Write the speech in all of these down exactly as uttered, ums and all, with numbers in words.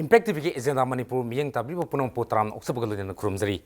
Impact T ꯚꯤꯒꯤ agenda Manipur ꯃꯤꯠꯌꯦꯡ ꯇꯥꯕꯤꯔꯤꯕ ꯄꯨꯝꯅꯃꯛꯄꯨ ꯇꯔꯥꯝꯅ ꯑꯣꯛꯆꯕꯒ ꯂꯣꯏꯅꯅ ꯈꯨꯔꯨꯝꯖꯔꯤ꯫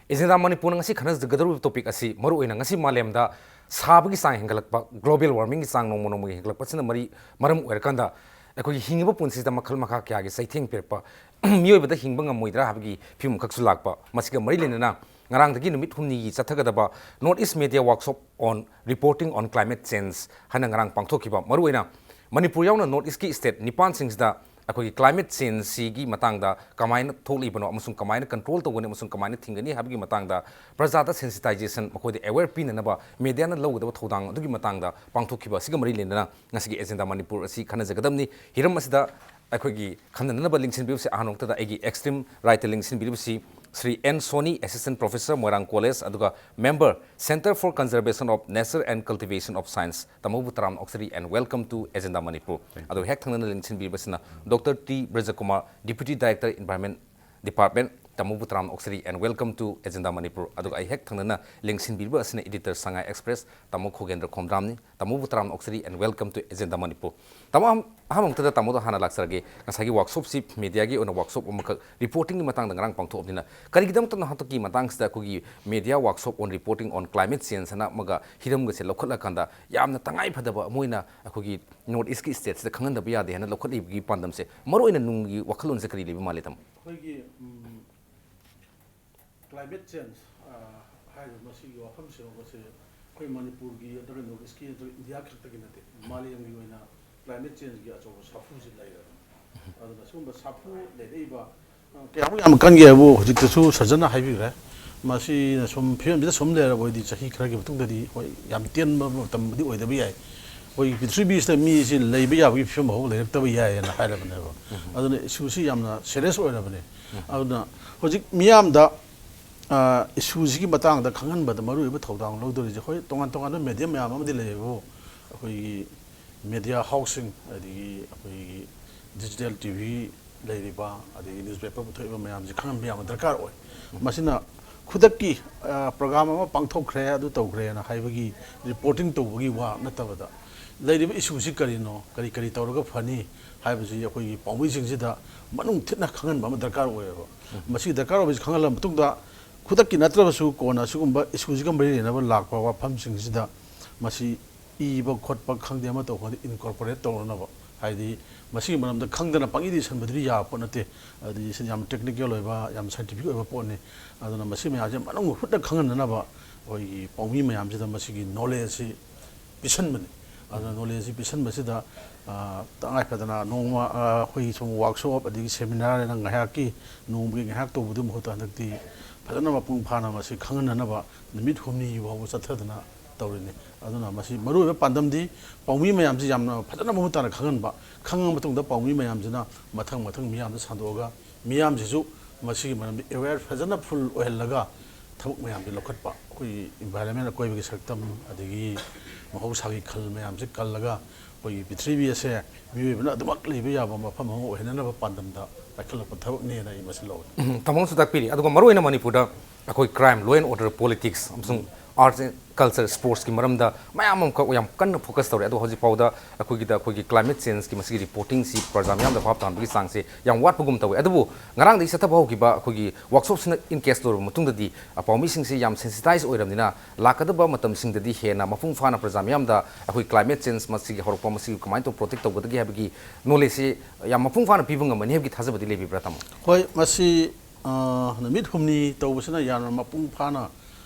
ꯑꯦꯖꯦꯟꯗꯥ ꯃꯅꯤꯄꯨꯔꯅ ꯉꯁꯤ ꯈꯟꯅꯖꯒꯗꯧꯔꯤꯕ ꯇꯣꯄꯤꯛ ꯑꯁꯤ ꯃꯔꯨꯑꯣꯏꯅ ꯉꯁꯤ ꯃꯥꯂꯦꯝꯗ ꯁꯥꯕꯒꯤ ꯆꯥꯡ ꯍꯦꯟꯒꯠꯂꯛꯄ, ꯒ꯭ꯂꯣꯕꯦꯜ ꯋꯥꯔꯃꯤꯡꯒꯤ ꯆꯥꯡ ꯅꯣꯡꯃ ꯅꯣꯡꯃꯒꯤ ꯍꯦꯟꯒꯠꯂꯛꯄꯁꯤꯅ ꯃꯔꯤ ꯃꯔꯝ ꯑꯣꯏꯔꯀꯥꯟꯗ ꯑꯩꯈꯣꯏꯒꯤ ꯍꯤꯡꯉꯤꯕ ꯄꯨꯟꯁꯤꯗ ꯃꯈꯜ ꯃꯈꯥ ꯀꯌꯥꯒꯤ ꯆꯩꯊꯦꯡ ꯄꯤꯔꯛꯄ, ꯃꯤꯑꯣꯏꯕꯗ ꯍꯤꯡꯕ ꯉꯝꯃꯣꯏꯗ꯭ꯔꯥ ꯍꯥꯏꯕꯒꯤ ꯐꯤꯕꯝ ꯈꯛꯁꯨ ꯂꯥꯛꯄ, ꯃꯁꯤꯒ ꯃꯔꯤ ꯂꯩꯅꯅ ꯉꯔꯥꯡꯗꯒꯤ ꯅꯨꯃꯤꯠ ꯍꯨꯝꯅꯤꯒꯤ ꯆꯠꯊꯒꯗꯕ North East Media Workshop on Reporting on Climate Change ꯍꯥꯏꯅ ꯉꯔꯥꯡ ꯄꯥꯡꯊꯣꯛꯈꯤꯕ, ꯃꯔꯨꯑꯣꯏꯅ ꯃꯅꯤꯄꯨꯔ ꯌꯥꯎꯅ North East ꯀꯤ state ꯅꯤꯄꯥꯟꯁꯤꯡꯁꯤꯗ ꯑꯩꯈꯣꯏꯒꯤ climate change ꯁꯤꯒꯤ ꯃꯇꯥꯡꯗ ꯀꯃꯥꯏꯅ ꯊꯣꯛꯂꯤꯕꯅꯣ ꯑꯃꯁꯨꯡ ꯀꯃꯥꯏꯅ control ꯇꯧꯒꯅꯤ ꯑꯃꯁꯨꯡ ꯀꯃꯥꯏꯅ ꯊꯤꯡꯒꯅꯤ ꯍꯥꯏꯕꯒꯤ ꯃꯇꯥꯡꯗ ꯄ꯭ꯔꯖꯥꯗ sensitization, ꯃꯈꯣꯏꯗ aware ꯄꯤꯅꯅꯕ media ꯅ ꯂꯧꯒꯗꯕ ꯊꯧꯗꯥꯡ ꯑꯗꯨꯒꯤ ꯃꯇꯥꯡꯗ ꯄꯥꯡꯊꯣꯛꯈꯤꯕ ꯑꯁꯤꯒ ꯃꯔꯤ ꯂꯩꯅꯅ ꯉꯁꯤꯒꯤ ꯑꯦꯖꯦꯟꯗꯥ ꯃꯅꯤꯄꯨꯔ ꯑꯁꯤ ꯈꯟꯅꯖꯒꯗꯕꯅꯤ꯫ ꯍꯤꯔꯝ ꯑꯁꯤꯗ ꯑꯩꯈꯣꯏꯒꯤ ꯈꯟꯅꯅꯕ ꯂꯦꯡꯁꯤꯟꯕꯤꯕꯁꯤ ꯑꯍꯥꯟꯕ ꯃꯛꯇꯗ ꯑꯩꯒꯤ extreme right ꯇ ꯂꯦꯡꯁꯤꯟꯕꯤꯔꯤꯕꯁꯤ Shri N Soni, Assistant Professor, Moirang College, ꯑꯗꯨꯒ member, Centre for Conservation of Nature and Cultivation of Science, ꯇꯥꯃꯣꯕꯨ ꯇꯔꯥꯝꯅ ꯑꯣꯛꯆꯔꯤ and welcome to Agenda Manipur꯫ ꯑꯗꯨꯒ ꯍꯦꯛ ꯊꯪꯅꯅ ꯂꯦꯡꯁꯤꯟꯕꯤꯔꯤꯕꯁꯤꯅ doctor T Brajakumar, Deputy Director, Environment Department, ꯇꯥꯃꯣꯕꯨ ꯇꯔꯥꯝꯅ ꯑꯣꯛꯆꯔꯤ and welcome to Agenda Manipur꯫ ꯑꯗꯨꯒ ꯑꯩ ꯍꯦꯛ ꯊꯪꯅꯅ ꯂꯦꯡꯁꯤꯟꯕꯤꯔꯤꯕ ꯑꯁꯤꯅ editor, ꯁꯉꯥꯏ Express, ꯇꯥꯃꯣ ꯈꯣꯒꯦꯟꯗ꯭ꯔ ꯈꯣꯝꯗ꯭ꯔꯥꯝꯅꯤ꯫ ꯇꯥꯃꯣꯕꯨ ꯇꯔꯥꯝꯅ ꯑꯣꯛꯆꯔꯤ and welcome to Agenda Manipur꯫ ꯇꯥꯃꯣ, ꯑꯍꯥꯟꯕ ꯃꯛꯇꯗ ꯇꯥꯃꯣꯗ ꯍꯥꯟꯅ ꯂꯥꯛꯆꯔꯒꯦ꯫ ꯉꯁꯥꯏꯒꯤ workshop ꯁꯤ media ꯒꯤ ꯑꯣꯏꯅ workshop ꯑꯃꯈꯛ reporting ꯒꯤ ꯃꯇꯥꯡꯗ ꯉꯔꯥꯡ ꯄꯥꯡꯊꯣꯛꯑꯕꯅꯤꯅ, ꯀꯔꯤꯒꯤꯗꯃꯛꯇꯅꯣ ꯍꯟꯗꯛꯀꯤ ꯃꯇꯥꯡꯁꯤꯗ ꯑꯩꯈꯣꯏꯒꯤ Media Workshop on Reporting on Climate Change ꯍꯥꯏꯅ ꯑꯃꯒ ꯍꯤꯔꯝꯒꯁꯦ ꯂꯧꯈꯠꯂꯀꯥꯟꯗ ꯌꯥꯝꯅ ꯇꯉꯥꯏ ꯐꯗꯕ ꯑꯃ ꯑꯣꯏꯅ ꯑꯩꯈꯣꯏꯒꯤ North East ꯀꯤ state ꯁꯤꯗ ꯈꯪꯍꯟꯗꯕ ꯌꯥꯗꯦ ꯍꯥꯏꯅ ꯂꯧꯈꯠꯂꯤꯕꯒꯤ ꯄꯥꯟꯗꯝꯁꯦ ꯃꯔꯨꯑꯣꯏꯅ ꯅꯨꯡꯒꯤ ꯋꯥꯈꯜꯂꯣꯟꯁꯦ ꯀꯔꯤ ꯂꯩꯕ ꯃꯥꯜꯂꯤ, ꯇꯥꯃꯣ? ꯑꯩꯈꯣꯏꯒꯤ ꯎꯝ, climate change, ꯑ, ꯍꯥꯏꯔꯤꯕ ꯃꯁꯤꯒꯤ ꯋꯥꯐꯝꯁꯤꯃꯛ ꯑꯁꯤ ꯑꯩꯈꯣꯏ ꯃꯅꯤꯄꯨꯔꯒꯤ ꯅꯠꯇ꯭ꯔꯒ North East ꯀꯤ ꯅꯠꯇ꯭ꯔꯒ ꯏꯟꯗꯤꯌꯥ ꯈꯛꯇꯒꯤ ꯅꯠꯇꯦ, ꯃꯥꯂꯦꯝꯒꯤ ꯑꯣꯏꯅ climate change ꯒꯤ ꯑꯆꯧꯕ ꯁꯥꯐꯨꯁꯤ ꯂꯩꯔꯕꯅꯤ꯫ ꯑꯗꯨꯅ ꯁꯤꯒꯨꯝꯕ ꯁꯥꯐꯨ ꯂꯩꯔꯛꯏꯕ, ꯑ, ꯀꯌꯥꯃꯨꯛ ꯌꯥꯝ ꯀꯟꯒꯦ ꯍꯥꯏꯕꯨ ꯍꯧꯖꯤꯛꯇꯁꯨ ꯁꯔꯖꯟꯅ ꯍꯥꯏꯕꯤꯈ꯭ꯔꯦ꯫ ꯃꯁꯤꯅ ꯁꯨꯝ ꯐꯤꯕꯝꯁꯤꯗ ꯁꯨꯝ ꯂꯩꯔꯕ ꯑꯣꯏꯗꯤ ꯆꯍꯤ ꯈꯔꯒꯤ ꯃꯇꯨꯡꯗꯗꯤ ꯍꯣꯏ ꯌꯥꯝ ꯇꯦꯟꯕ ꯃꯇꯝꯕꯨꯗꯤ ꯑꯣꯏꯗꯕ ꯌꯥꯏ꯫ ꯑꯩꯈꯣꯏꯒꯤ ꯄ꯭ꯔꯤꯊꯤꯕꯤꯁꯤꯗ ꯃꯤꯁꯤ ꯂꯩꯕ ꯌꯥꯕꯒꯤ ꯐꯤꯕꯝ ꯐꯥꯎꯕ ꯂꯩꯔꯛꯇꯕ ꯌꯥꯏꯌꯦꯅ ꯍꯥꯏꯔꯕꯅꯦꯕ꯫ ꯑꯗꯨꯅ issue ꯁꯤ ꯌꯥꯝꯅ serious ꯑꯣꯏꯔꯕꯅꯦ꯫ ꯑꯗꯨꯅ ꯍꯧꯖꯤꯛ ꯃꯤꯌꯥꯝꯗ, ꯑ, issue ꯁꯤꯒꯤ ꯃꯇꯥꯡꯗ ꯈꯪꯍꯟꯕꯗ ꯃꯔꯨꯑꯣꯏꯕ ꯊꯧꯗꯥꯡ ꯂꯧꯗꯣꯔꯤꯁꯦ, ꯍꯣꯏ, ꯇꯣꯉꯥꯟ ꯇꯣꯉꯥꯟꯕ media ꯃꯌꯥꯝ ꯑꯃꯗꯤ ꯂꯩꯌꯦꯕꯨ, ꯑꯩꯈꯣꯏꯒꯤ media house ꯁꯤꯡ, ꯑꯗꯒꯤ ꯑꯩꯈꯣꯏꯒꯤ digital T V ꯂꯩꯔꯤꯕ, ꯑꯗꯒꯤ newspaper ꯄꯨꯊꯣꯛꯏꯕ ꯃꯌꯥꯝꯁꯦ ꯈꯪꯍꯟꯕ ꯌꯥꯝꯅ ꯗꯔꯀꯥꯔ ꯑꯣꯏ꯫ ꯃꯁꯤꯅ ꯈꯨꯗꯛꯀꯤ, ꯑ, program ꯑꯃ ꯄꯥꯡꯊꯣꯛꯈ꯭ꯔꯦ, ꯑꯗꯨ ꯇꯧꯈ꯭ꯔꯦꯅ ꯍꯥꯏꯕꯒꯤ reporting ꯇꯧꯕꯒꯤ ꯋꯥ ꯅꯠꯇꯕꯗ, ꯂꯩꯔꯤꯕ ꯏꯁꯨꯁꯤ ꯀꯔꯤꯅꯣ, ꯀꯔꯤ ꯀꯔꯤ ꯇꯧꯔꯒ ꯐꯅꯤ ꯍꯥꯏꯕꯁꯤ ꯑꯩꯈꯣꯏꯒꯤ ꯄꯥꯎꯃꯤꯁꯤꯡꯁꯤꯗ ꯃꯅꯨꯡ ꯊꯤꯠꯅ ꯈꯪꯍꯟꯕ ꯑꯃ ꯗꯔꯀꯥꯔ ꯑꯣꯏꯌꯦꯕ꯫ ꯃꯁꯤ ꯗꯔꯀꯥꯔ ꯑꯣꯏꯕꯁꯤ ꯈꯪꯍꯜꯂ ꯃꯇꯨꯡꯗ, ꯈꯨꯗꯛꯀꯤ ꯅꯠꯇ꯭ꯔꯕꯁꯨ ꯀꯣꯟꯅ ꯑꯁꯤꯒꯨꯝꯕ ꯏꯁꯨꯁꯤꯒ ꯃꯔꯤ ꯂꯩꯅꯕ ꯂꯥꯛꯄ ꯋꯥꯐꯝꯁꯤꯡꯁꯤꯗ ꯃꯁꯤ ꯏꯕ ꯈꯣꯠꯄ ꯈꯪꯗꯦ, ꯑꯃ ꯇꯧꯕ ꯈꯪꯗꯦ, ꯏꯟꯀꯣꯔꯄꯣꯔꯦꯠ ꯇꯧꯅꯅꯕ꯫ ꯍꯥꯏꯗꯤ ꯃꯁꯤꯒꯤ ꯃꯔꯝꯗ ꯈꯪꯗꯅ ꯄꯪꯏꯗ ꯏꯁꯟꯕꯗꯨꯗꯤ ꯌꯥꯕ ꯄꯣꯠ ꯅꯠꯇꯦ꯫ ꯑꯗꯨꯗꯤ ꯁꯤ ꯌꯥꯝ ꯇꯦꯛꯅꯤꯀꯦꯜ ꯑꯣꯏꯕ, ꯌꯥꯝ ꯁꯥꯏꯟꯇꯤꯐꯤꯛ ꯑꯣꯏꯕ ꯄꯣꯠꯅꯤ꯫ ꯑꯗꯨꯅ ꯃꯁꯤ ꯃꯌꯥꯝꯁꯦ ꯃꯅꯨꯡ ꯍꯨꯠꯅ ꯈꯪꯍꯟꯅꯅꯕ ꯑꯩꯈꯣꯏꯒꯤ ꯄꯥꯎꯃꯤ ꯃꯌꯥꯝꯁꯤꯗ ꯃꯁꯤꯒꯤ ꯅꯣꯂꯦꯖꯁꯤ ꯄꯤꯁꯟꯕꯅꯤ꯫ ꯑꯗꯨꯅ ꯅꯣꯂꯦꯖꯁꯤ ꯄꯤꯁꯟꯕꯁꯤꯗ, ꯑ, ꯇꯉꯥꯏ ꯐꯗꯅ ꯅꯣꯡꯃ, ꯑ, ꯑꯩꯈꯣꯏꯒꯤ ꯁꯨꯝ ꯋꯥꯛꯁꯣꯞ ꯑꯗꯒꯤ ꯁꯦꯃꯤꯅꯥꯔ ꯍꯥꯏꯅ ꯉꯥꯏꯍꯥꯛꯀꯤ, ꯅꯣꯡꯃꯒꯤ ꯉꯥꯏꯍꯥꯛ ꯇꯧꯕꯗꯨ ꯃꯍꯨꯠꯇ ꯍꯟꯗꯛꯇꯤ ꯐꯖꯅ ꯃꯄꯨꯡ ꯐꯥꯅ ꯃꯁꯤ ꯈꯪꯍꯟꯅꯅꯕ ꯅꯨꯃꯤꯠ ꯍꯨꯝꯅꯤ ꯐꯥꯎꯕ ꯆꯠꯊꯗꯅ ꯇꯧꯔꯤꯅꯤ꯫ ꯑꯗꯨꯅ ꯃꯁꯤ ꯃꯔꯨꯑꯣꯏꯕ ꯄꯥꯟꯗꯝꯗꯤ ꯄꯥꯎꯃꯤ ꯃꯌꯥꯝꯁꯤ ꯌꯥꯝꯅ ꯐꯖꯅ ꯃꯃꯨꯠ ꯇꯥꯅ ꯈꯪꯍꯟꯕ, ꯈꯪꯉ ꯃꯇꯨꯡꯗ ꯄꯥꯎꯃꯤ ꯃꯌꯥꯝꯁꯤꯅ ꯃꯊꯪ ꯃꯊꯪ ꯃꯤꯌꯥꯝꯗ ꯁꯟꯗꯣꯛꯑꯒ ꯃꯤꯌꯥꯝꯁꯤꯁꯨ ꯃꯁꯤꯒꯤ ꯃꯔꯝꯗ ꯑꯦꯋꯦꯌꯔ ꯐꯖꯅ ꯐꯨꯜ ꯑꯣꯏꯍꯜꯂꯒ ꯊꯕꯛ ꯃꯌꯥꯝꯁꯤ ꯂꯧꯈꯠꯄ, ꯑꯩꯈꯣꯏꯒꯤ ꯏꯟꯚꯥꯏꯔꯟꯃꯦꯟ, ꯑꯀꯣꯏꯕꯒꯤ ꯁꯛꯇꯝ, ꯑꯗꯒꯤ ꯃꯍꯧꯁꯥꯒꯤ ꯈꯜ ꯃꯌꯥꯝꯁꯤ ꯀꯜꯂꯒ ꯑꯩꯈꯣꯏꯒꯤ ꯄ꯭ꯔꯤꯊꯤꯕꯤ ꯑꯁꯦ ꯃꯤꯑꯣꯏꯕꯅ ꯑꯗꯨꯃꯛ ꯂꯩꯕ ꯌꯥꯕ ꯃꯐꯝ ꯑꯃ ꯑꯣꯏꯍꯟꯅꯅꯕ ꯄꯥꯟꯗꯝꯗ ꯄꯥꯏꯈꯠꯂꯛꯄ ꯊꯕꯛꯅꯦꯅ ꯑꯩ ꯃꯁꯤ ꯂꯧꯏ꯫ ꯎꯝ, ꯇꯥꯃꯣꯅꯁꯨ ꯇꯥꯛꯄꯤꯔꯤ꯫ ꯑꯗꯨꯒ ꯃꯔꯨꯑꯣꯏꯅ ꯃꯅꯤꯄꯨꯔꯗ ꯑꯩꯈꯣꯏ crime, law and order, politics ꯑꯃꯁꯨꯡ arts and culture, sportsꯀꯤ ꯃꯔꯝꯗ ꯃꯌꯥꯝ ꯑꯃꯈꯛ ꯌꯥꯝ ꯀꯟꯅ ꯐꯣꯀꯁ ꯇꯧꯔꯦ꯫ ꯑꯗꯣ ꯍꯧꯖꯤꯛ ꯐꯥꯎꯗ ꯑꯩꯈꯣꯏꯒꯤꯗ ꯑꯩꯈꯣꯏꯒꯤ climate changeꯀꯤ ꯃꯁꯤꯒꯤ ꯔꯤꯄꯣꯔꯇꯤꯡꯁꯤ ꯄ꯭ꯔꯖꯥ ꯃꯤꯌꯥꯝꯗ ꯚꯥꯞ ꯇꯥꯍꯟꯕꯒꯤ ꯆꯥꯡꯁꯦ ꯌꯥꯝ ꯋꯥꯠꯄꯒꯨꯝ ꯇꯧꯋꯦ꯫ ꯑꯗꯨꯕꯨ ꯉꯔꯥꯡꯗꯒꯤ ꯆꯠꯊꯕ ꯍꯧꯈꯤꯕ ꯑꯩꯈꯣꯏꯒꯤ ꯋꯥꯛꯁꯣꯞꯁꯤꯅ ꯏꯟꯀꯦꯁ ꯂꯣꯏꯔꯕ ꯃꯇꯨꯡꯗꯗꯤ, ꯑ, ꯄꯥꯎꯃꯤꯁꯤꯡꯁꯦ ꯌꯥꯝ ꯁꯦꯟꯁꯤꯇꯥꯏꯁ ꯑꯣꯏꯔꯕꯅꯤꯅ, ꯂꯥꯛꯀꯗꯕ ꯃꯇꯝꯁꯤꯡꯗꯗꯤ ꯍꯦꯟꯅ ꯃꯄꯨꯡ ꯐꯥꯅ ꯄ꯭ꯔꯖꯥ ꯃꯤꯌꯥꯝꯗ ꯑꯩꯈꯣꯏ climate change ꯃꯁꯤꯒꯤ ꯍꯧꯔꯛꯄ, ꯃꯁꯤꯒꯤ ꯀꯃꯥꯏꯅ ꯇꯧ ꯄ꯭ꯔꯣꯇꯦꯛ ꯇꯧꯒꯗꯒꯦ ꯍꯥꯏꯕꯒꯤ ꯅꯣꯂꯦꯖꯁꯤ ꯌꯥꯝ ꯃꯄꯨꯡ ꯐꯥꯅ ꯄꯤꯕ ꯉꯝꯃꯅꯤ ꯍꯥꯏꯕꯒꯤ ꯊꯥꯖꯕꯗꯤ ꯂꯩꯕꯤꯕ꯭ꯔꯥ, ꯇꯥꯃꯣ? ꯍꯣꯏ, ꯃꯁꯤ, ꯑ, ꯅꯨꯃꯤꯠ ꯍꯨꯝꯅꯤ ꯇꯧꯕꯁꯤꯅ ꯌꯥꯝꯅ ꯃꯄꯨꯡ ꯐꯥꯅ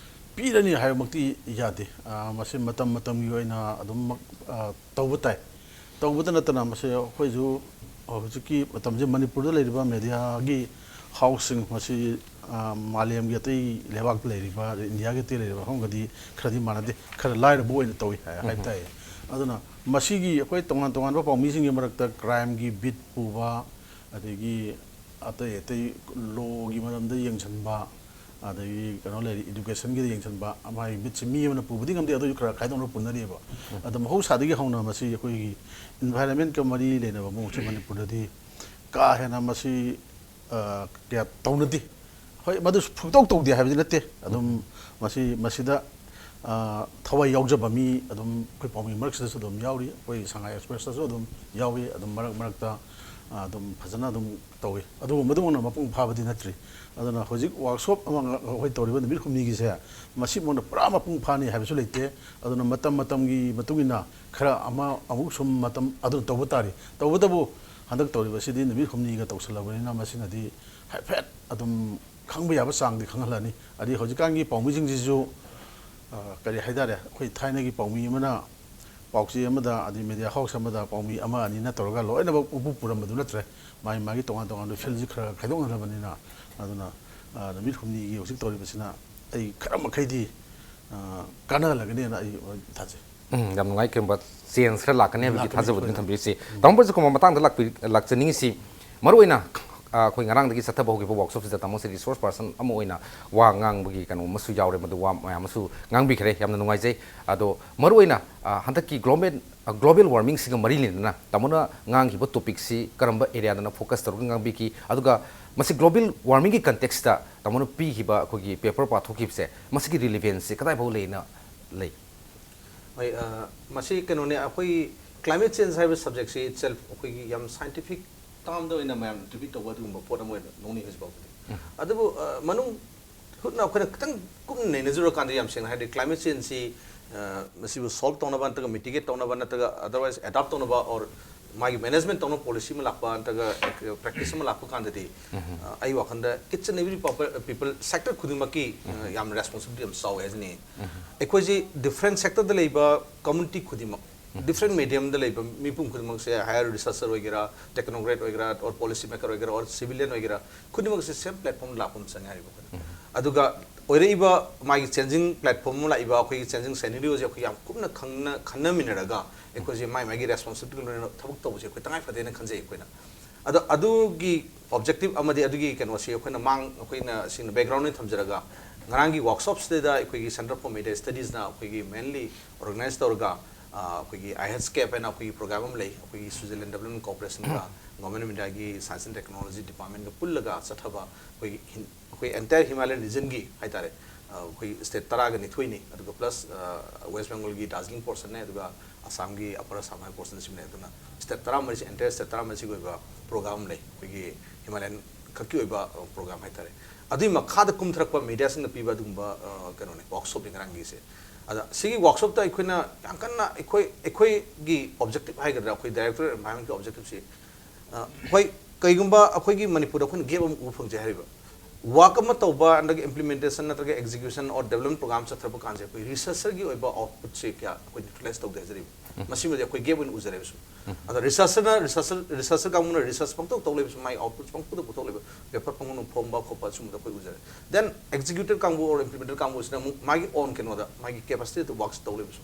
ꯄꯤꯔꯅꯤ ꯍꯥꯏꯕꯃꯛꯇꯤ ꯌꯥꯗꯦ꯫ ꯑ, ꯃꯁꯤ ꯃꯇꯝ ꯃꯇꯝꯒꯤ ꯑꯣꯏꯅ ꯑꯗꯨꯝꯃꯛ, ꯑ, ꯇꯧꯕ ꯇꯥꯏ꯫ ꯇꯧꯕꯗ ꯅꯠꯇꯅ ꯃꯁꯤ ꯑꯩꯈꯣꯏꯁꯨ ꯍꯧꯖꯤꯛꯀꯤ ꯃꯇꯝꯁꯦ ꯃꯅꯤꯄꯨꯔꯗ ꯂꯩꯔꯤꯕ ꯃꯦꯗꯤꯌꯥꯒꯤ ꯍꯥꯎꯁꯁꯤꯡ ꯃꯁꯤ, ꯑ, ꯃꯥꯂꯦꯝꯒꯤ ꯑꯇꯩ ꯂꯩꯕꯥꯛꯇ ꯂꯩꯔꯤꯕ, ꯑꯗꯩ ꯏꯟꯗꯤꯌꯥꯒꯤ ꯑꯇꯩ ꯂꯩꯔꯤꯕ ꯃꯐꯝꯒꯗꯤ ꯈꯔꯗꯤ ꯃꯥꯟꯅꯗꯦ, ꯈꯔ ꯂꯥꯏꯔꯕ ꯑꯣꯏꯅ ꯇꯧꯏ ꯍꯥꯏ, ꯍꯥꯏꯕ ꯇꯥꯏ꯫ ꯑꯗꯨꯅ ꯃꯁꯤꯒꯤ ꯑꯩꯈꯣꯏ ꯇꯣꯉꯥꯟ ꯇꯣꯉꯥꯟꯕ ꯄꯥꯎꯃꯤꯁꯤꯡꯒꯤ ꯃꯔꯛꯇ crimeꯒꯤ beat ꯄꯨꯕ, ꯑꯗꯒꯤ ꯑꯇꯩ ꯑꯇꯩ lawꯒꯤ ꯃꯔꯝꯗ ꯌꯦꯡꯁꯤꯟꯕ, ꯑꯗꯒꯤ ꯀꯩꯅꯣ ꯂꯩꯔꯤ, educationꯒꯤꯗ ꯌꯦꯡꯁꯤꯟꯕ, ꯃꯥꯒꯤ beatꯁꯤ ꯃꯤ ꯑꯃꯅ ꯄꯨꯕꯗꯤ ꯉꯝꯗꯦ, ꯑꯗꯨꯁꯨ ꯈꯔ ꯈꯥꯏꯗꯣꯛꯅ ꯄꯨꯅꯔꯤꯑꯕ꯫ ꯑꯗꯣ ꯃꯍꯧꯁꯥꯗꯒꯤ ꯍꯧꯅ ꯃꯁꯤ ꯑꯩꯈꯣꯏꯒꯤ environmentꯀ ꯃꯔꯤ ꯂꯩꯅꯕ ꯃꯑꯣꯡꯁꯦ ꯃꯅꯤꯄꯨꯔꯗꯗꯤ ꯀꯥ ꯍꯦꯟꯅ ꯃꯁꯤ, ꯑ, ꯀꯌꯥ ꯇꯧꯅꯗꯦ꯫ ꯍꯣꯏ, ꯃꯗꯨꯁꯨ ꯐꯨꯛꯇꯧ ꯇꯧꯗꯦ ꯍꯥꯏꯕꯗꯤ ꯅꯠꯇꯦ꯫ ꯑꯗꯨꯝ ꯃꯁꯤ, ꯃꯁꯤꯗ ꯑ, ꯊꯋꯥꯏ ꯌꯥꯎꯖꯕ ꯃꯤ ꯑꯗꯨꯝ ꯑꯩꯈꯣꯏ ꯄꯥꯎꯃꯤ ꯃꯔꯛꯁꯤꯗꯁꯨ ꯑꯗꯨꯝ ꯌꯥꯎꯔꯤ, ꯑꯩꯈꯣꯏ ꯁꯉꯥꯏ ꯑꯦꯛꯁꯄ꯭ꯔꯦꯁꯇꯁꯨ ꯑꯗꯨꯝ ꯌꯥꯎꯏ, ꯑꯗꯨꯝ ꯃꯔꯛ ꯃꯔꯛꯇ, ꯑ, ꯑꯗꯨꯝ ꯐꯖꯅ ꯑꯗꯨꯝ ꯇꯧꯏ꯫ ꯑꯗꯨꯕꯨ ꯃꯗꯨꯃꯛꯅ ꯃꯄꯨꯡ ꯐꯥꯕꯗꯤ ꯅꯠꯇ꯭ꯔꯤ꯫ ꯑꯗꯨꯅ ꯍꯧꯖꯤꯛ ꯋꯥꯔꯛꯁꯣꯞ ꯑꯃ ꯉ-, ꯑꯩꯈꯣꯏ ꯇꯧꯔꯤꯕ ꯅꯨꯃꯤꯠ ꯍꯨꯝꯅꯤꯒꯤꯁꯦ, ꯃꯁꯤꯃꯛꯅ ꯄꯨꯔꯥ ꯃꯄꯨꯡ ꯐꯥꯅꯤ ꯍꯥꯏꯕꯁꯨ ꯂꯩꯇꯦ꯫ ꯑꯗꯨꯅ ꯃꯇꯝ ꯃꯇꯝꯒꯤ ꯃꯇꯨꯡ ꯏꯟꯅ ꯈꯔ ꯑꯃ ꯑꯃꯨꯛ ꯁꯨꯝ ꯃꯇꯝ ꯑꯗꯨ ꯇꯧꯕ ꯇꯥꯔꯤ꯫ ꯇꯧꯕꯇꯕꯨ ꯍꯟꯗꯛ ꯇꯧꯔꯤꯕꯁꯤꯗꯤ ꯅꯨꯃꯤꯠ ꯍꯨꯝꯅꯤꯒ ꯇꯧꯁꯜꯂꯕꯅꯤꯅ ꯃꯁꯤꯅꯗꯤ ꯍꯥꯏꯐꯦꯠ ꯑꯗꯨꯝ ꯈꯪꯕ ꯌꯥꯕ ꯆꯥꯡꯗꯤ ꯈꯪꯍꯜꯂꯅꯤ꯫ ꯑꯗꯩ ꯍꯧꯖꯤꯛꯀꯥꯟꯒꯤ ꯄꯥꯎꯃꯤꯁꯤꯡꯁꯤꯁꯨ, ꯑ, ꯀꯔꯤ ꯍꯥꯏꯇꯥꯔꯦ, ꯑꯩꯈꯣꯏ ꯊꯥꯏꯅꯒꯤ ꯄꯥꯎꯃꯤ ꯑꯃꯅ ꯄꯥꯎꯆꯦ ꯑꯃꯗ, ꯑꯗꯩ ꯃꯦꯗꯤꯌꯥ ꯍꯥꯎꯁ ꯑꯃꯗ ꯄꯥꯎꯃꯤ ꯑꯃ ꯑꯅꯤꯅ ꯇꯧꯔꯒ ꯂꯣꯏꯅꯃꯛ ꯄꯨꯄꯨ ꯄꯨꯔꯝꯕꯗꯨ ꯅꯠꯇ꯭ꯔꯦ꯫ ꯃꯥꯒꯤ ꯃꯥꯒꯤ ꯇꯣꯉꯥꯟ ꯇꯣꯉꯥꯟꯕ ꯐꯤꯜꯁꯤ ꯈꯔ ꯈꯥꯏꯗꯣꯛꯅꯔꯕꯅꯤꯅ, ꯑꯗꯨꯅ, ꯑ, ꯅꯨꯃꯤꯠ ꯍꯨꯝꯅꯤꯒꯤ ꯍꯧꯖꯤꯛ ꯇꯧꯔꯤꯕꯁꯤꯅ ꯑꯩ ꯈꯔ ꯃꯈꯩꯗꯤ, ꯑ, ꯀꯥꯟꯅꯍꯜꯂꯒꯅꯦꯅ ꯑꯩ ꯊꯥꯖꯩ꯫ ꯎꯝ, ꯌꯥꯝ ꯅꯨꯡꯉꯥꯏ, ꯀꯩꯒꯨꯝꯕ ꯆꯦꯟꯖ ꯈꯔ ꯂꯥꯛꯀꯅꯤ ꯍꯥꯏꯕꯒꯤ ꯂꯥꯛꯀꯅꯤ, ꯊꯥꯖꯕꯗꯨ ꯑꯗꯨꯝ ꯁꯣꯏꯗꯅ꯫ ꯊꯝꯕꯤꯔꯤꯁꯤ꯫ ꯎꯝ꯫ ꯇꯥꯃꯣ ꯄ꯭ꯔꯖꯤꯠ ꯀꯨꯃꯥꯔ, ꯃꯇꯥꯡꯗ ꯂꯥꯛꯄꯤ-, ꯂꯥꯛꯆꯅꯤꯡꯉꯤꯁꯤ, ꯃꯔꯨꯑꯣꯏꯅ, ꯑ, ꯑꯩꯈꯣꯏ ꯉꯔꯥꯡꯗꯒꯤ ꯆꯠꯊꯕ ꯍꯧꯈꯤꯕ ꯋꯥꯔꯛꯁꯣꯞꯁꯤꯗ ꯇꯥꯃꯣꯁꯦ ꯔꯤꯁꯣꯔꯁ ꯄꯥꯔꯁꯟ ꯑꯃ ꯑꯣꯏꯅ ꯋꯥ ꯉꯥꯡꯕꯒꯤ ꯀꯩꯅꯣ ꯑꯃꯁꯨ ꯌꯥꯎꯔꯦ, ꯃꯗꯨ ꯋꯥ ꯃꯌꯥꯝ ꯑꯃꯁꯨ ꯉꯥꯡꯕꯤꯈ꯭ꯔꯦ, ꯌꯥꯝꯅ ꯅꯨꯡꯉꯥꯏꯖꯩ꯫ ꯑꯗꯣ ꯃꯔꯨꯑꯣꯏꯅ, ꯑ, ꯍꯟꯗꯛꯀꯤ ꯒ꯭ꯂꯣꯕꯦꯜ, ꯑ, ꯒ꯭ꯂꯣꯕꯦꯜ ꯋꯥꯔꯃꯤꯡꯁꯤꯒ ꯃꯔꯤ ꯂꯩꯅꯅ ꯇꯥꯃꯣꯅ ꯉꯥꯡꯈꯤꯕ ꯇꯣꯄꯤꯛꯁꯤ ꯀꯔꯝꯕ ꯑꯦꯔꯤꯌꯥꯗꯅ ꯐꯣꯀꯁ ꯇꯧꯔꯒ ꯉꯥꯡꯕꯤꯈꯤ, ꯑꯗꯨꯒ ꯃꯁꯤ ꯒ꯭ꯂꯣꯕꯦꯜ ꯋꯥꯔꯃꯤꯡꯒꯤ ꯀꯟꯇꯦꯛꯁꯇ ꯇꯥꯃꯣꯅ ꯄꯤꯈꯤꯕ ꯑꯩꯈꯣꯏꯒꯤ ꯄꯦꯄꯔ ꯄꯥꯊꯣꯛꯈꯤꯕꯁꯦ, ꯃꯁꯤꯒꯤ ꯔꯤꯂꯤꯚꯦꯟꯁꯁꯤ ꯀꯗꯥꯏꯐꯥꯎ ꯂꯩꯅ ꯂꯩ? ꯍꯣꯏ, ꯑ, ꯃꯁꯤ ꯀꯩꯅꯣꯅꯦ, ꯑꯩꯈꯣꯏ ꯀ꯭ꯂꯥꯏꯃꯦꯠ ꯆꯦꯟꯖ ꯍꯥꯏꯕ ꯁꯕꯖꯦꯛꯁꯤ ꯏꯠꯁꯦꯜꯐ ꯑꯩꯈꯣꯏꯒꯤ ꯌꯥꯝ ꯁꯥꯏꯟꯇꯤꯐꯤꯛ ꯇꯥꯝꯗ ꯑꯣꯏꯅ ꯃꯌꯥꯝꯅ ꯇ꯭ꯔꯤꯠ ꯇꯧꯕ ꯑꯗꯨꯒꯨꯝꯕ ꯄꯣꯠ ꯑꯃ ꯑꯣꯏꯅ ꯂꯧꯅꯩ ꯍꯧꯖꯤꯛ ꯐꯥꯎꯕꯗꯤ꯫ ꯎꯝ꯫ ꯑꯗꯨꯕꯨ, ꯑ, ꯃꯅꯨꯡ ꯍꯨꯠꯅ ꯑꯩꯈꯣꯏꯅ ꯈꯤꯇꯪ ꯀꯨꯞꯅ ꯅꯩꯅꯖꯔꯨꯔꯀꯥꯟꯗ, ꯌꯥꯝ ꯁꯦꯡꯅ ꯍꯥꯏꯔꯗꯤ, ꯀ꯭ꯂꯥꯏꯃꯦꯠ ꯆꯦꯟꯖꯁꯤ, ꯑ, ꯃꯁꯤꯕꯨ ꯁꯣꯜꯕ ꯇꯧꯅꯕ ꯅꯠꯇ꯭ꯔꯒ ꯃꯤꯇꯤꯒꯦꯠ ꯇꯧꯅꯕ ꯅꯠꯇ꯭ꯔꯒ ꯑꯗꯔꯋꯥꯏꯁ ꯑꯦꯗꯥꯞ ꯇꯧꯅꯕ ꯑꯣꯔ ꯃꯥꯒꯤ ꯃꯦꯅꯦꯖꯃꯦꯟ ꯇꯧꯅꯕ ꯄꯣꯂꯤꯁꯤ ꯑꯃ ꯂꯥꯛꯄ ꯅꯠꯇ꯭ꯔꯒ ꯄ꯭ꯔꯦꯛꯇꯤꯁ ꯑꯃ ꯂꯥꯛꯄ ꯀꯥꯟꯗꯗꯤ, ꯎꯝ꯫ ꯑ, ꯑꯩ ꯋꯥꯈꯜꯗ each and every people, people sector ꯈꯨꯗꯤꯡꯃꯛꯀꯤ, ꯑ, ꯎꯝ꯫ ꯌꯥꯝ ꯔꯦꯁꯄꯣꯟꯁꯤꯕꯤꯂꯤꯇꯤ ꯌꯥꯝ ꯆꯥꯎꯋꯦ ꯍꯥꯏꯖꯅꯤꯡꯉꯤ꯫ ꯎꯝ꯫ ꯑꯩꯈꯣꯏꯁꯤ ꯗꯤꯐ꯭ꯔꯦꯟ ꯁꯦꯛꯇꯔꯗ ꯂꯩꯕ ꯀꯝꯃꯨꯅꯤꯇꯤ ꯈꯨꯗꯤꯡꯃꯛ, ꯎꯝ꯫ ꯗꯤꯐ꯭ꯔꯦꯟ ꯃꯦꯗꯤꯌꯝꯗ ꯂꯩꯕ ꯃꯤꯄꯨꯝ ꯈꯨꯗꯤꯡꯃꯛꯁꯦ, ꯍꯥꯏꯌꯔ ꯔꯤꯁꯔꯆꯔ ꯑꯣꯏꯒꯦꯔꯥ, ꯇꯦꯛꯅꯣꯀ꯭ꯔꯦꯠ ꯑꯣꯏꯒꯦꯔꯥ, ꯑꯣꯔ ꯄꯣꯂꯤꯁꯤ ꯃꯦꯀꯔ ꯑꯣꯏꯒꯦꯔꯥ, ꯑꯣꯔ ꯁꯤꯚꯤꯂꯤꯌꯟ ꯑꯣꯏꯒꯦꯔꯥ, ꯈꯨꯗꯤꯡꯃꯛꯁꯦ ꯁꯦꯝ ꯄ꯭ꯂꯦꯠꯐꯣꯝꯗ ꯂꯥꯛꯄ ꯑꯃ ꯆꯪꯉꯦ ꯍꯥꯏꯔꯤꯕ ꯑꯩꯈꯣꯏꯅ꯫ ꯎꯝ꯫ ꯑꯗꯨꯒ ꯑꯣꯏꯔꯛꯏꯕ ꯃꯥꯒꯤ ꯆꯦꯟꯖꯤꯡ ꯄ꯭ꯂꯦꯠꯐꯣꯝ ꯑꯃ ꯂꯥꯛꯏꯕ, ꯑꯩꯈꯣꯏꯒꯤ ꯆꯦꯟꯖꯤꯡ ꯁꯦꯅꯦꯔꯤꯑꯣꯁꯦ ꯑꯩꯈꯣꯏ ꯌꯥꯝ ꯀꯨꯞꯅ ꯈꯪꯅ-, ꯈꯟꯅꯃꯤꯟꯅꯔꯒ ꯑꯩꯈꯣꯏꯁꯦ ꯃꯥꯏ ꯃꯥꯏꯒꯤ ꯔꯦꯁꯄꯣꯟꯁꯤꯕꯤꯂꯤꯇꯤ ꯂꯣꯏꯅ ꯊꯕꯛ ꯇꯧꯕꯁꯦ ꯑꯩꯈꯣꯏ ꯇꯉꯥꯏ ꯐꯗꯦꯅ ꯈꯟꯖꯩ ꯑꯩꯈꯣꯏꯅ꯫ ꯑꯗꯣ ꯑꯗꯨꯒꯤ ꯑꯣꯕꯖꯦꯛꯇꯤꯚ ꯑꯃꯗꯤ ꯑꯗꯨꯒꯤ ꯀꯩꯅꯣꯁꯤ ꯑꯩꯈꯣꯏꯅ ꯃꯥꯡ-, ꯑꯩꯈꯣꯏꯅ ꯁꯤꯡꯅ ꯕꯦꯛꯒ꯭ꯔꯥꯎꯟ ꯑꯣꯏꯅ ꯊꯝꯖꯔꯒ, ꯉꯔꯥꯡꯒꯤ ꯋꯥꯔꯛꯁꯣꯞꯁꯤꯗ ꯑꯩꯈꯣꯏꯒꯤ Center for Media Studiesꯅ ꯑꯩꯈꯣꯏꯒꯤ ꯃꯦꯟꯂꯤ ꯑꯣꯔꯒꯅꯥꯏꯖ ꯇꯧꯔꯒ, ꯑ, ꯑꯩꯈꯣꯏꯒꯤ IHSCAP ꯍꯥꯏꯅ ꯑꯩꯈꯣꯏꯒꯤ ꯄ꯭ꯔꯣꯒ꯭ꯔꯥꯝ ꯑꯃ ꯂꯩ, ꯑꯩꯈꯣꯏꯒꯤ Switzerland Development Corporationꯒ Government of Indiaꯒꯤ Science and Technology Departmentꯒ ꯄꯨꯜꯂꯒ ꯆꯠꯊꯕ ꯑꯩꯈꯣꯏꯒꯤ ꯍꯤꯟ-, ꯑꯩꯈꯣꯏ entire Himalayan regionꯒꯤ ꯍꯥꯏꯇꯥꯔꯦ, ꯑꯩꯈꯣꯏ ꯁ꯭ꯇꯦꯠ ꯇꯔꯥꯒ ꯅꯤꯊꯣꯏꯅꯤ, ꯑꯗꯨꯒ ꯄ꯭ꯂꯁ ꯋꯦꯁ ꯕꯦꯡꯒꯣꯜꯒꯤ ꯗꯥꯔꯖꯤꯂꯤꯡ ꯄꯣꯔꯁꯟꯅꯦ, ꯑꯗꯨꯒ ꯑꯁꯥꯝꯒꯤ ꯑꯞꯄꯔ ꯑꯁꯥꯝ ꯍꯥꯏꯕ ꯄꯣꯔꯁꯟꯁꯤꯃꯅꯦ꯫ ꯑꯗꯨꯅ ꯁ꯭ꯇꯦꯠ ꯇꯔꯥꯃꯔꯤꯁꯤ, ꯑꯦꯟꯇꯥꯌꯔ ꯁ꯭ꯇꯦꯠ ꯇꯔꯥꯃꯔꯤꯁꯤꯒꯤ ꯑꯣꯏꯕ ꯄ꯭ꯔꯣꯒ꯭ꯔꯥꯝ ꯑꯃ ꯂꯩ, ꯑꯩꯈꯣꯏꯒꯤ ꯍꯤꯃꯥꯂꯌꯟ ꯈꯛꯀꯤ ꯑꯣꯏꯕ ꯄ꯭ꯔꯣꯒ꯭ꯔꯥꯝ ꯍꯥꯏꯇꯥꯔꯦ꯫ ꯑꯗꯨꯒꯤ ꯃꯈꯥꯗ ꯀꯨꯝꯊꯔꯛꯄ ꯃꯦꯗꯤꯌꯥꯁꯤꯡꯅ ꯄꯤꯕ ꯑꯗꯨꯒꯨꯝꯕ ꯑ, ꯀꯩꯅꯣꯅꯦ, ꯋꯥꯔꯛꯁꯣꯞꯅꯤ ꯉꯔꯥꯡꯒꯤꯁꯦ꯫ ꯑꯗ ꯁꯤꯒꯤ ꯋꯥꯔꯛꯁꯣꯞꯇ ꯑꯩꯈꯣꯏꯅ ꯌꯥꯝ ꯀꯟꯅ ꯑꯩꯈꯣꯏ ꯑꯩꯈꯣꯏꯒꯤ ꯑꯣꯕꯖꯦꯛꯇꯤꯚ ꯍꯥꯏꯒꯗ꯭ꯔꯥ, ꯑꯩꯈꯣꯏ ꯗꯥꯏꯔꯦꯛꯇꯣꯔꯦꯠ ꯑꯦꯟꯚꯥꯏꯔꯟꯃꯦꯟꯀꯤ ꯑꯣꯕꯖꯦꯛꯇꯤꯚꯁꯤ, ꯑ, ꯍꯣꯏ, ꯀꯩꯒꯨꯝꯕ ꯑꯩꯈꯣꯏꯒꯤ ꯃꯅꯤꯄꯨꯔꯗ ꯑꯩꯈꯣꯏꯅ ꯒꯦꯞ ꯑꯃ ꯎꯕ ꯐꯪꯖꯩ ꯍꯥꯏꯔꯤꯕ꯫ ꯋꯥꯔꯛ ꯑꯃ ꯇꯧꯕ, ꯅꯠꯇ꯭ꯔꯒ ꯏꯝꯄ꯭ꯂꯤꯃꯦꯟꯇꯦꯁꯟ ꯅꯠꯇ꯭ꯔꯒ ꯑꯦꯛꯖꯤꯀ꯭ꯌꯨꯁꯟ ꯑꯣꯔ ꯗꯦꯕꯂꯞꯃꯦꯟ ꯄ꯭ꯔꯣꯒ꯭ꯔꯥꯝ ꯆꯠꯊꯔꯛꯄ ꯀꯥꯟꯁꯦ ꯑꯩꯈꯣꯏ ꯔꯤꯁꯔꯆꯔꯒꯤ ꯑꯣꯏꯕ ꯑꯥꯎꯠꯄꯨꯠꯁꯦ ꯀꯌꯥ ꯑꯩꯈꯣꯏ ꯌꯨꯇꯤꯂꯥꯏꯁ ꯇꯧꯗꯦ ꯍꯥꯏꯖꯔꯤꯕ꯫ ꯃꯁꯤꯃꯗꯤ ꯑꯩꯈꯣꯏ ꯒꯦꯞ ꯑꯣꯏꯅ ꯎꯖꯔꯦꯕ ꯁꯨꯝ꯫ ꯑꯗ ꯔꯤꯁꯔꯆꯔꯅ ꯔꯤꯁꯔꯆꯔ ꯔꯤꯁꯔꯆꯔ ꯀꯥꯡꯕꯨꯅ ꯔꯤꯁꯔꯆ ꯄꯪꯇꯧ ꯇꯧ ꯂꯩꯕꯁꯨ, ꯃꯥꯒꯤ ꯑꯥꯎꯠꯄꯨꯠ ꯄꯪꯄꯨꯗ ꯄꯨꯊꯣꯛ ꯂꯩꯕ, ꯄꯦꯄꯔ ꯄꯪꯒꯨꯝꯅ ꯐꯣꯡꯕ ꯈꯣꯠꯄ ꯁꯨꯝꯕꯗ ꯑꯩꯈꯣꯏ ꯎꯖꯔꯦ꯫ ꯗꯦꯟ ꯑꯦꯛꯖꯤꯀ꯭ꯌꯨꯇꯤꯚ ꯀꯥꯡꯕꯨ ꯑꯣꯔ ꯏꯝꯄ꯭ꯂꯤꯃꯦꯟꯇꯔ ꯀꯥꯡꯕꯨꯁꯤꯅ ꯑꯃꯨꯛ ꯃꯥꯒꯤ ꯑꯣꯟ ꯀꯩꯅꯣꯗ, ꯃꯥꯒꯤ ꯀꯦꯄꯥꯁꯤꯇꯤꯗ ꯋꯥꯔꯛꯁ ꯇꯧ ꯂꯩꯕꯁꯨ꯫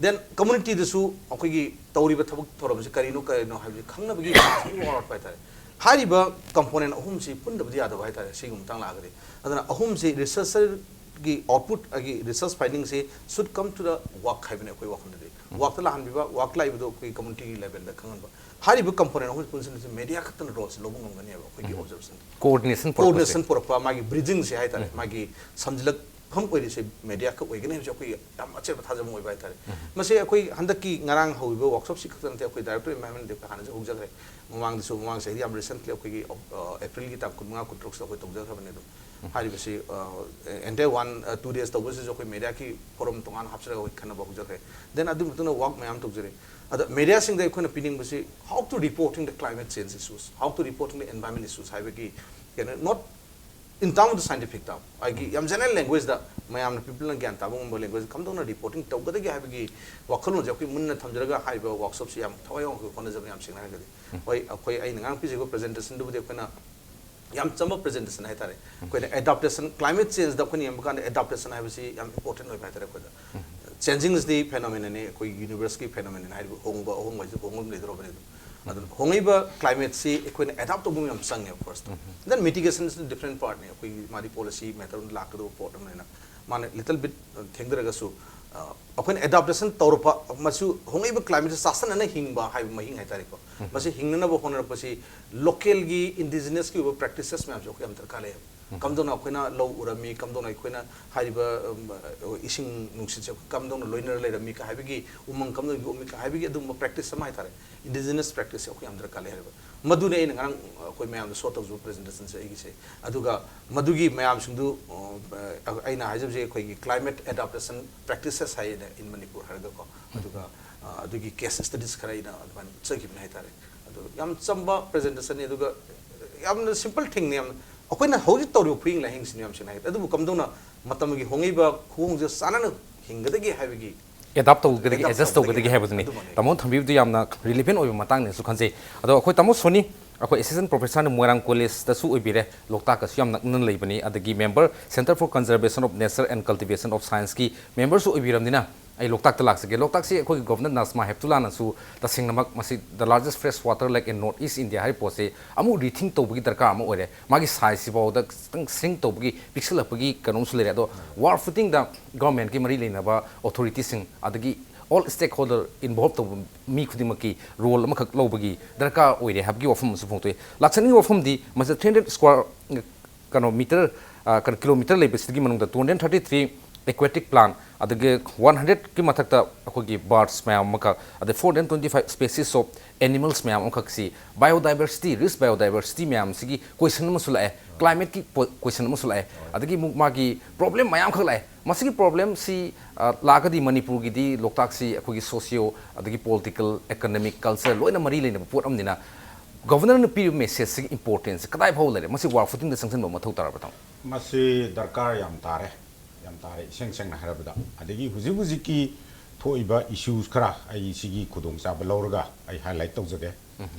ꯗꯦꯟ ꯀꯝꯃꯨꯅꯤꯇꯤꯗꯁꯨ ꯑꯩꯈꯣꯏꯒꯤ ꯇꯧꯔꯤꯕ ꯊꯕꯛ ꯊꯧꯔꯝꯁꯤ ꯀꯔꯤꯅꯣ ꯀꯔꯤꯅꯣ ꯍꯥꯏꯕꯁꯤ ꯈꯪꯅꯕꯒꯤ ꯋꯥꯠꯄ ꯍꯥꯏꯇꯥꯔꯦ꯫ ꯍꯥꯏꯔꯤꯕ ꯀꯝꯄꯣꯅꯦꯟ ꯑꯍꯨꯝꯁꯤ ꯄꯨꯟꯗꯕꯗꯤ ꯌꯥꯗꯕ ꯍꯥꯏꯇꯥꯔꯦ, ꯁꯤꯒꯤ ꯃꯇꯥꯡ ꯂꯥꯛꯑꯒꯗꯤ꯫ ꯑꯗꯨꯅ ꯑꯍꯨꯝꯁꯤ ꯔꯤꯁꯔꯆꯔꯒꯤ ꯑꯥꯎꯠꯄꯨꯠ, ꯑꯩꯒꯤ research ꯐꯥꯏꯟꯗꯤꯡꯁꯤ should come to the work ꯍꯥꯏꯕꯅꯤ ꯑꯩꯈꯣꯏ ꯋꯥꯈꯜꯗꯗꯤ꯫ ꯋꯥꯔꯛꯇ ꯂꯥꯛꯍꯟꯕꯤꯕ, ꯋꯥꯔꯛ ꯂꯥꯛꯏꯕꯗꯣ ꯑꯩꯈꯣꯏ ꯀꯝꯃꯨꯅꯤꯇꯤꯒꯤ ꯂꯦꯚꯦꯜꯗ ꯈꯪꯍꯟꯕ꯫ ꯍꯥꯏꯔꯤꯕ ꯀꯝꯄꯣꯅꯦꯟ ꯑꯍꯨꯝꯁꯤ ꯄꯨꯟꯁꯤꯟꯕꯁꯤ ꯃꯦꯗꯤꯌꯥ ꯈꯛꯇꯅ ꯔꯣꯜꯁꯤ ꯂꯧꯕ ꯉꯝꯒꯅꯦꯕ ꯑꯩꯈꯣꯏꯒꯤ ꯑꯣꯕꯖꯔꯕꯦꯁꯟ꯫ ꯀꯣꯑꯣꯔꯗꯤꯅꯦꯁꯟ ꯄꯨꯔꯛꯄꯁꯦ꯫ ꯀꯣꯑꯣꯔꯗꯤꯅꯦꯁꯟ ꯄꯨꯔꯛꯄ, ꯃꯥꯒꯤ ꯕ꯭ꯔꯤꯖꯤꯡꯁꯦ ꯍꯥꯏꯇꯥꯔꯦ, ꯃꯥꯒꯤ ꯁꯝꯖꯤꯜꯂꯛꯐꯝ ꯑꯣꯏꯔꯤꯁꯦ ꯃꯦꯗꯤꯌꯥ ꯈꯛ ꯑꯣꯏꯒꯅꯤ ꯍꯥꯏꯕꯁꯦ ꯑꯩꯈꯣꯏꯒꯤ ꯌꯥꯝ ꯑꯆꯦꯠꯄ ꯊꯥꯖꯕ ꯑꯣꯏꯕ ꯍꯥꯏꯇꯥꯔꯦ꯫ ꯃꯁꯤ ꯑꯩꯈꯣꯏ ꯍꯟꯗꯛꯀꯤ ꯉꯔꯥꯡ ꯍꯧꯈꯤꯕ ꯋꯥꯔꯛꯁꯣꯞꯁꯤ ꯈꯛꯇ ꯅꯠꯇꯦ, ꯑꯩꯈꯣꯏ ꯗꯥꯏꯔꯦꯛꯇꯣꯔꯦꯠ ꯑꯦꯟꯚꯥꯏꯔꯟꯃꯦꯟꯗ ꯍꯥꯟꯅꯁꯨ ꯍꯧꯖꯈ꯭ꯔꯦ꯫ ꯃꯃꯥꯡꯗꯁꯨ, ꯃꯃꯥꯡ ꯆꯍꯤꯗꯤ ꯌꯥꯝ ꯔꯤꯁꯦꯟꯠꯂꯤ ꯑꯩꯈꯣꯏꯒꯤ, ꯑ, ꯑꯦꯄ꯭ꯔꯤꯜꯒꯤ ꯇꯥꯡ ꯀꯨꯟꯃꯉꯥ, ꯀꯨꯟꯇꯔꯨꯛꯁꯤꯗ ꯑꯩꯈꯣꯏ ꯇꯧꯖꯈ꯭ꯔꯕꯅꯦ꯫ ꯑꯗꯨꯝ ꯍꯥꯏꯔꯤꯕꯁꯤ, ꯑ, ꯑꯦꯟꯇꯥꯌꯔ ꯋꯥꯟ, ꯑ, ꯇꯨ ꯗꯦꯖ ꯇꯧꯕꯁꯤꯁꯨ ꯑꯩꯈꯣꯏ ꯃꯦꯗꯤꯌꯥꯒꯤ ꯐꯣꯔꯝ ꯇꯣꯉꯥꯟꯅ ꯍꯥꯞꯆꯔꯒ ꯑꯩꯈꯣꯏ ꯈꯟꯅꯕ ꯍꯧꯖꯈ꯭ꯔꯦ꯫ ꯗꯦꯟ ꯑꯗꯨꯒꯤ ꯃꯇꯨꯡꯗ ꯋꯥꯔꯛ ꯃꯌꯥꯝ ꯇꯧꯖꯔꯦ꯫ ꯑꯗ ꯃꯦꯗꯤꯌꯥꯁꯤꯡꯗ ꯑꯩꯈꯣꯏꯅ ꯄꯤꯅꯤꯡꯕꯁꯤ, how to reporting the climate change issues, how to reporting the environment issues ꯍꯥꯏꯕꯒꯤ ꯀꯩꯅꯣ, not in term of the scientific term, ꯑꯩꯒꯤ ꯌꯥꯝ ꯖꯦꯅꯔꯦꯜ ꯂꯦꯡꯒ꯭ꯋꯦꯖꯇ ꯃꯌꯥꯝꯅ, ꯄꯤꯄꯜꯅ ꯒ꯭ꯌꯥꯟ ꯇꯥꯕ ꯉꯝꯕ ꯂꯦꯡꯒ꯭ꯋꯦꯖꯇ ꯀꯝꯗꯧꯅ ꯔꯤꯄꯣꯔꯇꯤꯡ ꯇꯧꯒꯗꯒꯦ ꯍꯥꯏꯕꯒꯤ ꯋꯥꯈꯜꯂꯣꯟꯁꯦ ꯑꯩꯈꯣꯏ ꯃꯨꯟꯅ ꯊꯝꯖꯔꯒ ꯍꯥꯏꯔꯤꯕ ꯋꯥꯔꯛꯁꯣꯞꯁꯤ ꯌꯥꯝ ꯊꯋꯥꯏ ꯌꯥꯎꯅ ꯑꯩꯈꯣꯏ ꯍꯣꯠꯅꯖꯕ, ꯌꯥꯝ ꯁꯦꯡꯅ ꯍꯥꯏꯔꯒꯗꯤ꯫ ꯍꯣꯏ, ꯑꯩꯈꯣꯏ, ꯑꯩꯅ ꯉꯔꯥꯡ ꯄꯤꯖꯈꯤꯕ ꯄ꯭ꯔꯖꯦꯟꯇꯦꯁꯟꯗꯨꯕꯨꯗꯤ ꯑꯩꯈꯣꯏꯅ ꯌꯥꯝ ꯆꯝꯕ ꯄ꯭ꯔꯖꯦꯟꯇꯦꯁꯟ ꯍꯥꯏꯇꯥꯔꯦ꯫ ꯑꯩꯈꯣꯏꯅ ꯑꯦꯗꯥꯞꯇꯦꯁꯟ, ꯀ꯭ꯂꯥꯏꯃꯦꯠ ꯆꯦꯟꯖꯗ ꯑꯩꯈꯣꯏꯅ ꯌꯦꯡꯕ ꯀꯥꯟꯗ ꯑꯦꯗꯥꯞꯇꯦꯁꯟ ꯍꯥꯏꯕꯁꯤ ꯌꯥꯝ ꯏꯝꯄꯣꯔꯇꯦꯟ ꯑꯣꯏꯕ ꯍꯥꯏꯇꯥꯔꯦ ꯑꯩꯈꯣꯏꯗ꯫ ꯆꯦꯟꯖꯤꯡꯁꯤꯗꯤ ꯐꯦꯅꯣꯃꯦꯅꯅꯤ, ꯑꯩꯈꯣꯏ ꯌꯨꯅꯤꯚꯔꯁꯀꯤ ꯐꯦꯅꯣꯃꯦꯅꯟ ꯍꯥꯏꯔꯤꯕ ꯍꯣꯡꯕ ꯑꯍꯣꯡꯕ ꯍꯥꯏꯁꯦ ꯍꯣꯡꯕ ꯑꯃ ꯂꯩꯗꯧꯔꯕꯅꯤ ꯑꯗꯨꯝ꯫ ꯑꯗꯨꯅ ꯍꯣꯡꯉꯛꯏꯕ ꯀ꯭ꯂꯥꯏꯃꯦꯠꯁꯤ ꯑꯩꯈꯣꯏꯅ ꯑꯦꯗꯥꯞ ꯇꯧꯕ ꯑꯃ ꯌꯥꯝ ꯆꯪꯉꯦꯕ ꯐꯥꯔꯁꯇ꯫ ꯗꯦꯟ ꯃꯤꯇꯤꯒꯦꯁꯟ ꯏꯁ ꯗꯤꯐ꯭ꯔꯦꯟ ꯄꯥꯔꯠꯅꯤ, ꯑꯩꯈꯣꯏꯒꯤ ꯃꯥꯗꯤ ꯄꯣꯂꯤꯁꯤ ꯃꯦꯇꯔ ꯂꯥꯛꯀꯗꯧꯕ ꯄꯣꯠ ꯑꯃꯅꯤꯅ꯫ ꯃꯥꯅ ꯂꯤꯇꯜ ꯕꯤꯠ ꯊꯦꯡꯊꯔꯒꯁꯨ, ꯑ, ꯑꯩꯈꯣꯏꯅ ꯑꯦꯗꯥꯞꯇꯦꯁꯟ ꯇꯧꯔꯛꯄ, ꯃꯁꯤ ꯍꯣꯡꯉꯛꯏꯕ ꯀ꯭ꯂꯥꯏꯃꯦꯠꯁꯤ ꯆꯥꯁꯟꯅꯅ ꯍꯤꯡꯕ ꯍꯥꯏꯕ ꯃꯍꯤꯡ ꯍꯥꯏꯇꯥꯔꯦꯀꯣ꯫ ꯃꯁꯤ ꯍꯤꯡꯅꯅꯕ ꯍꯣꯠꯅꯔꯛꯄꯁꯤ ꯂꯣꯀꯦꯜꯒꯤ ꯏꯟꯗꯤꯖꯤꯅꯁꯀꯤ ꯑꯣꯏꯕ ꯄ꯭ꯔꯦꯛꯇꯤꯁꯦꯁ ꯃꯌꯥꯝꯁꯦ ꯑꯩꯈꯣꯏ ꯌꯥꯝ ꯗꯔꯀꯥꯔ ꯂꯩꯌꯦꯕ꯫ ꯀꯝꯗꯧꯅ ꯑꯩꯈꯣꯏꯅ ꯂꯧ ꯎꯔꯝꯃꯤ, ꯀꯝꯗꯧꯅ ꯑꯩꯈꯣꯏꯅ ꯍꯥꯏꯔꯤꯕ, ꯎꯝ, ꯏꯁꯤꯡ ꯅꯨꯡꯁꯤꯠꯁꯦ ꯑꯩꯈꯣꯏ ꯀꯝꯗꯧꯅ ꯂꯣꯏꯅꯔ ꯂꯩꯔꯝꯃꯤ ꯀ ꯍꯥꯏꯕꯒꯤ, ꯎꯃꯪ ꯀꯝꯗꯧꯅ ꯌꯣꯛꯑꯝꯃꯤ ꯀ ꯍꯥꯏꯕꯒꯤ ꯑꯗꯨꯒꯨꯝꯕ practice ꯑꯃ ꯍꯥꯏꯇꯥꯔꯦ, indigenous practice ꯁꯦ ꯑꯩꯈꯣꯏ ꯌꯥꯝ ꯗꯔꯀꯥꯔ ꯂꯩ ꯍꯥꯏꯕ꯫ ꯃꯗꯨꯅꯦ ꯑꯩꯅ ꯉꯔꯥꯡ ꯑꯩꯈꯣꯏ ꯃꯌꯥꯝꯗ show ꯇꯧꯖꯕ presentation ꯁꯦ ꯑꯩꯒꯤꯁꯦ꯫ ꯑꯗꯨꯒ ꯃꯗꯨꯒꯤ ꯃꯌꯥꯝꯁꯤꯡꯗꯨ, ꯑ, ꯑꯩꯅ ꯍꯥꯏꯖꯕꯁꯦ ꯑꯩꯈꯣꯏꯒꯤ climate adaptation practices ꯍꯥꯏꯌꯦꯅ in Manipur ꯍꯥꯏꯔꯒꯀꯣ꯫ ꯑꯗꯨꯒ, ꯑ, ꯑꯗꯨꯒꯤ case studies ꯈꯔ ꯑꯩꯅ ꯑꯗꯨꯃꯥꯏꯅ ꯎꯠꯆꯈꯤꯕꯅꯤ ꯍꯥꯏꯇꯥꯔꯦ꯫ ꯑꯗꯨ ꯌꯥꯝ ꯆꯝꯕ presentation ꯅꯤ, ꯑꯗꯨꯒ ꯌꯥꯝꯅ simple thing ꯅꯤ꯫ ꯌꯥꯝ, ꯑꯩꯈꯣꯏꯅ ꯍꯧꯖꯤꯛ ꯇꯧꯔꯤꯕ ꯈꯨꯍꯤꯡ ꯂꯥꯏꯍꯤꯡꯁꯤꯅ ꯌꯥꯝ ꯁꯦꯡꯅ ꯍꯥꯏ, ꯑꯗꯨꯕꯨ ꯀꯝꯗꯧꯅ ꯃꯇꯝꯒꯤ ꯍꯣꯡꯉꯛꯏꯕ ꯈꯨꯍꯣꯡꯁꯦ ꯆꯥꯟꯅꯅ ꯍꯤꯡꯒꯗꯒꯦ ꯍꯥꯏꯕꯒꯤ, ꯑꯦꯗꯥꯞ ꯇꯧꯒꯗꯒꯦ, adapt ꯑꯦꯗꯖꯁ ꯇꯧꯒꯗꯒꯦ ꯇꯧꯒꯗꯒꯦ ꯍꯥꯏꯕꯗꯨꯅꯤ꯫ ꯑꯗꯨꯃꯛꯅꯤ꯫ ꯇꯥꯃꯣꯅ ꯊꯝꯕꯤꯕꯗꯨ ꯌꯥꯝꯅ relevant ꯑꯣꯏꯕ ꯃꯇꯥꯡꯅꯦꯁꯨ ꯈꯟꯖꯩ꯫ ꯑꯗꯣ ꯑꯩꯈꯣꯏ ꯇꯥꯃꯣ ꯁꯣꯅꯤ, ꯑꯩꯈꯣꯏ assistant professor ꯅ ꯃꯣꯏꯔꯥꯡ ꯀꯣꯂꯦꯖꯇꯁꯨ ꯑꯣꯏꯕꯤꯔꯦ, ꯂꯣꯛꯇꯥꯛꯀꯁꯨ ꯌꯥꯝ ꯅꯛꯅꯅ ꯂꯩꯕꯅꯤ, ꯑꯗꯒꯤ member Centre for Conservation of Nature and Cultivation of Science ꯀꯤ member ꯁꯨ ꯑꯣꯏꯕꯤꯔꯕꯅꯤꯅ, ꯑꯩ ꯂꯣꯛꯇꯥꯛꯇ ꯂꯥꯛꯆꯒꯦ꯫ ꯂꯣꯛꯇꯥꯛꯁꯤ ꯑꯩꯈꯣꯏꯒꯤ governor ꯅꯖꯃꯥ ꯍꯦꯞꯇꯨꯂꯥꯅꯁꯨ ꯇꯁꯦꯡꯅꯃꯛ ꯃꯁꯤ the largest fresh water lake in North East India ꯍꯥꯏꯔꯤꯕ ꯄꯣꯠꯁꯤ ꯑꯃꯨꯛ rethink ꯇꯧꯕꯒꯤ ꯗꯔꯀꯥꯔ ꯑꯃ ꯑꯣꯏꯔꯦ꯫ ꯃꯥꯒꯤ size ꯁꯤꯐꯥꯎꯗ ꯈꯤꯇꯪ shrink ꯇꯧꯕꯒꯤ, ꯄꯤꯛꯁꯤꯜꯂꯛꯄꯒꯤ ꯀꯩꯅꯣꯝꯁꯨ ꯂꯩꯔꯦ꯫ ꯑꯗꯣ war footing ꯗ government ꯀꯤ ꯃꯔꯤ ꯂꯩꯅꯕ authority ꯁꯤꯡ, ꯑꯗꯒꯤ all stakeholder involve ꯇꯧꯕ ꯃꯤ ꯈꯨꯗꯤꯡꯃꯛꯀꯤ role ꯑꯃꯈꯛ ꯂꯧꯕꯒꯤ ꯗꯔꯀꯥꯔ ꯑꯣꯏꯔꯦ ꯍꯥꯏꯕꯒꯤ ꯋꯥꯐꯝ ꯑꯃꯁꯨ ꯐꯣꯡꯗꯣꯛꯏ꯫ ꯂꯥꯛꯆꯅꯤꯡꯉꯤꯕ ꯋꯥꯐꯝꯗꯤ ꯃꯁꯤꯗ three hundred square, ꯀꯩꯅꯣ, meter, ꯑ, ꯀꯩꯅꯣ, kilometer ꯂꯩꯕꯁꯤꯗꯒꯤ ꯃꯅꯨꯡꯗ two hundred thirty three aquatic plant, ꯑꯗꯒꯤ one hundred ꯀꯤ ꯃꯊꯛꯇ ꯑꯩꯈꯣꯏꯒꯤ birds ꯃꯌꯥꯝ ꯑꯃꯈꯛ, ꯑꯗꯩ four hundred twenty five species of animals ꯃꯌꯥꯝ ꯑꯃꯈꯛꯁꯤ biodiversity, rich biodiversity ꯃꯌꯥꯝꯁꯤꯒꯤ question ꯑꯃꯁꯨ ꯂꯥꯛꯑꯦ, climate ꯀꯤ question ꯑꯃꯁꯨ ꯂꯥꯛꯑꯦ, ꯑꯗꯒꯤ ꯑꯃꯨꯛ ꯃꯥꯒꯤ problem ꯃꯌꯥꯝꯈꯛ ꯂꯥꯛꯑꯦ꯫ ꯃꯁꯤꯒꯤ problem ꯁꯤ, ꯑ, ꯂꯥꯛꯑꯒꯗꯤ ꯃꯅꯤꯄꯨꯔꯒꯤꯗꯤ ꯂꯣꯛꯇꯥꯛꯁꯤ ꯑꯩꯈꯣꯏꯒꯤ socio, ꯑꯗꯒꯤ political, economic, culture ꯂꯣꯏꯅ ꯃꯔꯤ ꯂꯩꯅꯕ ꯄꯣꯠ ꯑꯃꯅꯤꯅ, governor ꯅ ꯄꯤꯔꯤꯕ message ꯁꯤꯒꯤ importance ꯁꯤ ꯀꯗꯥꯏ ꯐꯥꯎ ꯂꯩꯔꯦ? ꯃꯁꯤ war footing ꯗ ꯆꯪꯁꯤꯟꯕ ꯃꯊꯧ ꯇꯥꯔꯕ꯭ꯔꯥ, ꯇꯥꯃꯣ? ꯃꯁꯤ ꯗꯔꯀꯥꯔ ꯌꯥꯝ ꯇꯥꯔꯦ, ꯌꯥꯝ ꯇꯥꯔꯦ, ꯏꯁꯦꯡ ꯁꯦꯡꯅ ꯍꯥꯏꯔꯕꯗ꯫ ꯑꯗꯒꯤ ꯍꯧꯖꯤꯛ ꯍꯧꯖꯤꯛꯀꯤ ꯊꯣꯛꯏꯕ issues ꯈꯔ ꯑꯩ ꯁꯤꯒꯤ ꯈꯨꯗꯣꯡꯆꯥꯕ ꯂꯧꯔꯒ ꯑꯩ highlight ꯇꯧꯖꯒꯦ꯫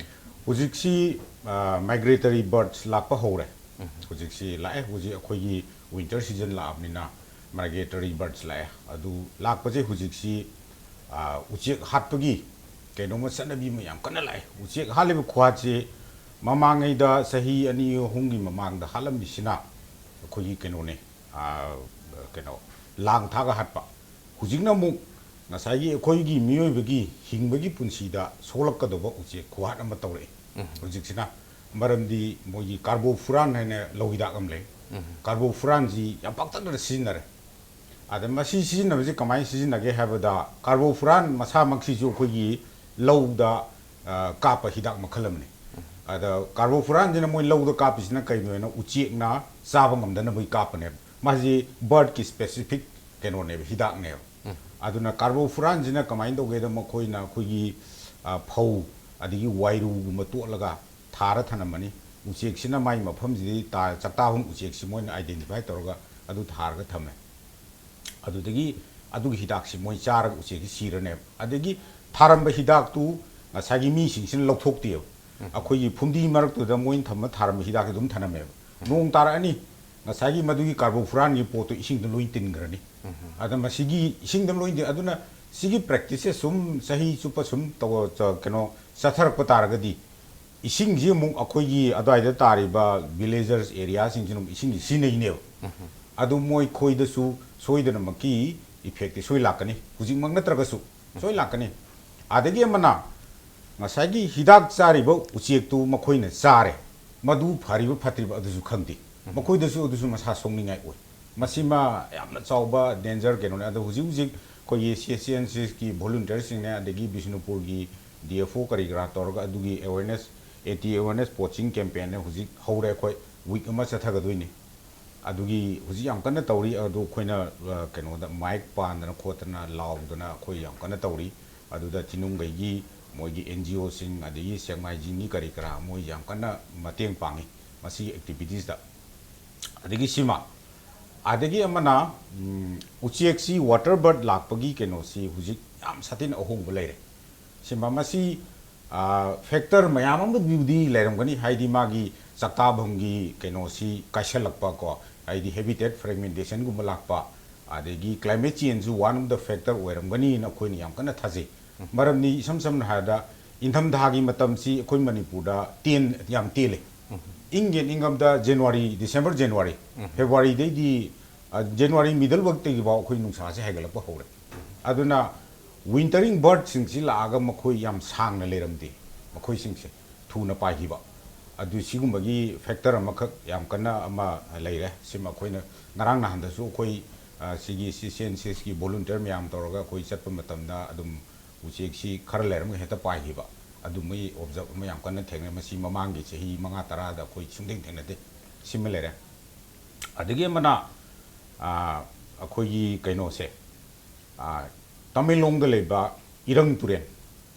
ꯍꯧꯖꯤꯛꯁꯤ, ꯑ, migratory birds ꯂꯥꯛꯄ ꯍꯧꯔꯦ꯫ ꯍꯧꯖꯤꯛꯁꯤ ꯂꯥꯛꯑꯦ, ꯍꯧꯖꯤꯛ ꯑꯩꯈꯣꯏꯒꯤ winter season ꯂꯥꯛꯑꯕꯅꯤꯅ migratory birds ꯂꯥꯛꯑꯦ꯫ ꯑꯗꯨ ꯂꯥꯛꯄꯁꯦ ꯍꯧꯖꯤꯛꯁꯤ, ꯑ, ꯎꯆꯦꯛ ꯍꯥꯠꯄꯒꯤ ꯀꯩꯅꯣꯝꯃ ꯆꯠꯅꯕꯤ ꯑꯃ ꯌꯥꯝ ꯀꯟꯅ ꯂꯥꯛꯑꯦ꯫ ꯎꯆꯦꯛ ꯍꯥꯠꯂꯤꯕ ꯈꯨꯍꯥꯠꯁꯤ ꯃꯃꯥꯡꯉꯩꯗ ꯆꯍꯤ ꯑꯅꯤ ꯑꯍꯨꯝꯒꯤ ꯃꯃꯥꯡꯗ ꯍꯥꯠꯂꯝꯃꯤꯁꯤꯅ ꯑꯩꯈꯣꯏꯒꯤ ꯀꯩꯅꯣꯅꯦ, ꯑ, ꯀꯩꯅꯣ, ꯂꯥꯡ ꯊꯥꯛꯑꯒ ꯍꯥꯠꯄ꯫ ꯍꯧꯖꯤꯛꯅ ꯑꯃꯨꯛ ꯉꯁꯥꯏꯒꯤ ꯑꯩꯈꯣꯏꯒꯤ ꯃꯤꯑꯣꯏꯕꯒꯤ ꯍꯤꯡꯕꯒꯤ ꯄꯨꯟꯁꯤꯗ ꯁꯣꯛꯂꯛꯀꯗꯧꯕ ꯎꯆꯦꯛ ꯈꯨꯍꯥꯠ ꯑꯃ ꯇꯧꯔꯛꯏ꯫ ꯍꯧꯖꯤꯛꯁꯤꯅ ꯃꯔꯝꯗꯤ ꯃꯣꯏꯒꯤ carbofuran ꯍꯥꯏꯅ ꯂꯧ ꯍꯤꯗꯥꯛ ꯑꯃ ꯂꯩ꯫ ꯀꯥꯔꯕꯣꯐꯨꯔꯥꯟꯁꯤ ꯌꯥꯝ ꯄꯥꯛꯇꯛꯅꯅ ꯁꯤꯖꯤꯟꯅꯔꯦ꯫ ꯑꯗ ꯃꯁꯤ ꯁꯤꯖꯤꯟꯅꯕꯁꯤ ꯀꯃꯥꯏꯅ ꯁꯤꯖꯤꯟꯅꯒꯦ ꯍꯥꯏꯕꯗ, ꯀꯥꯔꯕꯣꯐꯨꯔꯥꯟ ꯃꯁꯥꯃꯛꯁꯤꯁꯨ ꯑꯩꯈꯣꯏꯒꯤ ꯂꯧꯗ ꯑ, ꯀꯥꯞꯄ ꯍꯤꯗꯥꯛ ꯃꯈꯜ ꯑꯃꯅꯤ꯫ ꯑꯗ ꯀꯥꯔꯕꯣꯐꯨꯔꯥꯟꯁꯤꯅ ꯃꯣꯏ ꯂꯧꯗ ꯀꯥꯞꯄꯤꯁꯤꯅ ꯀꯩꯅꯣ ꯍꯥꯏꯅ, ꯎꯆꯦꯛꯅ ꯆꯥꯕ ꯉꯝꯗꯅꯕꯒꯤ ꯀꯥꯞꯄꯅꯦꯕ꯫ ꯃꯥꯁꯤ ꯕꯥꯔꯠꯀꯤ ꯁ꯭ꯄꯦꯁꯤꯐꯤꯛ ꯀꯩꯅꯣꯅꯦꯕ, ꯍꯤꯗꯥꯛꯅꯦꯕ꯫ ꯑꯗꯨꯅ ꯀꯥꯔꯕꯣꯐꯨꯔꯥꯟꯁꯤꯅ ꯀꯃꯥꯏꯅ ꯇꯧꯒꯦꯗ, ꯃꯈꯣꯏꯅ ꯑꯩꯈꯣꯏꯒꯤ ꯑ, ꯐꯧ ꯑꯗꯒꯤ ꯋꯥꯏꯔꯨꯒꯨꯝꯕ ꯇꯣꯠꯂꯒ ꯊꯥꯔ ꯊꯅꯝꯃꯅꯤ꯫ ꯎꯆꯦꯛꯁꯤꯅ ꯃꯥꯏ ꯃꯐꯝꯁꯤꯗꯤ ꯇꯥ-, ꯆꯥꯛꯇꯥꯐꯝ ꯎꯆꯦꯛꯁꯤ ꯃꯣꯏꯅ ꯑꯥꯏꯗꯦꯟꯇꯤꯐꯥꯏ ꯇꯧꯔꯒ ꯑꯗꯨ ꯊꯥꯔꯒ ꯊꯝꯃꯦ꯫ ꯑꯗꯨꯗꯒꯤ ꯑꯗꯨꯒꯤ ꯍꯤꯗꯥꯛꯁꯤ ꯃꯣꯏ ꯆꯥꯔꯒ ꯎꯆꯦꯛꯁꯤ ꯁꯤꯔꯅꯦꯕ꯫ ꯑꯗꯒꯤ ꯊꯥꯔꯝꯕ ꯍꯤꯗꯥꯛꯇꯨ ꯉꯁꯥꯏꯒꯤ ꯃꯤꯁꯤꯡꯁꯤꯅ ꯂꯧꯊꯣꯛꯇꯦꯕ꯫ ꯑꯩꯈꯣꯏꯒꯤ ꯐꯨꯝꯗꯤ ꯃꯔꯛꯇꯨꯗ ꯃꯣꯏꯅ ꯊꯝꯕ, ꯊꯥꯔꯝꯕ ꯍꯤꯗꯥꯛꯁꯤ ꯑꯗꯨꯝ ꯊꯅꯝꯃꯦꯕ꯫ ꯅꯣꯡ ꯇꯥꯔꯛꯑꯅꯤ, ꯉꯁꯥꯏꯒꯤ ꯃꯗꯨꯒꯤ ꯀꯥꯔꯕꯣꯐꯨꯔꯥꯟꯒꯤ ꯄꯣꯠꯇꯣ ꯏꯁꯤꯡꯗ ꯂꯣꯏ ꯇꯤꯟꯈ꯭ꯔꯅꯤ꯫ ꯑꯗ ꯃꯁꯤꯒꯤ ꯏꯁꯤꯡꯗ ꯂꯣꯏ ꯇꯤꯟ-, ꯑꯗꯨꯅ ꯁꯤꯒꯤ ꯄ꯭ꯔꯦꯛꯇꯤꯁꯁꯦ ꯁꯨꯝ ꯆꯍꯤ ꯆꯨꯞꯄ ꯁꯨꯝ ꯇꯧ-, ꯆ-, ꯀꯩꯅꯣ ꯆꯠꯊꯔꯛꯄ ꯇꯥꯔꯒꯗꯤ, ꯏꯁꯤꯡꯁꯤ ꯑꯃꯨꯛ ꯑꯩꯈꯣꯏꯒꯤ ꯑꯗꯨꯋꯥꯏꯗ ꯇꯥꯔꯤꯕ ꯚꯤꯂꯦꯖꯔꯁ ꯑꯦꯔꯤꯌꯥꯁꯤꯡꯁꯤꯅ ꯑꯃꯨꯛ ꯏꯁꯤꯡꯁꯤ ꯁꯤꯖꯤꯟꯅꯩꯅꯦꯕ꯫ ꯑꯗꯨ ꯃꯣꯏ ꯈꯣꯏꯗꯁꯨ ꯁꯣꯏꯗꯅꯃꯛꯀꯤ ꯏꯐꯦꯛꯇꯤ ꯁꯣꯏ ꯂꯥꯛꯀꯅꯤ, ꯍꯧꯖꯤꯛꯃꯛ ꯅꯠꯇ꯭ꯔꯒꯁꯨ ꯁꯣꯏ ꯂꯥꯛꯀꯅꯤ꯫ ꯑꯗꯒꯤ ꯑꯃꯅ, ꯉꯁꯥꯏꯒꯤ ꯍꯤꯗꯥꯛ ꯆꯥꯔꯤꯕ ꯎꯆꯦꯛꯇꯨ ꯃꯈꯣꯏꯅ ꯆꯥꯔꯦ, ꯃꯗꯨ ꯐꯔꯤꯕ ꯐꯠꯇ꯭ꯔꯤꯕ ꯑꯗꯨꯁꯨ ꯈꯪꯗꯦ꯫ ꯃꯈꯣꯏꯗꯁꯨ ꯑꯗꯨꯁꯨ ꯃꯁꯥ ꯁꯣꯛꯅꯤꯡꯉꯥꯏ ꯑꯣꯏ꯫ ꯃꯁꯤꯃ ꯌꯥꯝꯅ ꯆꯥꯎꯕ ꯗꯦꯟꯖꯔ ꯀꯩꯅꯣꯅꯦ꯫ ꯑꯗꯣ ꯍꯧꯖꯤꯛ ꯍꯧꯖꯤꯛ ꯑꯩꯈꯣꯏꯒꯤ ꯁꯤ ꯑꯦꯁ ꯁꯤ ꯑꯦꯟ ꯁꯤꯁꯀꯤ ꯚꯣꯂꯨꯟꯇꯤꯌꯔꯁꯤꯡꯅꯦ, ꯑꯗꯒꯤ ꯕꯤꯁꯅꯨꯄꯨꯔꯒꯤ ꯗꯤ ꯑꯦꯐ ꯑꯣ ꯀꯔꯤ ꯀꯔꯥ ꯇꯧꯔꯒ ꯑꯗꯨꯒꯤ ꯑꯦꯋꯦꯔꯅꯦꯁ, ꯑꯦꯟꯇꯤ ꯑꯦꯋꯦꯔꯅꯦꯁ ꯄꯣꯆꯤꯡ ꯀꯦꯝꯄꯦꯟꯅꯦ ꯍꯧꯖꯤꯛ ꯍꯧꯔꯦ꯫ ꯑꯩꯈꯣꯏ ꯋꯤꯛ ꯑꯃ ꯆꯠꯊꯒꯗꯣꯏꯅꯤ꯫ ꯑꯗꯨꯒꯤ ꯍꯧꯖꯤꯛ ꯌꯥꯝ ꯀꯟꯅ ꯇꯧꯔꯤ꯫ ꯑꯗꯨ ꯑꯩꯈꯣꯏꯅ, ꯑ, ꯀꯩꯅꯣꯗ ꯃꯥꯏꯛ ꯄꯥꯟꯗꯅ ꯈꯣꯠꯇꯅ ꯂꯥꯎꯗꯅ ꯑꯩꯈꯣꯏ ꯌꯥꯝ ꯀꯟꯅ ꯇꯧꯔꯤ꯫ ꯑꯗꯨꯗ ꯊꯤꯅꯨꯡꯒꯩꯒꯤ ꯃꯣꯏꯒꯤ ꯑꯦꯟ ꯖꯤ ꯑꯣꯁꯤꯡ, ꯑꯗꯒꯤ ꯁꯦꯛꯃꯥꯏꯖꯤꯡꯒꯤ ꯀꯔꯤ ꯀꯔꯥ ꯃꯣꯏ ꯌꯥꯝ ꯀꯟꯅ ꯃꯇꯦꯡ ꯄꯥꯡꯉꯤ ꯃꯁꯤꯒꯤ ꯑꯦꯛꯇꯤꯚꯤꯇꯤꯁꯇ꯫ ꯑꯗꯒꯤ ꯁꯤꯃ, ꯑꯗꯒꯤ ꯑꯃꯅ, ꯎꯝ, ꯎꯆꯦꯛꯁꯤ ꯋꯥꯇꯔ ꯕꯔꯠ ꯂꯥꯛꯄꯒꯤ ꯀꯩꯅꯣꯁꯤ ꯍꯧꯖꯤꯛ ꯌꯥꯝ ꯁꯥꯊꯤꯅ ꯑꯍꯣꯡꯕ ꯂꯩꯔꯦ꯫ ꯁꯤꯃ, ꯃꯁꯤ, ꯑ, ꯐꯦꯛꯇꯔ ꯃꯌꯥꯝ ꯑꯃꯕꯨꯗꯤ ꯂꯩꯔꯝꯒꯅꯤ, ꯍꯥꯏꯗꯤ ꯃꯥꯒꯤ ꯆꯥꯛꯇꯥꯐꯝꯒꯤ ꯀꯩꯅꯣꯁꯤ ꯀꯥꯏꯁꯜꯂꯛꯄ ꯀꯣ, ꯍꯥꯏꯗꯤ ꯍꯦꯕꯤꯇꯦꯠ ꯐ꯭ꯔꯦꯒꯃꯦꯟꯇꯦꯁꯟꯒꯨꯝꯕ ꯂꯥꯛꯄ, ꯑꯗꯒꯤ climate changeꯁꯨ one of the factor ꯑꯣꯏꯔꯝꯒꯅꯤꯅ ꯑꯩꯈꯣꯏꯅ ꯌꯥꯝ ꯀꯟꯅ ꯊꯥꯖꯩ꯫ ꯃꯔꯝꯗꯤ ꯏꯁꯝ ꯁꯝꯅ ꯍꯥꯏꯔꯕꯗ ꯏꯪꯊꯝꯊꯥꯒꯤ ꯃꯇꯝꯁꯤ ꯑꯩꯈꯣꯏ ꯃꯅꯤꯄꯨꯔꯗ ꯇꯦꯟ-, ꯌꯥꯝ ꯇꯦꯜꯂꯦ꯫ ꯏꯪꯒꯦ ꯏꯪꯉꯕꯗ ꯖꯅꯋꯥꯔꯤ, ꯗꯤꯁꯦꯝꯕꯔ, ꯖꯅꯋꯥꯔꯤ, ꯐꯦꯕ꯭ꯔꯨꯋꯥꯔꯤꯗꯩꯗꯤ, ꯑ, ꯖꯅꯋꯥꯔꯤ ꯃꯤꯗꯜ ꯋꯤꯛꯇꯒꯤꯐꯥꯎ ꯑꯩꯈꯣꯏ ꯅꯨꯡꯁꯥꯁꯦ ꯍꯥꯏꯒꯠꯂꯛꯄ ꯍꯧꯔꯦ꯫ ꯑꯗꯨꯅ ꯋꯤꯟꯇꯔꯤꯡ ꯕꯥꯔꯠꯁꯤꯡꯁꯤ ꯂꯥꯛꯑꯒ ꯃꯈꯣꯏ ꯌꯥꯝ ꯁꯥꯡꯅ ꯂꯩꯔꯝꯗꯦ꯫ ꯃꯈꯣꯏꯁꯤꯡꯁꯦ ꯊꯨꯅ ꯄꯥꯏꯈꯤꯕ꯫ ꯑꯗꯨ ꯁꯤꯒꯨꯝꯕꯒꯤ ꯐꯦꯛꯇꯔ ꯑꯃꯈꯛ ꯌꯥꯝ ꯀꯟꯅ ꯑꯃ ꯂꯩꯔꯦ꯫ ꯁꯤꯃ ꯑꯩꯈꯣꯏꯅ ꯉꯔꯥꯡ ꯅꯍꯥꯟꯗꯁꯨ ꯑꯩꯈꯣꯏ, ꯑ, ꯁꯤꯒꯤ ꯁꯤ ꯁꯦꯟꯁꯁꯀꯤ ꯚꯣꯂꯨꯟꯇꯤꯌꯔ ꯃꯌꯥꯝ ꯇꯧꯔꯒ ꯑꯩꯈꯣꯏ ꯆꯠꯄ ꯃꯇꯝꯗ ꯑꯗꯨꯝ ꯎꯆꯦꯛꯁꯤ ꯈꯔ ꯂꯩꯔꯝꯃꯒ ꯍꯦꯛꯇ ꯄꯥꯏꯈꯤꯕ, ꯑꯗꯨꯝꯕꯒꯤ ꯑꯣꯕꯖꯥꯔꯕ ꯑꯃ ꯌꯥꯝ ꯀꯟꯅ ꯊꯦꯡꯅꯩ꯫ ꯃꯁꯤ ꯃꯃꯥꯡꯒꯤ ꯆꯍꯤ ꯃꯉꯥ ꯇꯔꯥꯗ ꯑꯩꯈꯣꯏ ꯁꯨꯡꯊꯦꯡ ꯊꯦꯡꯅꯗꯦ꯫ ꯁꯤꯃ ꯂꯩꯔꯦ꯫ ꯑꯗꯒꯤ ꯑꯃꯅ, ꯑ, ꯑꯩꯈꯣꯏꯒꯤ ꯀꯩꯅꯣꯁꯦ, ꯑ, ꯇꯃꯦꯡꯂꯣꯡꯗ ꯂꯩꯕ ꯏꯔꯪ ꯇꯨꯔꯦꯜ,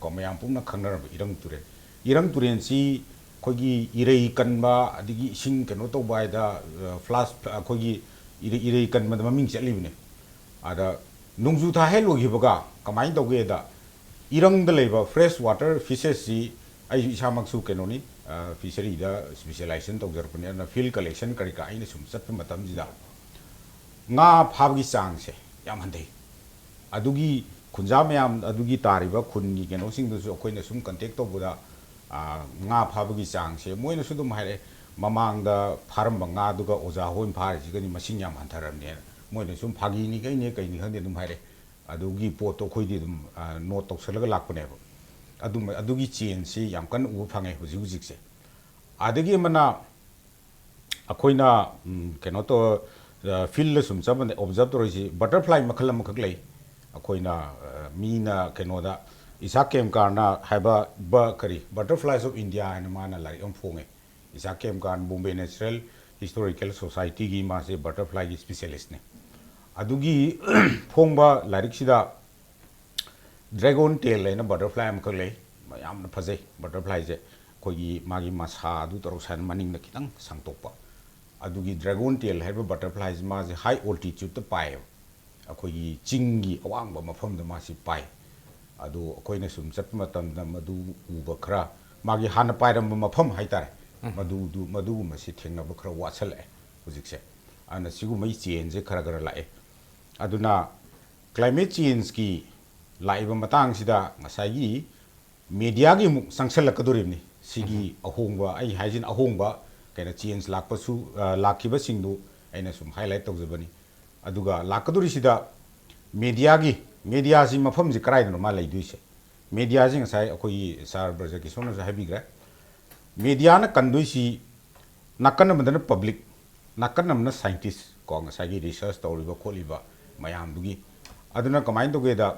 ꯀꯣ, ꯃꯌꯥꯝ ꯄꯨꯝꯅ ꯈꯪꯅꯔꯕ ꯏꯔꯪ ꯇꯨꯔꯦꯜ꯫ ꯏꯔꯪ ꯇꯨꯔꯦꯜꯁꯤ ꯑꯩꯈꯣꯏꯒꯤ ꯏꯔꯩ ꯀꯟꯕ, ꯑꯗꯒꯤ ꯏꯁꯤꯡ ꯀꯩꯅꯣ ꯇꯧꯕ ꯍꯥꯏꯗ, ꯑ, ꯐ꯭ꯂꯥꯁ, ꯑꯩꯈꯣꯏꯒꯤ ꯏꯔꯩ, ꯏꯔꯩ ꯀꯟꯕꯗ ꯃꯃꯤꯡ ꯆꯠꯂꯤꯕꯅꯦ꯫ ꯑꯗ ꯅꯣꯡꯖꯨ ꯊꯥ ꯍꯦꯛ ꯂꯣꯏꯈꯤꯕꯒ ꯀꯃꯥꯏꯅ ꯇꯧꯒꯦꯗ, ꯏꯔꯪꯗ ꯂꯩꯕ ꯐ꯭ꯔꯦꯁ ꯋꯥꯇꯔ ꯐꯤꯁꯦꯁꯁꯤ, ꯑꯩꯁꯨ ꯏꯁꯥꯃꯛꯁꯨ ꯀꯩꯅꯣꯅꯤ, ꯑ, ꯐꯤꯁꯔꯤꯗ ꯁ꯭ꯄꯦꯁꯤꯌꯦꯂꯥꯏꯖꯦꯁꯟ ꯇꯧꯖꯔꯛꯄꯅꯤ꯫ ꯑꯗꯨꯅ ꯐꯤꯜꯗ ꯀꯂꯦꯛꯁꯟ ꯀꯔꯤ ꯀꯔꯥ ꯑꯩꯅ ꯁꯨꯝ ꯆꯠꯄ ꯃꯇꯝꯁꯤꯗ ꯉꯥ ꯐꯥꯕꯒꯤ ꯆꯥꯡꯁꯦ ꯌꯥꯝ ꯍꯟꯊꯩ꯫ ꯑꯗꯨꯒꯤ ꯈꯨꯟꯖꯥ ꯃꯌꯥꯝ ꯑꯗꯨꯒꯤ ꯇꯥꯔꯤꯕ ꯈꯨꯟꯒꯤ ꯀꯩꯅꯣꯁꯤꯡꯗꯨꯁꯨ ꯑꯩꯈꯣꯏꯅ ꯁꯨꯝ ꯀꯟꯇꯦꯛ ꯇꯧꯕꯗ, ꯑ, ꯉꯥ ꯐꯥꯕꯒꯤ ꯆꯥꯡꯁꯦ ꯃꯣꯏꯅꯁꯨ ꯑꯗꯨꯝ ꯍꯥꯏꯔꯛꯑꯦ, "ꯃꯃꯥꯡꯗ ꯐꯥꯔꯝꯕ ꯉꯥꯗꯨꯒ ꯑꯣꯖꯥ ꯍꯣꯏꯅ ꯐꯥꯔꯤꯁꯤꯒꯅꯤ ꯃꯁꯤꯡ ꯌꯥꯝ ꯍꯟꯊꯔꯕꯅꯦꯅ"꯫ ꯃꯣꯏꯅ ꯁꯨꯝ ꯐꯥꯒꯤꯅꯤ ꯀꯩꯅꯤ ꯀꯩꯅꯤ ꯈꯪꯗꯦ ꯑꯗꯨꯝ ꯍꯥꯏꯔꯛꯑꯦ꯫ ꯑꯗꯨꯒꯤ ꯄꯣꯠꯇꯣ ꯑꯩꯈꯣꯏꯗꯤ ꯑꯗꯨꯝ, ꯑ, ꯅꯣꯠ ꯇꯧꯁꯜꯂꯒ ꯂꯥꯛꯄꯅꯦꯕ꯫ ꯑꯗꯨꯝ, ꯑꯗꯨꯒꯤ ꯆꯦꯟꯖꯁꯤ ꯌꯥꯝ ꯀꯟꯅ ꯎꯕ ꯐꯪꯉꯦ ꯍꯧꯖꯤꯛ ꯍꯧꯖꯤꯛꯁꯦ꯫ ꯑꯗꯒꯤ ꯑꯃꯅ ꯑꯩꯈꯣꯏꯅ, ꯎꯝ, ꯀꯩꯅꯣ ꯇꯧ-, ꯑ, ꯐꯤꯜꯗ ꯁꯨꯝ ꯆꯠꯄꯗ ꯑꯣꯕꯖꯥꯔꯕ ꯇꯧꯔꯤꯁꯤ ꯕꯇꯔꯐ꯭ꯂꯥꯏ ꯃꯈꯜ ꯑꯃꯈꯛ ꯂꯩ꯫ ꯑꯩꯈꯣꯏꯅ, ꯑ, ꯃꯤꯅ ꯀꯩꯅꯣꯗ ꯏꯁꯥꯛ ꯀꯦꯝꯀꯥꯔꯅ ꯍꯥꯏꯕ ꯕ-, ꯀꯔꯤ, Butterflies of India ꯍꯥꯏꯅ ꯃꯥꯅ ꯂꯥꯏꯔꯤꯛ ꯑꯃ ꯐꯣꯡꯉꯦ꯫ ꯏꯁꯥꯛ ꯀꯦꯝꯀꯥꯔ ꯕꯣꯝꯕꯦ ꯅꯦꯆꯔꯦꯜ ꯍꯤꯁꯇꯣꯔꯤꯀꯦꯜ ꯁꯣꯁꯥꯏꯇꯤꯒꯤ ꯃꯥꯁꯦ ꯕꯇꯔꯐ꯭ꯂꯥꯏꯒꯤ ꯁ꯭ꯄꯦꯁꯤꯌꯦꯂꯤꯁꯅꯦ꯫ ꯑꯗꯨꯒꯤ ꯐꯣꯡꯕ ꯂꯥꯏꯔꯤꯛꯁꯤꯗ ꯗ꯭ꯔꯦꯒꯣꯟ ꯇꯦꯜ ꯍꯥꯏꯅ ꯕꯇꯔꯐ꯭ꯂꯥꯏ ꯑꯃꯈꯛ ꯂꯩ꯫ ꯌꯥꯝꯅ ꯐꯖꯩ ꯕꯇꯔꯐ꯭ꯂꯥꯏꯁꯦ꯫ ꯑꯩꯈꯣꯏꯒꯤ ꯃꯥꯒꯤ ꯃꯁꯥ ꯑꯗꯨ ꯇꯧꯔ ꯁꯨꯃꯥꯏꯅ ꯃꯅꯤꯡꯗ ꯈꯤꯇꯪ ꯁꯥꯡꯇꯣꯛꯄ꯫ ꯑꯗꯨꯒꯤ ꯗ꯭ꯔꯦꯒꯣꯟ ꯇꯦꯜ ꯍꯥꯏꯔꯤꯕ ꯕꯇꯔꯐ꯭ꯂꯥꯏꯁꯦ ꯃꯥꯁꯦ ꯍꯥꯏ ꯑꯣꯜꯇꯤꯆꯨꯠꯇ ꯄꯥꯏꯌꯦꯕ꯫ ꯑꯩꯈꯣꯏꯒꯤ ꯆꯤꯡꯒꯤ ꯑꯋꯥꯡꯕ ꯃꯐꯝꯗ ꯃꯥꯁꯤ ꯄꯥꯏ꯫ ꯑꯗꯨ ꯑꯩꯈꯣꯏꯅ ꯁꯨꯝ ꯆꯠꯄ ꯃꯇꯝꯗ ꯃꯗꯨ ꯎꯕ ꯈꯔ, ꯃꯥꯒꯤ ꯍꯥꯟꯅ ꯄꯥꯏꯔꯝꯕ ꯃꯐꯝ ꯍꯥꯏꯇꯥꯔꯦ, ꯎꯝ꯫ ꯃꯗꯨꯗꯨ, ꯃꯗꯨꯒꯨꯝꯕꯁꯤ ꯊꯦꯡꯅꯕ ꯈꯔ ꯋꯥꯠꯁꯜꯂꯛꯑꯦ ꯍꯧꯖꯤꯛꯁꯦ꯫ ꯑꯗꯨꯅ ꯁꯤꯒꯨꯝꯕꯒꯤ ꯆꯦꯟꯖꯁꯦ ꯈꯔ ꯈꯔ ꯂꯥꯛꯑꯦ꯫ ꯑꯗꯨꯅ ꯀ꯭ꯂꯥꯏꯃꯦꯠ ꯆꯦꯟꯖꯀꯤ ꯂꯥꯛꯏꯕ ꯃꯇꯥꯡꯁꯤꯗ ꯉꯁꯥꯏꯒꯤ ꯃꯦꯗꯤꯌꯥꯒꯤ ꯑꯃꯨꯛ ꯆꯪꯁꯜꯂꯛꯀꯗꯣꯔꯤꯕꯅꯤ꯫ ꯁꯤꯒꯤ ꯎꯝ꯫ ꯑꯍꯣꯡꯕ, ꯑꯩ ꯍꯥꯏꯁꯤꯅ ꯑꯍꯣꯡꯕ ꯀꯩꯅꯣ ꯆꯦꯟꯖ ꯂꯥꯛꯄꯁꯨ, ꯑ, ꯂꯥꯛꯈꯤꯕꯁꯤꯡꯗꯨ ꯑꯩꯅ ꯁꯨꯝ ꯍꯥꯏꯂꯥꯏꯠ ꯇꯧꯖꯕꯅꯤ꯫ ꯑꯗꯨꯒ ꯂꯥꯛꯀꯗꯧꯔꯤꯁꯤꯗ ꯃꯦꯗꯤꯌꯥꯒꯤ, ꯃꯦꯗꯤꯌꯥꯁꯤ ꯃꯐꯝꯁꯤ ꯀꯗꯥꯏꯗꯅꯣ ꯃꯥ ꯂꯩꯗꯣꯏꯁꯦ? ꯃꯦꯗꯤꯌꯥꯁꯤ ꯉꯁꯥꯏ ꯑꯩꯈꯣꯏꯒꯤ ꯁꯥꯔ ꯕ꯭ꯔꯖꯀꯤꯁꯣꯔꯅꯁꯨ ꯍꯥꯏꯕꯤꯈ꯭ꯔꯦ꯫ ꯃꯦꯗꯤꯌꯥꯅ ꯀꯟꯗꯣꯏꯁꯤ ꯅꯥꯀꯟ ꯑꯃꯗꯅ ꯄꯕ꯭ꯂꯤꯛ, ꯅꯥꯀꯟ ꯑꯃꯅ ꯁꯥꯏꯟꯇꯤꯁ ꯀꯣ, ꯉꯁꯥꯏꯒꯤ ꯔꯤꯁꯔꯁ ꯇꯧꯔꯤꯕ ꯈꯣꯠꯂꯤꯕ ꯃꯌꯥꯝꯗꯨꯒꯤ꯫ ꯑꯗꯨꯅ ꯀꯃꯥꯏꯅ ꯇꯧꯒꯦꯗ,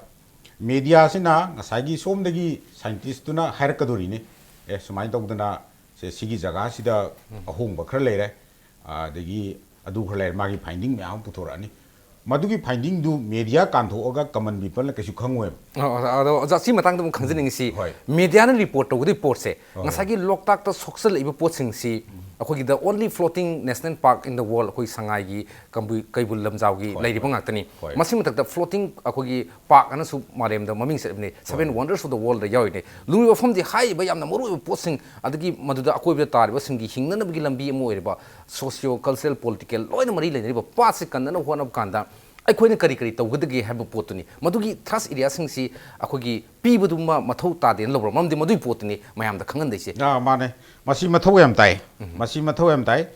ꯃꯦꯗꯤꯌꯥꯁꯤꯅ ꯉꯁꯥꯏꯒꯤ ꯁꯣꯝꯗꯒꯤ ꯁꯥꯏꯟꯇꯤꯁꯇꯨꯅ ꯍꯥꯏꯔꯛꯀꯗꯣꯔꯤꯅꯤ, ꯑꯦ, ꯁꯨꯃꯥꯏꯅ ꯇꯧꯗꯅ ꯁꯦ ꯁꯤꯒꯤ ꯖꯒꯥꯁꯤꯗ ꯑꯍꯣꯡꯕ ꯈꯔ ꯂꯩꯔꯦ, ꯑꯗꯒꯤ ꯑꯗꯨ ꯈꯔ ꯂꯩꯔꯦ, ꯃꯥꯒꯤ ꯐꯥꯏꯟꯗꯤꯡ ꯃꯌꯥꯝ ꯑꯃ ꯄꯨꯊꯣꯔꯛꯑꯅꯤ꯫ ꯃꯗꯨꯒꯤ ꯐꯥꯏꯟꯗꯤꯡꯗꯨ ꯃꯦꯗꯤꯌꯥ ꯀꯥꯟꯊꯣꯛꯑꯒ ꯀꯃꯟ ꯄꯤꯄꯜꯅ ꯀꯩꯁꯨ ꯈꯪꯉꯣꯏꯕ꯫ ꯑꯣ, ꯑꯣꯖꯥ, ꯑꯗꯣ ꯑꯣꯖꯥ, ꯁꯤ ꯃꯇꯥꯡꯗ ꯑꯃꯨꯛ ꯈꯪꯖꯅꯤꯡꯉꯤꯁꯤ, ꯍꯣꯏ꯫ ꯃꯦꯗꯤꯌꯥꯅ ꯔꯤꯄꯣꯔꯠ ꯇꯧꯒꯗꯣꯏ ꯄꯣꯠꯁꯦ, ꯍꯣꯏ, ꯍꯣꯏ꯫ ꯉꯁꯥꯏꯒꯤ ꯂꯣꯛꯇꯥꯛꯇ ꯁꯣꯛꯆꯜꯂꯛꯏꯕ ꯄꯣꯠꯁꯤꯡꯁꯤ ꯑꯩꯈꯣꯏꯒꯤ the only floating national park in the world, ꯑꯩꯈꯣꯏ ꯁꯉꯥꯏꯒꯤ ꯀꯝꯕꯨ-, ꯀꯩꯕꯨꯜ ꯂꯝꯖꯥꯎꯒꯤ ꯍꯣꯏ, ꯂꯩꯔꯤꯕ ꯍꯣꯏ꯫ ꯉꯥꯛꯇꯅꯤ꯫ ꯍꯣꯏ꯫ ꯃꯁꯤ ꯃꯊꯛꯇ floating ꯑꯩꯈꯣꯏꯒꯤ ꯄꯥꯛ ꯑꯅꯁꯨ ꯃꯥꯂꯦꯝꯗ ꯃꯃꯤꯡ ꯆꯠꯂꯤꯕꯅꯤ, Seven ꯍꯣꯏ꯫ Wonders of the Worldꯗ ꯌꯥꯎꯔꯤꯅꯤ꯫ ꯂꯨꯔꯤꯕ ꯋꯥꯐꯝꯗꯤ ꯍꯥꯏꯔꯤꯕ ꯌꯥꯝꯅ ꯃꯔꯨꯑꯣꯏꯕ ꯄꯣꯠꯁꯤꯡ, ꯑꯗꯒꯤ ꯃꯗꯨꯗ ꯑꯀꯣꯏꯕꯗ ꯇꯥꯔꯤꯕꯁꯤꯡꯒꯤ ꯍꯤꯡꯅꯅꯕꯒꯤ ꯂꯝꯕꯤ ꯑꯃ ꯑꯣꯏꯔꯤꯕ socio cultural political ꯂꯣꯏꯅ ꯃꯔꯤ ꯂꯩꯅꯔꯤꯕ ꯄꯥꯠꯁꯤ ꯀꯟꯅꯅꯕ ꯍꯣꯠꯅꯕ ꯀꯥꯟꯗ ꯑꯩꯈꯣꯏꯅ ꯀꯔꯤ ꯀꯔꯤ ꯇꯧꯒꯗꯒꯦ ꯍꯥꯏꯕ ꯄꯣꯠꯇꯨꯅꯤ꯫ ꯃꯗꯨꯒꯤ thrust areaꯁꯤꯡꯁꯤ ꯑꯩꯈꯣꯏꯒꯤ ꯄꯤꯕꯗꯨꯃ ꯃꯊꯧ ꯇꯥꯗꯦꯅ ꯂꯧꯕ꯭ꯔꯥ? ꯃꯔꯝꯗꯤ ꯃꯗꯨꯒꯤ ꯄꯣꯠꯇꯨꯅꯤ ꯃꯌꯥꯝꯗ ꯈꯪꯍꯟꯗꯣꯏꯁꯦ꯫ ꯑꯥ, ꯃꯥꯅꯦ꯫ ꯃꯁꯤ ꯃꯊꯧ ꯌꯥꯝ ꯇꯥꯏ꯫ ꯎꯝ꯫ ꯃꯁꯤ ꯃꯊꯧ ꯌꯥꯝ ꯇꯥꯏ꯫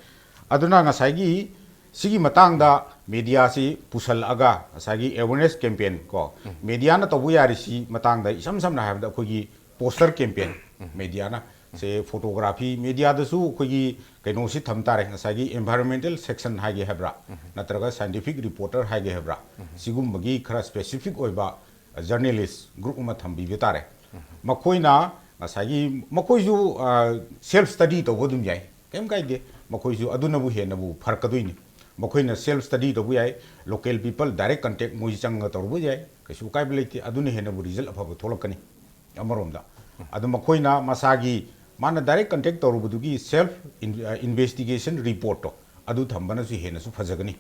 ꯑꯗꯨꯅ ꯉꯁꯥꯏꯒꯤ ꯁꯤꯒꯤ ꯃꯇꯥꯡꯗ ꯃꯦꯗꯤꯌꯥꯁꯤ ꯄꯨꯁꯜꯂꯛꯑꯒ ꯉꯁꯥꯏꯒꯤ awareness campaign ꯀꯣ, ꯎꯝ꯫ ꯃꯦꯗꯤꯌꯥꯅ ꯇꯧꯕ ꯌꯥꯔꯤꯁꯤ ꯃꯇꯥꯡꯗ ꯏꯁꯝ ꯁꯝꯅ ꯍꯥꯏꯔꯕꯗ ꯑꯩꯈꯣꯏꯒꯤ poster campaign, ꯎꯝ꯫ ꯃꯦꯗꯤꯌꯥꯅ ꯁꯦ photography, ꯃꯦꯗꯤꯌꯥꯗꯁꯨ ꯑꯩꯈꯣꯏꯒꯤ ꯀꯩꯅꯣꯁꯤ ꯊꯝ ꯇꯥꯔꯦ, ꯉꯁꯥꯏꯒꯤ environmental section ꯍꯥꯏꯒꯦ ꯍꯥꯏꯕ꯭ꯔꯥ, ꯎꯝ꯫ ꯅꯠꯇ꯭ꯔꯒ scientific reporter ꯍꯥꯏꯒꯦ ꯍꯥꯏꯕ꯭ꯔꯥ, ꯎꯝ꯫ ꯁꯤꯒꯨꯝꯕꯒꯤ ꯈꯔ specific ꯑꯣꯏꯕ journalist group ꯑꯃ ꯊꯝꯕꯤꯕ ꯇꯥꯔꯦ꯫ ꯎꯝ꯫ ꯃꯈꯣꯏꯅ ꯉꯁꯥꯏꯒꯤ, ꯃꯈꯣꯏꯁꯨ, ꯑ, self study ꯇꯧꯕ ꯑꯗꯨꯝ ꯌꯥꯏ, ꯀꯩꯝ ꯀꯥꯏꯗꯦ꯫ ꯃꯈꯣꯏꯁꯨ ꯑꯗꯨꯅꯕꯨ ꯍꯦꯟꯅꯕꯨ ꯐꯔꯛꯀꯗꯣꯏꯅꯤ꯫ ꯃꯈꯣꯏꯅ self study ꯇꯧꯕ ꯌꯥꯏ, local people direct contact ꯃꯣꯏ ꯆꯪꯉꯒ ꯇꯧꯔꯨꯕ ꯌꯥꯏ, ꯀꯩꯁꯨ ꯑꯀꯥꯏꯕ ꯂꯩꯇꯦ, ꯑꯗꯨꯅ ꯍꯦꯟꯅꯕꯨ result ꯑꯐꯕ ꯊꯣꯛꯂꯛꯀꯅꯤ꯫ ꯑꯃꯔꯣꯝꯗ꯫ ꯑꯗꯨ ꯃꯈꯣꯏꯅ ꯃꯁꯥꯒꯤ, ꯃꯥꯅ direct contact ꯇꯧꯔꯨꯕꯗꯨꯒꯤ self in-, ꯑ, investigation reportꯇꯣ ꯑꯗꯨ ꯊꯝꯕꯅꯁꯨ ꯍꯦꯟꯅꯁꯨ ꯐꯖꯒꯅꯤ꯫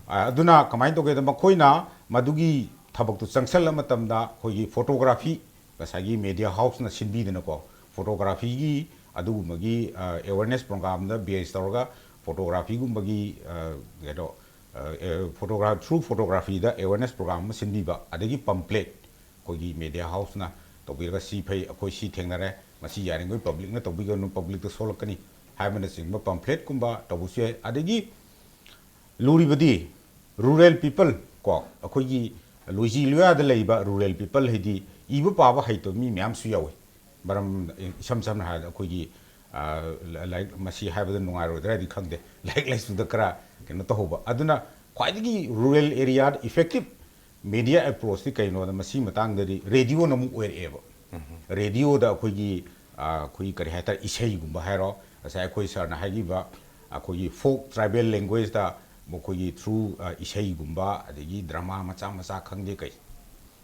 ꯑ, ꯑꯗꯨꯅ ꯀꯃꯥꯏꯅ ꯇꯧꯒꯦꯗ, ꯃꯈꯣꯏꯅ ꯃꯗꯨꯒꯤ ꯊꯕꯛꯇꯨ ꯆꯪꯁꯜꯂ ꯃꯇꯝꯗ ꯑꯩꯈꯣꯏꯒꯤ photography, ꯉꯁꯥꯏꯒꯤ media houseꯅ ꯁꯤꯟꯕꯤꯗꯅꯀꯣ, photographyꯒꯤ ꯑꯗꯨꯒꯨꯝꯕꯒꯤ, ꯑ, awareness programꯗ base ꯇꯧꯔꯒ photographyꯒꯨꯝꯕꯒꯤ, ꯑ, ꯀꯩꯅꯣ, ꯑ, ꯑ, photograph-, through photographyꯗ awareness program ꯑꯃ ꯁꯤꯟꯕꯤꯕ, ꯑꯗꯒꯤ pamphlet, ꯑꯩꯈꯣꯏꯒꯤ media houseꯅ ꯇꯧꯕꯤꯔꯒ ꯁꯤ ꯐꯩ, ꯑꯩꯈꯣꯏ ꯁꯤ ꯊꯦꯡꯅꯔꯦ, ꯃꯁꯤ ꯌꯥꯔꯤꯉꯩ publicꯅ ꯇꯧꯕꯤꯒꯅꯨ, publicꯇ ꯁꯣꯛꯂꯛꯀꯅꯤ ꯍꯥꯏꯕꯅꯆꯤꯡꯕ pamphletꯀꯨꯝꯕ ꯇꯧꯕꯁꯨ ꯌꯥꯏ꯫ ꯑꯗꯒꯤ ꯂꯨꯔꯤꯕꯗꯤ rural people ꯀꯣ, ꯑꯩꯈꯣꯏꯒꯤ ꯂꯣꯏꯖꯤ ꯂꯣꯌꯥꯗ ꯂꯩꯕ rural people ꯍꯥꯏꯗꯤ ꯏꯕ ꯄꯥꯕ ꯍꯩꯇꯕ ꯃꯤ ꯃꯌꯥꯝꯁꯨ ꯌꯥꯎꯏ꯫ ꯃꯔꯝ ꯏꯁꯝ ꯁꯝꯅ ꯍꯥꯏꯔꯕꯗ ꯑꯩꯈꯣꯏꯒꯤ, ꯑ, ꯂꯥꯏꯔꯤꯛ ꯃꯁꯤ ꯍꯥꯏꯕꯗ ꯅꯨꯡꯉꯥꯏꯔꯣꯏꯗ꯭ꯔꯥꯗꯤ ꯈꯪꯗꯦ, ꯂꯥꯏꯔꯤꯛ ꯂꯥꯏꯁꯨꯗ ꯈꯔ ꯀꯩꯅꯣ ꯇꯧꯍꯧꯕ꯫ ꯑꯗꯨꯅ ꯈ꯭ꯋꯥꯏꯗꯒꯤ rural area effective media approach T ꯀꯩꯅꯣꯗ, ꯃꯁꯤ ꯃꯇꯥꯡꯗꯗꯤ ꯔꯦꯗꯤꯑꯣꯅ ꯑꯃꯨꯛ ꯑꯣꯏꯔꯛꯑꯦꯕ꯫ ꯔꯦꯗꯤꯑꯣꯗ ꯑꯩꯈꯣꯏꯒꯤ, ꯑ, ꯑꯩꯈꯣꯏꯒꯤ ꯀꯔꯤ ꯍꯥꯏꯇꯥꯔꯦ, ꯏꯁꯩꯒꯨꯝꯕ ꯍꯥꯏꯔꯣ, ꯉꯁꯥꯏ ꯑꯩꯈꯣꯏ ꯁꯥꯔꯅ ꯍꯥꯏꯈꯤꯕ ꯑꯩꯈꯣꯏꯒꯤ folk tribal language ꯇ ꯃꯈꯣꯏꯒꯤ through, ꯑ, ꯏꯁꯩꯒꯨꯝꯕ, ꯑꯗꯒꯤ drama ꯃꯆꯥ ꯃꯆꯥ ꯈꯪꯗꯦ ꯀꯩ,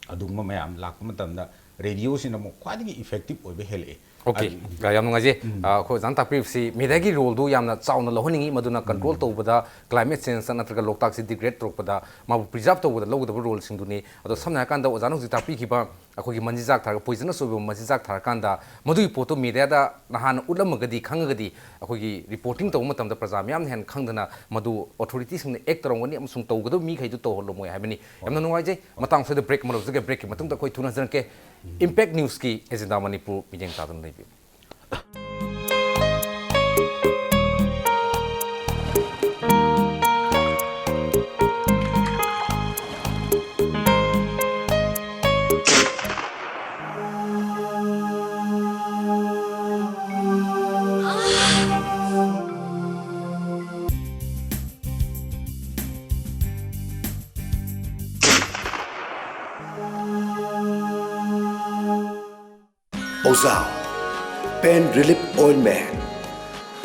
ꯑꯗꯨꯒꯨꯝꯕ ꯃꯌꯥꯝ ꯂꯥꯛꯄ ꯃꯇꯝꯗ ꯔꯦꯗꯤꯑꯣꯁꯤꯅ ꯑꯃꯨꯛ ꯈ꯭ꯋꯥꯏꯗꯒꯤ effective ꯑꯣꯏꯕ ꯍꯦꯜꯂꯛꯑꯦ꯫ OK, ꯑꯗꯨ ꯌꯥꯝ ꯅꯨꯡꯉꯥꯏꯖꯩ꯫ ꯎꯝ꯫ ꯑ, ꯑꯩꯈꯣꯏ ꯑꯣꯖꯥꯅ ꯇꯥꯛꯄꯤꯔꯤꯕꯁꯤ mediaꯒꯤ roleꯗꯨ ꯌꯥꯝꯅ ꯆꯥꯎꯅ ꯂꯧꯍꯟꯅꯤꯡꯉꯤ, ꯃꯗꯨꯅ control ꯎꯝ꯫ ꯇꯧꯕꯗ, climate change ꯅꯠꯇ꯭ꯔꯒ ꯂꯣꯛꯇꯥꯛꯁꯤ degrade ꯇꯧꯔꯛꯄꯗ ꯃꯥꯕꯨ preserve ꯇꯧꯕꯗ ꯂꯧꯒꯗꯕ roleꯁꯤꯡꯗꯨꯅꯤ꯫ ꯑꯗꯣ ꯁꯝꯅ ꯍꯥꯏꯔꯀꯥꯟꯗ ꯑꯣꯖꯥꯅ ꯍꯧꯖꯤꯛ ꯇꯥꯛꯄꯤꯈꯤꯕ ꯑꯩꯈꯣꯏꯒꯤ ꯃꯆꯤꯟꯖꯥꯛ ꯊꯥꯔꯒ, poisonous ꯑꯣꯏꯕ ꯃꯆꯤꯟꯖꯥꯛ ꯊꯥꯔꯀꯥꯟꯗ ꯃꯗꯨꯒꯤ ꯄꯣꯠꯇꯨ mediaꯗ ꯅꯍꯥꯟꯅ ꯎꯠꯂꯝꯃꯒꯗꯤ, ꯈꯪꯉꯒꯗꯤ ꯑꯩꯈꯣꯏꯒꯤ reporting ꯇꯧꯕ ꯃꯇꯝꯗ ꯄ꯭ꯔꯖꯥ ꯃꯤꯌꯥꯝꯅ ꯍꯦꯟꯅ ꯈꯪꯗꯅ ꯃꯗꯨ authorityꯁꯤꯡꯅ act ꯇꯧꯔꯝꯒꯅꯤ ꯑꯃꯁꯨꯡ ꯇꯧꯒꯗꯕ ꯃꯤꯈꯩꯗꯨ ꯇꯧꯍꯜꯂꯝꯃꯣꯏ ꯍꯥꯏꯕꯅꯤ꯫ ꯌꯥꯝꯅ ꯅꯨꯡꯉꯥꯏꯖꯩ꯫ ꯃꯇꯥꯡ ꯑꯁꯤꯗ break ꯑꯃ ꯂꯧꯖꯒꯦ꯫ Breakꯀꯤ ꯃꯇꯨꯡꯗ ꯑꯩꯈꯣꯏ ꯊꯨꯅ ꯍꯟꯖꯔꯛꯀꯦ꯫ Impact Newsꯀꯤ agenda ꯃꯅꯤꯄꯨꯔ ꯃꯤꯠꯌꯦꯡ ꯇꯥꯗꯨꯅ ꯂꯩꯕꯤꯌꯨ꯫ ꯑꯣꯖꯥꯝ, pain relief ointment,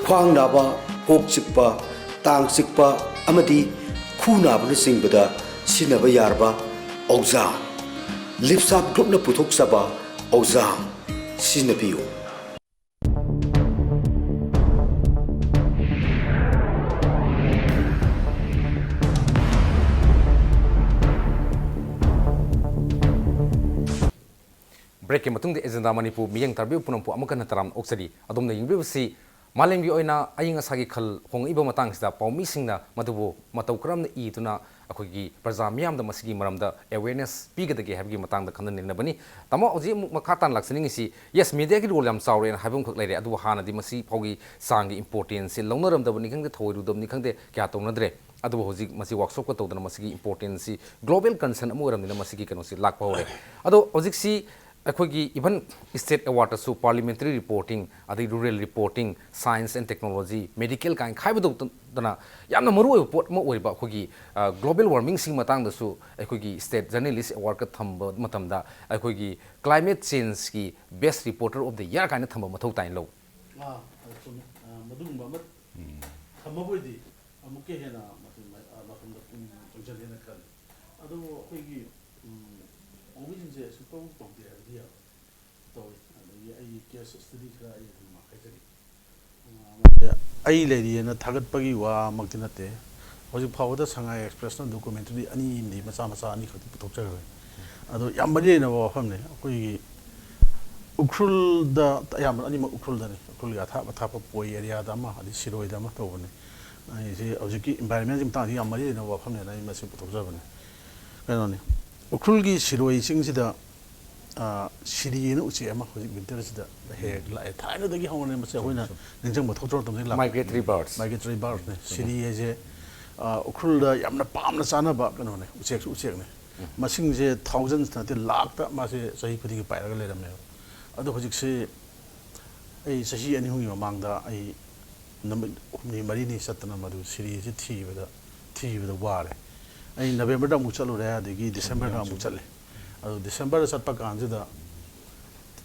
ꯈ꯭ꯋꯥꯡ ꯅꯥꯕ, ꯀꯣꯛ ꯆꯤꯛꯄ, ꯇꯥꯡ ꯆꯤꯛꯄ ꯑꯃꯗꯤ ꯈꯨ ꯅꯥꯕꯅꯆꯤꯡꯕꯗ ꯁꯤꯖꯤꯟꯅꯕ ꯌꯥꯔꯕ ꯑꯣꯖꯥꯝ, ꯂꯤꯞꯁꯥꯞ groupꯅ ꯄꯨꯊꯣꯛꯆꯕ ꯑꯣꯖꯥꯝ ꯁꯤꯖꯤꯟꯅꯕꯤꯌꯨ꯫ Breakꯀꯤ ꯃꯇꯨꯡꯗ Agenda ꯃꯅꯤꯄꯨꯔ ꯃꯤꯠꯌꯦꯡ ꯇꯥꯕꯤꯕ ꯄꯨꯝꯅꯃꯛꯄꯨ ꯑꯃꯨꯛ ꯍꯟꯅ ꯇꯔꯥꯝꯅ ꯑꯣꯛꯆꯔꯤ꯫ ꯑꯗꯣꯝꯅ ꯌꯦꯡꯕꯤꯕꯁꯤ ꯃꯥꯂꯦꯝꯒꯤ ꯑꯣꯏꯅ ꯑꯏꯪ ꯑꯁꯥꯒꯤ ꯈꯜ ꯍꯣꯡꯂꯛꯏꯕ ꯃꯇꯥꯡꯁꯤꯗ ꯄꯥꯎꯃꯤꯁꯤꯡꯅ ꯃꯗꯨꯕꯨ ꯃꯇꯧ ꯀꯔꯝꯅ ꯏꯗꯨꯅ ꯑꯩꯈꯣꯏꯒꯤ ꯄ꯭ꯔꯖꯥ ꯃꯤꯌꯥꯝꯗ ꯃꯁꯤꯒꯤ ꯃꯔꯝꯗ awareness ꯄꯤꯒꯗꯒꯦ ꯍꯥꯏꯕꯒꯤ ꯃꯇꯥꯡꯗ ꯈꯟꯅ ꯅꯩꯅꯕꯅꯤ꯫ ꯇꯥꯃꯣ, ꯍꯧꯖꯤꯛ ꯑꯃꯨꯛ ꯃꯈꯥ ꯇꯥꯅ ꯂꯥꯛꯆꯅꯤꯡꯉꯤꯁꯤ, yes, mediaꯒꯤ role ꯌꯥꯝ ꯆꯥꯎꯔꯦꯅ ꯍꯥꯏꯕ ꯑꯃꯈꯛ ꯂꯩꯔꯦ, ꯑꯗꯨꯕꯨ ꯍꯥꯟꯅꯗꯤ ꯃꯁꯤ ꯐꯥꯎꯒꯤ ꯆꯥꯡꯒꯤ importanceꯁꯤ ꯂꯧꯅꯔꯝꯗꯕꯅꯤ ꯈꯪꯗꯦ, ꯊꯧꯑꯣꯏꯔꯨꯗꯕꯅꯤ ꯈꯪꯗꯦ, ꯀꯌꯥ ꯇꯧꯅꯗ꯭ꯔꯦ꯫ ꯑꯗꯨꯕꯨ ꯍꯧꯖꯤꯛ ꯃꯁꯤ workshopꯀ ꯇꯧꯗꯅ ꯃꯁꯤꯒꯤ importanceꯁꯤ global concern ꯑꯃ ꯑꯣꯏꯔꯕꯅꯤꯅ ꯃꯁꯤꯒꯤ ꯀꯩꯅꯣꯁꯤ ꯂꯥꯛꯄ ꯍꯧꯔꯦ꯫ ꯑꯗꯣ ꯍꯧꯖꯤꯛꯁꯤ ꯑꯩꯈꯣꯏꯒꯤ even state awardꯇꯁꯨ parliamentary reporting, ꯑꯗꯩ rural reporting, science and technology, medical ꯀꯥꯏꯅ ꯈꯥꯏꯕꯗꯧꯗꯅ ꯌꯥꯝꯅ ꯃꯔꯨꯑꯣꯏꯕ ꯄꯣꯠ ꯑꯃ ꯑꯣꯏꯔꯤꯕ ꯑꯩꯈꯣꯏꯒꯤ global warmingꯁꯤꯒꯤ ꯃꯇꯥꯡꯗꯁꯨ ꯑꯩꯈꯣꯏꯒꯤ state journalist awardꯀ ꯊꯝꯕ ꯃꯇꯝꯗ ꯑꯩꯈꯣꯏꯒꯤ climate changeꯀꯤ best reporter of the year ꯀꯥꯏꯅ ꯊꯝꯕ ꯃꯊꯧ ꯇꯥꯏꯅ ꯂꯧ꯫ ꯑꯥ, ꯆꯨꯝꯃꯤ꯫ ꯑꯥ, ꯃꯗꯨꯒꯨꯝꯕ ꯑꯃ ꯊꯝꯃꯕ ꯑꯣꯏꯗꯤ ꯑꯃꯨꯛꯀ ꯍꯦꯟꯅ ꯃꯁꯤ ꯃ-, ꯑꯥ, ꯃꯐꯝꯗ ꯄꯨꯛꯅꯤꯡ ꯆꯪꯁꯤꯜꯂꯦꯅ ꯈꯜꯂꯤ꯫ ꯑꯗꯨꯕꯨ ꯑꯩꯈꯣꯏꯒꯤ, ꯎꯝ, ꯀꯣꯕꯤꯁꯤꯡꯁꯦ ꯁꯨꯛꯇꯧ ꯇꯧꯗꯦ ꯍꯥꯏꯕꯗꯤ ꯌꯥꯔꯣꯏ꯫ ꯇꯧꯏ꯫ ꯑꯗꯒꯤ ꯑꯩꯒꯤ case study ꯈꯔ ꯑꯩ ꯑꯗꯨꯝ ꯍꯥꯏꯖꯒꯦ꯫ ꯑꯥ, ꯑꯩ ꯂꯩꯔꯤꯑꯅ ꯊꯥꯒꯠꯄꯒꯤ ꯋꯥꯃꯛꯇꯤ ꯅꯠꯇꯦ꯫ ꯍꯧꯖꯤꯛ ꯐꯥꯎꯕꯗ ꯁꯉꯥꯏ Expressꯅ documentary ꯑꯅꯤ ꯑꯃꯗꯤ ꯃꯆꯥ ꯃꯆꯥ ꯑꯅꯤꯈꯛꯇꯤ ꯄꯨꯊꯣꯛꯆꯈ꯭ꯔꯦ꯫ ꯑꯗꯣ ꯌꯥꯝ ꯃꯔꯤ ꯂꯩꯅꯕ ꯋꯥꯐꯝꯅꯤ꯫ ꯑꯩꯈꯣꯏꯒꯤ ꯎꯈ꯭ꯔꯨꯜꯗ, ꯑꯌꯥꯝꯕ ꯑꯅꯤꯃꯛ ꯎꯈ꯭ꯔꯨꯜꯗꯅꯤ, ꯎꯈ꯭ꯔꯨꯜꯒꯤ ꯑꯊꯥꯞ ꯑꯊꯥꯞꯄ ꯄꯣꯏ areaꯗ ꯑꯃ, ꯑꯗꯩ ꯁꯤꯔꯣꯏꯗ ꯑꯃ ꯇꯧꯕꯅꯤ꯫ ꯑꯩꯁꯦ ꯍꯧꯖꯤꯛꯀꯤ environmentꯀꯤ ꯃꯇꯥꯡꯗ ꯌꯥꯝ ꯃꯔꯤ ꯂꯩꯅꯕ ꯋꯥꯐꯝꯅꯦꯅ ꯑꯩ ꯃꯁꯤ ꯄꯨꯊꯣꯛꯆꯕꯅꯤ꯫ ꯀꯩꯅꯣꯅꯤ, ꯎꯈ꯭ꯔꯨꯜꯒꯤ ꯁꯤꯔꯣꯏ ꯆꯤꯡꯁꯤꯗ, ꯑ, ꯁꯤꯔꯤ ꯍꯥꯏꯅ ꯎꯆꯦꯛ ꯑꯃ ꯍꯧꯖꯤꯛ winterꯁꯤꯗ ꯍꯦꯛ ꯍꯦꯛ ꯂꯥꯛꯑꯦ꯫ ꯊꯥꯏꯅꯗꯒꯤ ꯍꯧꯅꯅꯦ ꯃꯁꯤ ꯑꯩꯈꯣꯏꯅ ꯅꯤꯡꯁꯤꯡꯕ ꯊꯣꯛꯇ꯭ꯔꯕ ꯃꯇꯝꯗꯒꯤ ꯂꯥꯛꯄ꯫ Migratory birds꯫ Migratory birdꯅꯦ꯫ ꯁꯤꯔꯤ ꯍꯥꯏꯁꯦ, ꯑ, ꯎꯈ꯭ꯔꯨꯜꯗ ꯌꯥꯝꯅ ꯄꯥꯝꯅ ꯆꯥꯅꯕ ꯀꯩꯅꯣꯅꯦ, ꯎꯆꯦꯛꯁꯨ ꯎꯆꯦꯛꯅꯦ꯫ ꯃꯁꯤꯡꯁꯦ thousands ꯅꯠꯇꯦ, ꯂꯥꯛꯇ ꯃꯥꯁꯦ ꯆꯍꯤ ꯈꯨꯗꯤꯡꯒꯤ ꯄꯥꯏꯔꯒ ꯂꯩꯔꯝꯃꯦꯕ꯫ ꯑꯗꯣ ꯍꯧꯖꯤꯛꯁꯤ ꯑꯩ ꯆꯍꯤ ꯑꯅꯤ ꯑꯍꯨꯝꯒꯤ ꯃꯃꯥꯡꯗ ꯑꯩ ꯅꯨꯃꯤꯠ ꯍꯨꯝꯅꯤ ꯃꯔꯤꯅꯤ ꯆꯠꯇꯅ ꯃꯗꯨ ꯁꯤꯔꯤꯁꯤ ꯊꯤꯕꯗ, ꯊꯤꯕꯗ ꯋꯥꯔꯦ꯫ ꯑꯩ Novemberꯗ ꯑꯃꯨꯛ ꯆꯠꯂꯨꯔꯦ, ꯑꯗꯒꯤ Decemberꯗ ꯑꯃꯨꯛ ꯆꯠꯂꯦ꯫ ꯑꯗꯨ Decemberꯗ ꯆꯠꯄ ꯀꯥꯟꯁꯤꯗ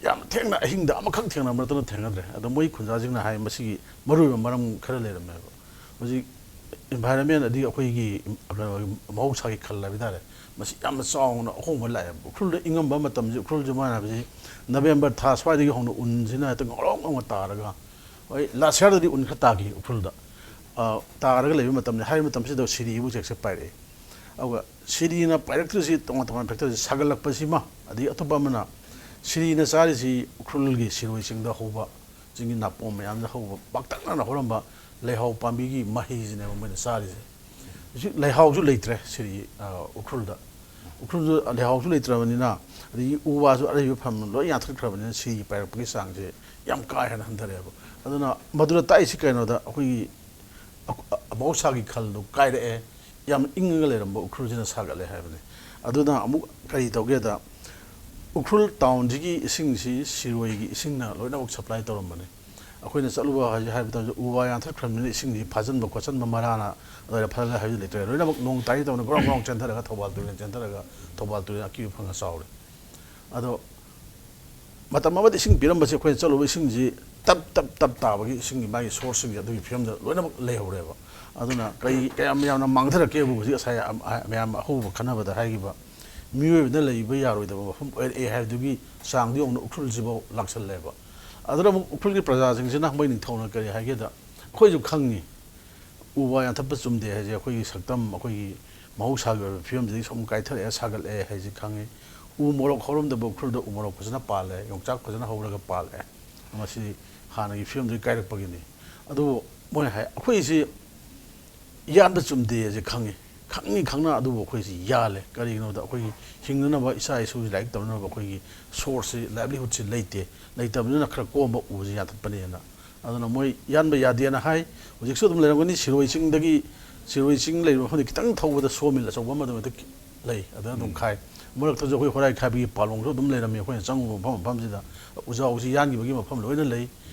ꯌꯥꯝ ꯊꯦꯡꯅ, ꯑꯍꯤꯡꯗ ꯑꯃꯈꯛ ꯊꯦꯡꯅꯕ ꯅꯠꯇꯅ ꯊꯦꯡꯅꯗ꯭ꯔꯦ꯫ ꯑꯗꯣ ꯃꯣꯏ ꯈꯨꯟꯖꯥꯁꯤꯡꯅ ꯍꯥꯏ, ꯃꯁꯤꯒꯤ ꯃꯔꯨꯑꯣꯏꯕ ꯃꯔꯝ ꯈꯔ ꯂꯩꯔꯝꯃꯦꯕ꯫ ꯍꯧꯖꯤꯛ environment ꯑꯗꯒꯤ ꯑꯩꯈꯣꯏꯒꯤ ꯃꯍꯧꯁꯥꯒꯤ ꯈꯜ ꯍꯥꯏꯕ ꯇꯥꯔꯦ, ꯃꯁꯤ ꯌꯥꯝꯅ ꯆꯥꯎꯅ ꯑꯍꯣꯡꯕ ꯂꯥꯛꯑꯦꯕ꯫ ꯎꯈ꯭ꯔꯨꯜꯗ ꯏꯪꯉꯝꯕ ꯃꯇꯝꯁꯤ, ꯎꯈ꯭ꯔꯨꯜꯁꯦ ꯃꯥꯅ ꯍꯥꯏꯕꯁꯤ November ꯊꯥ ꯁ꯭ꯋꯥꯏꯗꯒꯤ ꯍꯧꯅ ꯎꯟꯁꯤꯅ ꯍꯦꯛꯇ ꯉꯧꯔꯣꯛ ꯉꯧꯅ ꯇꯥꯔꯒ, ꯍꯣꯏ, last yearꯗꯗꯤ ꯎꯟ ꯈꯔ ꯇꯥꯈꯤ ꯎꯈ꯭ꯔꯨꯜꯗ꯫ ꯑ, ꯇꯥꯔꯒ ꯂꯩꯕ ꯃꯇꯝꯅꯤ꯫ ꯍꯥꯏꯔꯤꯕ ꯃꯇꯝꯁꯤꯗ ꯁꯤꯔꯤ ꯎꯆꯦꯛꯁꯦ ꯄꯥꯏꯔꯛꯏ꯫ ꯑꯗꯨꯒ ꯁꯤꯔꯤꯅ ꯄꯥꯏꯔꯛꯇ꯭ꯔꯤꯁꯤ ꯇꯣꯉꯥꯟ ꯇꯣꯉꯥꯟꯕ factorꯁꯤ ꯁꯥꯒꯠꯂꯛꯄꯁꯤꯃ, ꯑꯗꯒꯤ ꯑꯇꯣꯞꯄ ꯑꯃꯅ ꯁꯤꯔꯤꯅ ꯆꯥꯔꯤꯁꯤ ꯎꯈ꯭ꯔꯨꯜꯒꯤ ꯁꯤꯔꯣꯏ ꯆꯤꯡꯗ ꯍꯧꯕ, ꯆꯤꯡꯒꯤ ꯅꯥꯄꯣꯝ ꯃꯌꯥꯝꯗ ꯍꯧꯕ, ꯄꯥꯛꯇꯛꯅꯅ ꯍꯧꯔꯝꯕ ꯂꯩꯍꯥꯎ ꯄꯥꯝꯕꯤꯒꯤ ꯃꯍꯩꯁꯤꯅꯦꯕ ꯃꯣꯏꯅ ꯆꯥꯔꯤꯁꯦ꯫ ꯍꯧꯖꯤꯛ ꯂꯩꯍꯥꯎꯁꯨ ꯂꯩꯇ꯭ꯔꯦ ꯁꯤꯔꯤ, ꯑ, ꯎꯈ꯭ꯔꯨꯜꯗ꯫ ꯎꯈ꯭ꯔꯨꯜꯗ ꯂꯩꯍꯥꯎꯁꯨ ꯂꯩꯇ꯭ꯔꯕꯅꯤꯅ, ꯑꯗꯒꯤ ꯎ ꯋꯥꯁꯨ ꯑꯔꯩꯕ ꯐꯝ ꯂꯣꯏ ꯌꯥꯟꯊꯠꯈ꯭ꯔꯕꯅꯤꯅ ꯁꯤꯔꯤ ꯄꯥꯏꯔꯛꯄꯒꯤ ꯆꯥꯡꯁꯦ ꯌꯥꯝ ꯀꯥ ꯍꯦꯟꯅ ꯍꯟꯊꯔꯛꯑꯦꯕ꯫ ꯑꯗꯨꯅ ꯃꯗꯨꯗ ꯇꯥꯛꯏꯁꯤ ꯀꯩꯅꯣꯗ, ꯑꯩꯈꯣꯏꯒꯤ ꯑ-, ꯑ-, ꯃꯍꯧꯁꯥꯒꯤ ꯈꯜꯗꯣ ꯀꯥꯏꯔꯛꯑꯦ, ꯌꯥꯝ ꯏꯪꯉꯒ ꯂꯩꯔꯝꯕ ꯎꯈ꯭ꯔꯨꯜꯁꯤꯅ ꯁꯥꯒꯠꯂꯦ ꯍꯥꯏꯕꯅꯤ꯫ ꯑꯗꯨꯅ ꯑꯃꯨꯛ ꯀꯔꯤ ꯇꯧꯒꯦꯗ, ꯎꯈ꯭ꯔꯨꯜ ꯇꯥꯎꯟꯁꯤꯒꯤ ꯏꯁꯤꯡꯁꯤ ꯁꯤꯔꯣꯏꯒꯤ ꯏꯁꯤꯡꯅ ꯂꯣꯏꯅꯃꯛ ꯁꯄ꯭ꯂꯥꯏ ꯇꯧꯔꯝꯕꯅꯤ꯫ ꯑꯩꯈꯣꯏꯅ ꯆꯠꯂꯨꯕ ꯍꯥꯏꯁꯦ, ꯍꯥꯏꯕ ꯃꯇꯝꯗ ꯎ ꯋꯥ ꯌꯥꯟꯊꯠꯈ꯭ꯔꯕꯅꯤꯅ ꯏꯁꯤꯡꯁꯤ ꯐꯥꯖꯤꯟꯕ ꯈꯣꯠꯆꯟꯕ ꯃꯔꯥꯅ ꯑꯗꯨꯃꯥꯏꯅ ꯐꯖꯅ ꯍꯥꯏꯕꯗꯤ ꯂꯩꯇ꯭ꯔꯦ꯫ ꯂꯣꯏꯅꯃꯛ ꯅꯣꯡ ꯇꯥꯏ ꯇꯧꯅ ꯒ꯭ꯔꯣꯡ ꯒ꯭ꯔꯣꯡ ꯆꯦꯟꯊꯔꯒ ꯊꯧꯕꯥꯜ ꯇꯨꯔꯦꯜ ꯆꯦꯟꯊꯔꯒ ꯊꯧꯕꯥꯜ ꯇꯨꯔꯦꯜ ꯑꯀꯤꯕ ꯐꯪꯅ ꯆꯥꯎꯔꯦ꯫ ꯑꯗꯣ ꯃꯇꯝ ꯑꯃꯗ ꯏꯁꯤꯡ ꯄꯤꯔꯝꯕꯁꯦ, ꯑꯩꯈꯣꯏꯅ ꯆꯠꯂꯨꯕ ꯏꯁꯤꯡꯁꯤ ꯇꯞ ꯇꯞ ꯇꯞ ꯇꯥꯕꯒꯤ ꯏꯁꯤꯡꯒꯤ ꯃꯥꯒꯤ ꯁꯣꯔꯁꯁꯤꯡꯁꯦ ꯑꯗꯨꯒꯤ ꯐꯤꯕꯝꯗ ꯂꯣꯏꯅꯃꯛ ꯂꯩꯍꯧꯔꯦꯕ꯫ ꯑꯗꯨꯅ ꯀꯔꯤ ꯀꯌꯥꯝ ꯌꯥꯝꯅ ꯃꯥꯡꯊꯔꯛꯀꯦꯕꯨ ꯍꯧꯖꯤꯛ ꯉꯁꯥꯏ ꯑ-, ꯑ-, ꯃꯌꯥꯝ ꯑꯍꯧꯕ ꯈꯟꯅꯕꯗ ꯍꯥꯏꯈꯤꯕ, ꯃꯤꯑꯣꯏꯕꯅ ꯂꯩꯕ ꯌꯥꯔꯣꯏꯗꯕ ꯃꯐꯝ ꯑꯣꯏꯔꯛꯑꯦ ꯍꯥꯏꯕꯗꯨꯒꯤ ꯆꯥꯡꯗꯨ ꯌꯧꯅ ꯎꯈ꯭ꯔꯨꯜꯁꯤꯐꯥꯎ ꯂꯥꯛꯁꯜꯂꯦꯕ꯫ ꯑꯗꯨꯅ ꯑꯃꯨꯛ ꯎꯈ꯭ꯔꯨꯜꯒꯤ ꯄ꯭ꯔꯖꯥꯁꯤꯡꯁꯤꯅ ꯃꯣꯏ ꯅꯤꯡꯊꯧꯅ ꯀꯔꯤ ꯍꯥꯏꯒꯦꯗ, ꯑꯩꯈꯣꯏꯁꯨ ꯈꯪꯉꯤ, ꯎ ꯋꯥ ꯌꯥꯟꯊꯠꯄ ꯆꯨꯝꯗꯦ ꯍꯥꯏꯁꯦ ꯑꯩꯈꯣꯏꯒꯤ ꯁꯛꯇꯝ, ꯑꯩꯈꯣꯏꯒꯤ ꯃꯍꯧꯁꯥꯒꯤ ꯑꯣꯏꯕ ꯐꯤꯕꯝꯁꯤꯗꯒꯤ ꯁꯨꯝ ꯀꯥꯏꯊꯔꯛꯑꯦ, ꯁꯥꯒꯠꯂꯛꯑꯦ ꯍꯥꯏꯁꯦ ꯈꯪꯉꯤ꯫ ꯎ ꯃꯣꯔꯣꯛ ꯍꯧꯔꯝꯗꯕ ꯎꯈ꯭ꯔꯨꯜꯗ ꯎ ꯃꯣꯔꯣꯛ ꯐꯖꯅ ꯄꯥꯜꯂꯦ, ꯌꯣꯡꯆꯥꯛ ꯐꯖꯅ ꯍꯧꯔꯒ ꯄꯥꯜꯂꯦ꯫ ꯃꯁꯤ ꯍꯥꯟꯅꯒꯤ ꯐꯤꯕꯝꯗꯒꯤ ꯀꯥꯏꯔꯛꯄꯒꯤꯅꯤ꯫ ꯑꯗꯨꯕꯨ ꯃꯣꯏ ꯍꯥꯏ, ꯑꯩꯈꯣꯏꯁꯤ ꯌꯥꯟꯕ ꯆꯨꯝꯗꯦ ꯍꯥꯏꯁꯦ ꯈꯪꯉꯤ, ꯈꯪꯉꯤ ꯈꯪꯅ ꯑꯗꯨꯕꯨ ꯑꯩꯈꯣꯏꯁꯤ ꯌꯥꯜꯂꯦ꯫ ꯀꯔꯤꯒꯤꯅꯣꯗ ꯑꯩꯈꯣꯏꯒꯤ ꯍꯤꯡꯅꯅꯕ, ꯏꯆꯥ ꯏꯁꯨꯒꯤ ꯂꯥꯏꯔꯤꯛ ꯇꯝꯅꯅꯕ ꯑꯩꯈꯣꯏꯒꯤ ꯁꯣꯔꯁꯁꯤ, ꯂꯥꯏꯚꯂꯤꯍꯨꯗꯁꯤ ꯂꯩꯇꯦ꯫ ꯂꯩꯇꯕꯅꯤꯅ ꯈꯔ ꯀꯣꯝꯕ ꯎꯁꯤ ꯌꯥꯟꯊꯠꯄꯅꯦꯅ꯫ ꯑꯗꯨꯅ ꯃꯣꯏ ꯌꯥꯟꯕ ꯌꯥꯗꯦꯅ ꯍꯥꯏ꯫ ꯍꯧꯖꯤꯛꯁꯨ ꯑꯗꯨꯝ ꯂꯩꯔꯝꯒꯅꯤ꯫ ꯁꯤꯔꯣꯏ ꯆꯤꯡꯗꯒꯤ, ꯁꯤꯔꯣꯏ ꯆꯤꯡ ꯂꯩꯔꯤꯕ ꯃꯐꯝꯗ ꯈꯤꯇꯪ ꯊꯧꯕꯗ ꯁꯣ ꯃꯤꯜ ꯑꯆꯧꯕ ꯑꯃ ꯑꯗꯨꯝ ꯍꯦꯛꯇ ꯂꯩ꯫ ꯑꯗꯨꯅ ꯑꯗꯨꯝ ꯎꯝ꯫ ꯈꯥꯏ꯫ ꯃꯔꯛꯇꯁꯨ ꯑꯩꯈꯣꯏ ꯍꯣꯔꯥꯏ ꯈꯥꯏꯕꯒꯤ ꯄꯥꯂꯣꯡꯁꯨ ꯑꯗꯨꯝ ꯂꯩꯔꯝꯃꯤ꯫ ꯑꯩꯈꯣꯏꯅ ꯆꯪꯉꯨꯕ ꯃꯐꯝ ꯃꯐꯝꯁꯤꯗ ꯎꯖꯥꯎꯁꯤ ꯌꯥꯟꯈꯤꯕꯒꯤ ꯃꯐꯝ ꯂꯣꯏꯅ ꯂꯩ꯫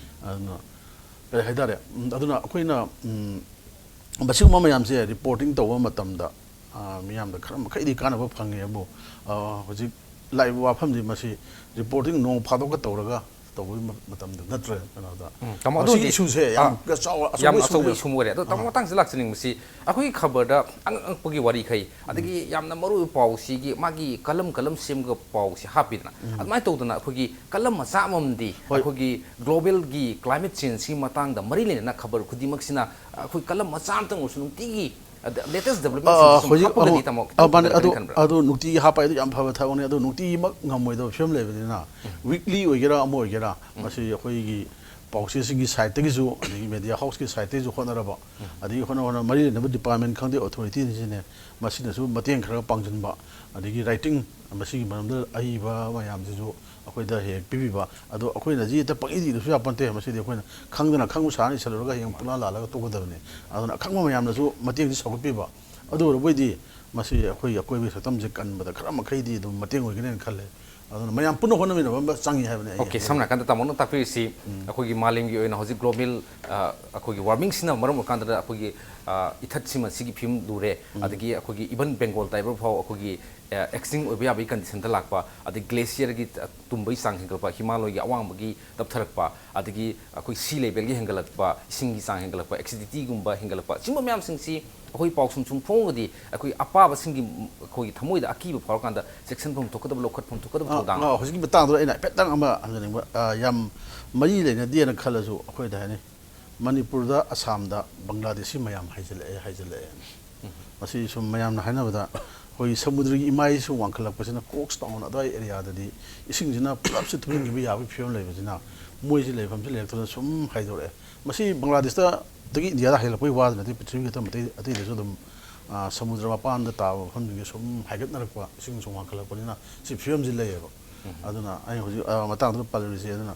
ꯑꯗꯨꯅ ꯀꯔꯤ ꯍꯥꯏꯇꯥꯔꯦ, ꯎꯝ, ꯑꯗꯨꯅ ꯑꯩꯈꯣꯏꯅ, ꯎꯝ, ꯃꯁꯤꯒꯨꯝꯕ ꯃꯌꯥꯝꯁꯦ ꯔꯤꯄꯣꯔꯇꯤꯡ ꯇꯧꯕ ꯃꯇꯝꯗ, ꯑ, ꯃꯤꯌꯥꯝꯗ ꯈꯔ ꯃꯈꯩꯗꯤ ꯀꯥꯟꯅꯕ ꯐꯪꯉꯦꯕꯨ, ꯑ, ꯍꯧꯖꯤꯛ ꯂꯥꯛꯏꯕ ꯋꯥꯐꯝꯗꯤ ꯃꯁꯤ ꯔꯤꯄꯣꯔꯇꯤꯡ ꯅꯣꯡ ꯐꯥꯗꯣꯛꯀ ꯇꯧꯔꯒ ꯇꯧꯕꯒꯤ ꯃ-, ꯃꯇꯝꯗ ꯅꯠꯇ꯭ꯔꯦ꯫ ꯀꯩꯅꯣꯗ ꯎꯝ, ꯇꯥꯃꯣ, ꯃꯁꯤꯒꯤ ꯑꯗꯨꯗꯤ, ꯏꯁꯨꯁꯦ ꯌꯥꯝ ꯑ, ꯆꯥꯎ-, ꯌꯥꯝ ꯑꯆꯧꯕ ꯑꯆꯧꯕ ꯏꯁꯨ ꯑꯃ ꯏꯁꯨ ꯑꯃ ꯑꯣꯏꯔꯦ꯫ ꯑꯗꯣ ꯇꯥꯃꯣ, ꯑꯥ꯫ ꯃꯇꯥꯡꯁꯤꯗ ꯂꯥꯛꯆꯅꯤꯡꯕꯁꯤ, ꯑꯩꯈꯣꯏꯒꯤ ꯈꯕꯔꯗ ꯑꯉꯛ ꯑꯉꯛꯄꯒꯤ ꯋꯥꯔꯤꯈꯩ, ꯎꯝ꯫ ꯑꯗꯒꯤ ꯌꯥꯝꯅ ꯃꯔꯨ ꯑꯣꯏꯕ ꯄꯥꯎꯁꯤꯒꯤ ꯃꯥꯒꯤ ꯀꯂꯝ ꯀꯂꯝ ꯁꯦꯝꯃꯒ ꯄꯥꯎꯁꯤ ꯍꯥꯞꯄꯤꯗꯅ, ꯎꯝ꯫ ꯑꯗꯨꯃꯥꯏꯅ ꯇꯧꯗꯅ ꯑꯩꯈꯣꯏꯒꯤ ꯀꯂꯝ ꯃꯆꯥ ꯑꯃꯃꯝꯗꯤ ꯍꯣꯏ꯫ ꯑꯩꯈꯣꯏꯒꯤ ꯒ꯭ꯂꯣꯕꯦꯜꯒꯤ ꯀ꯭ꯂꯥꯏꯃꯦꯠ ꯆꯦꯟꯖꯁꯤꯒꯤ ꯃꯇꯥꯡꯗ ꯃꯔꯤ ꯂꯩꯅꯅ ꯈꯕꯔ ꯈꯨꯗꯤꯡꯃꯛꯁꯤꯅ ꯑꯩꯈꯣꯏ ꯀꯂꯝ ꯃꯆꯥ ꯑꯃꯇꯪ ꯑꯣꯏꯔꯁꯨ ꯅꯨꯡꯇꯤꯒꯤ, ꯑꯗ, latest development ꯑ, ꯁꯤꯡꯁꯦ ꯁꯨꯝ ꯍꯧꯖꯤꯛ ꯍꯥꯞꯄꯒꯗꯤ ꯑꯃꯨꯛ, ꯇꯥꯃꯣ, ꯑ, ꯈꯤꯇꯪ ꯃꯥꯅꯦ, ꯐꯒꯗ꯭ꯔꯅ ꯑꯗꯨ, ꯈꯟꯕ꯭ꯔꯥ? ꯑꯗꯨ ꯅꯨꯡꯇꯤꯒꯤ ꯍꯥꯞꯄ ꯍꯥꯏꯗꯨ ꯌꯥꯝ ꯐꯕ ꯊꯕꯛꯅꯤ꯫ ꯑꯗꯨ ꯅꯨꯡꯇꯤꯃꯛ ꯉꯝꯃꯣꯏꯗꯕ ꯐꯤꯕꯝ ꯂꯩꯕꯅꯤꯅ, ꯎꯝ꯫ ꯋꯤꯛꯂꯤ ꯑꯣꯏꯒꯦꯔꯥ, ꯑꯃ ꯑꯣꯏꯒꯦꯔꯥ, ꯎꯝ꯫ ꯃꯁꯤ ꯑꯩꯈꯣꯏꯒꯤ ꯄꯥꯎꯆꯦꯁꯤꯡꯒꯤ ꯁꯥꯏꯠꯇꯒꯤꯁꯨ, ꯑꯗꯒꯤ ꯃꯦꯗꯤꯌꯥ ꯍꯥꯎꯁꯀꯤ ꯁꯥꯏꯠꯇꯒꯤꯁꯨ ꯍꯣꯠꯅꯔꯕ, ꯎꯝ꯫ ꯑꯗꯒꯤ ꯍꯣꯠꯅ ꯍꯣꯠꯅ ꯃꯔꯤ ꯂꯩꯅꯕ ꯗꯤꯄꯥꯔꯠꯃꯦꯟ ꯈꯪꯗꯦ, ꯑꯣꯊꯣꯔꯤꯇꯤꯁꯤꯅꯦ, ꯃꯁꯤꯅꯁꯨ ꯃꯇꯦꯡ ꯈꯔ ꯄꯥꯡꯁꯤꯟꯕ, ꯑꯗꯒꯤ ꯔꯥꯏꯇꯤꯡ, ꯃꯁꯤꯒꯤ ꯃꯔꯝꯗ ꯑꯏꯕ ꯃꯌꯥꯝꯁꯤꯁꯨ ꯑꯩꯈꯣꯏꯗ ꯍꯦꯛ ꯍꯦꯛ ꯄꯤꯕꯤꯕ꯫ ꯑꯗꯣ ꯑꯩꯈꯣꯏꯅ ꯍꯧꯖꯤꯛ ꯍꯦꯛꯇ ꯄꯪꯏꯗ ꯏꯗꯕꯁꯨ ꯌꯥꯄꯣꯟꯇꯦ꯫ ꯃꯁꯤꯗꯤ ꯑꯩꯈꯣꯏꯅ ꯈꯪꯗꯅ ꯈꯪꯕ ꯁꯥꯔ ꯏꯁꯜꯂꯨꯔꯒ ꯍꯌꯦꯡ ꯄꯨꯡꯂꯥ ꯂꯥꯜꯂꯒ ꯇꯣꯛꯀꯗꯕꯅꯤ꯫ ꯑꯗꯨꯅ ꯑꯈꯪꯕ ꯃꯌꯥꯝꯅꯁꯨ ꯃꯇꯦꯡꯁꯤ ꯁꯧꯒꯠꯄꯤꯕ꯫ ꯑꯗꯨ ꯑꯣꯏꯔꯕꯣꯏꯗꯤ ꯃꯁꯤ ꯑꯩꯈꯣꯏꯒꯤ ꯑꯀꯣꯏꯕꯒꯤ ꯁꯛꯇꯝꯁꯦ ꯀꯟꯕꯗ ꯈꯔ ꯃꯈꯩꯗꯤ ꯑꯗꯨꯝ ꯃꯇꯦꯡ ꯑꯣꯏꯒꯅꯦꯅ ꯈꯜꯂꯦ꯫ ꯑꯗꯨꯅ ꯃꯌꯥꯝ ꯄꯨꯟꯅ ꯍꯣꯠꯅꯃꯤꯟꯅꯕ ꯑꯃ ꯆꯪꯉꯤ ꯍꯥꯏꯕꯅꯦ ꯑꯩ ꯑꯣꯀꯦ, ꯁꯝꯅ ꯍꯥꯏꯔꯀꯥꯟꯗ ꯇꯥꯃꯣꯅ ꯇꯥꯛꯄꯤꯔꯤꯁꯤ ꯑꯩꯈꯣꯏꯒꯤ ꯃꯥꯂꯦꯝꯒꯤ ꯑꯣꯏꯅ ꯍꯧꯖꯤꯛ ꯒ꯭ꯂꯣꯕꯦꯜ, ꯑꯩꯈꯣꯏꯒꯤ ꯋꯥꯔꯃꯤꯡꯁꯤꯅ ꯃꯔꯝ ꯑꯣꯏꯔꯀꯥꯟꯗ ꯑꯩꯈꯣꯏꯒꯤ ꯏꯊꯠꯁꯤꯃ ꯁꯤꯒꯤ ꯐꯤꯕꯝ ꯂꯨꯔꯦ꯫ ꯑꯗꯒꯤ ꯑꯩꯈꯣꯏꯒꯤ ꯏꯚꯟ ꯕꯦꯡꯒꯣꯜ ꯇꯥꯏꯒꯔ ꯐꯥꯎ ꯑꯩꯈꯣꯏꯒꯤ ꯑꯦꯛꯁꯇꯤꯡ ꯑꯣꯏꯕ ꯌꯥꯕꯒꯤ ꯀꯟꯗꯤꯁꯟꯗ ꯂꯥꯛꯄ, ꯑꯗꯩ ꯒ꯭ꯂꯦꯁꯤꯌꯔꯒꯤ ꯇꯨꯝꯕꯒꯤ ꯆꯥꯡ ꯍꯦꯟꯒꯠꯂꯛꯄ, ꯍꯤꯃꯥꯂꯣꯏꯒꯤ ꯑꯋꯥꯡꯕꯒꯤ ꯇꯞꯊꯔꯛꯄ, ꯑꯗꯒꯤ ꯑꯩꯈꯣꯏ ꯁꯤ ꯂꯦꯚꯦꯜꯒꯤ ꯍꯦꯟꯒꯠꯂꯛꯄ, ꯏꯁꯤꯡꯒꯤ ꯆꯥꯡ ꯍꯦꯟꯒꯠꯂꯛꯄ, ꯑꯦꯁꯤꯗꯤꯇꯤꯒꯨꯝꯕ ꯍꯦꯟꯒꯠꯂꯛꯄ, ꯁꯤꯒꯨꯝꯕ ꯃꯌꯥꯝꯁꯤꯡꯁꯤ ꯑꯩꯈꯣꯏ ꯄꯥꯎ ꯁꯨꯝ ꯁꯨꯝ ꯐꯣꯡꯉꯒꯗꯤ ꯑꯩꯈꯣꯏ ꯑꯄꯥꯕꯁꯤꯡꯒꯤ ꯑꯩꯈꯣꯏꯒꯤ ꯊꯃꯣꯏꯗ ꯑꯀꯤꯕ ꯐꯥꯎꯔꯀꯥꯟꯗ ꯆꯦꯛꯁꯤꯟꯐꯝ ꯊꯣꯛꯀꯗꯕ, ꯂꯧꯈꯠꯐꯝ ꯊꯣꯛꯀꯗꯕ ꯊꯧꯗꯥꯡ꯫ ꯑ, ꯍꯧꯖꯤꯛꯀꯤ ꯃꯇꯥꯡꯗꯨꯗ ꯑꯩꯅ ꯍꯥꯏꯐꯦꯠꯇꯪ ꯑꯃ ꯍꯪꯖꯅꯤꯡꯕ, ꯑ, ꯌꯥꯝ ꯃꯔꯤ ꯂꯩꯅꯗꯦꯅ ꯈꯜꯂꯁꯨ, ꯑꯩꯈꯣꯏꯗ ꯍꯥꯏꯅꯤ, ꯃꯅꯤꯄꯨꯔꯗ ꯑꯁꯥꯝꯗ ꯕꯪꯒ꯭ꯂꯥꯗꯦꯁꯤ ꯃꯌꯥꯝ ꯍꯥꯏꯖꯤꯜꯂꯛꯑꯦ ꯍꯥꯏꯖꯤꯜꯂꯛꯑꯦ꯫ ꯃꯁꯤ ꯁꯨꯝ ꯃꯌꯥꯝꯅ ꯍꯥꯏꯅꯕꯗ ꯑꯩꯈꯣꯏꯒꯤ ꯁꯃꯨꯗ꯭ꯔꯒꯤ ꯏꯃꯥꯏꯁꯨ ꯋꯥꯡꯈꯠꯂꯛꯄꯁꯤꯅ ꯀꯣꯛꯁ ꯇꯥꯎꯟ ꯑꯗꯨꯋꯥꯏ ꯑꯦꯔꯤꯌꯥꯗꯗꯤ ꯏꯁꯤꯡꯁꯤꯅ ꯄꯨꯂꯞꯁꯦ ꯊꯨꯝꯖꯤꯟꯈꯤꯕ ꯌꯥꯕꯒꯤ ꯐꯤꯕꯝ ꯂꯩꯕꯁꯤꯅ ꯃꯣꯏꯁꯤ ꯂꯩꯐꯝꯁꯤ ꯂꯩꯔꯛꯇꯗꯅ ꯁꯨꯝ ꯍꯥꯏꯗꯣꯔꯛꯑꯦ꯫ ꯃꯁꯤ ꯕꯪꯒ꯭ꯂꯥꯗꯦꯁꯇꯒꯤ ꯏꯟꯗꯤꯌꯥꯗ ꯍꯥꯏꯒꯠꯂꯛꯄꯒꯤ ꯋꯥꯗ ꯅꯠꯇꯦ, ꯄ꯭ꯔꯤꯊꯤꯕꯤꯒꯤ ꯑꯇꯩ ꯑꯇꯩ- ꯑꯇꯩꯗꯁꯨ ꯑꯗꯨꯝ, ꯑ, ꯁꯃꯨꯗ꯭ꯔ ꯃꯄꯥꯟꯗ ꯇꯥꯕ ꯃꯐꯝꯁꯤꯡꯁꯦ ꯁꯨꯝ ꯍꯥꯏꯒꯠꯅꯔꯛꯄ, ꯏꯁꯤꯡ ꯁꯨꯝ ꯋꯥꯡꯈꯠꯂꯛꯄꯅꯤꯅ ꯁꯤ ꯐꯤꯕꯝꯁꯤ ꯂꯩꯌꯦꯕ꯫ ꯑꯗꯨꯅ ꯑꯩ ꯍꯧꯖꯤꯛ, ꯑ, ꯃꯇꯥꯡꯗꯨꯗ ꯄꯜꯂꯤꯁꯦ, ꯑꯗꯨꯅ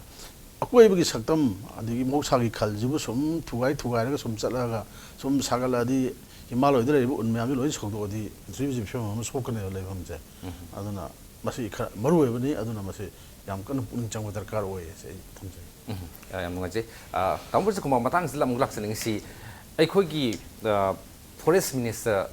ꯑꯀꯣꯏꯕꯒꯤ ꯁꯛꯇꯝ ꯑꯗꯒꯤ ꯃꯍꯧꯁꯥꯒꯤ ꯈꯜꯁꯤꯕꯨ ꯁꯨꯝ ꯊꯨꯒꯥꯏ ꯊꯨꯒꯥꯏꯔꯒ ꯁꯨꯝ ꯆꯠꯂꯒ ꯁꯨꯝ ꯁꯥꯒꯠꯂꯛꯑꯗꯤ ꯍꯤꯃꯥꯂꯣꯏꯗ ꯂꯩꯔꯤꯕ ꯎꯟ ꯃꯌꯥꯝꯁꯤ ꯂꯣꯏ ꯁꯧꯗꯣꯛꯑꯗꯤ ꯄ꯭ꯔꯤꯊꯤꯕꯤꯁꯤ ꯐꯤꯕꯝ ꯑꯃ ꯁꯣꯛꯀꯅꯦꯕ ꯂꯩꯐꯝꯁꯦ꯫ ꯑꯗꯨꯅ ꯃꯁꯤ ꯈꯔ ꯃꯔꯨ ꯑꯣꯏꯕꯅꯤ, ꯑꯗꯨꯅ ꯃꯁꯤ ꯌꯥꯝ ꯀꯟꯅ ꯄꯨꯛꯅꯤꯡ ꯆꯪꯕ ꯗꯔꯀꯥꯔ ꯑꯣꯏꯌꯦ ꯁꯤ ꯑꯩ ꯊꯝꯖꯒꯦ꯫ ꯎꯝ, ꯑ, ꯌꯥꯝ ꯅꯨꯡꯉꯥꯏꯖꯩ꯫ ꯑ, ꯇꯥꯃꯣ ꯕꯤꯔꯖꯀꯨꯃꯥꯔ, ꯃꯇꯥꯡꯁꯤꯗ ꯑꯃꯨꯛ ꯂꯥꯛꯆꯅꯤꯡꯉꯤꯁꯤ, ꯑꯩꯈꯣꯏꯒꯤ, ꯑ, ꯐꯣꯔꯦꯁ ꯃꯤꯅꯤꯁꯇꯔ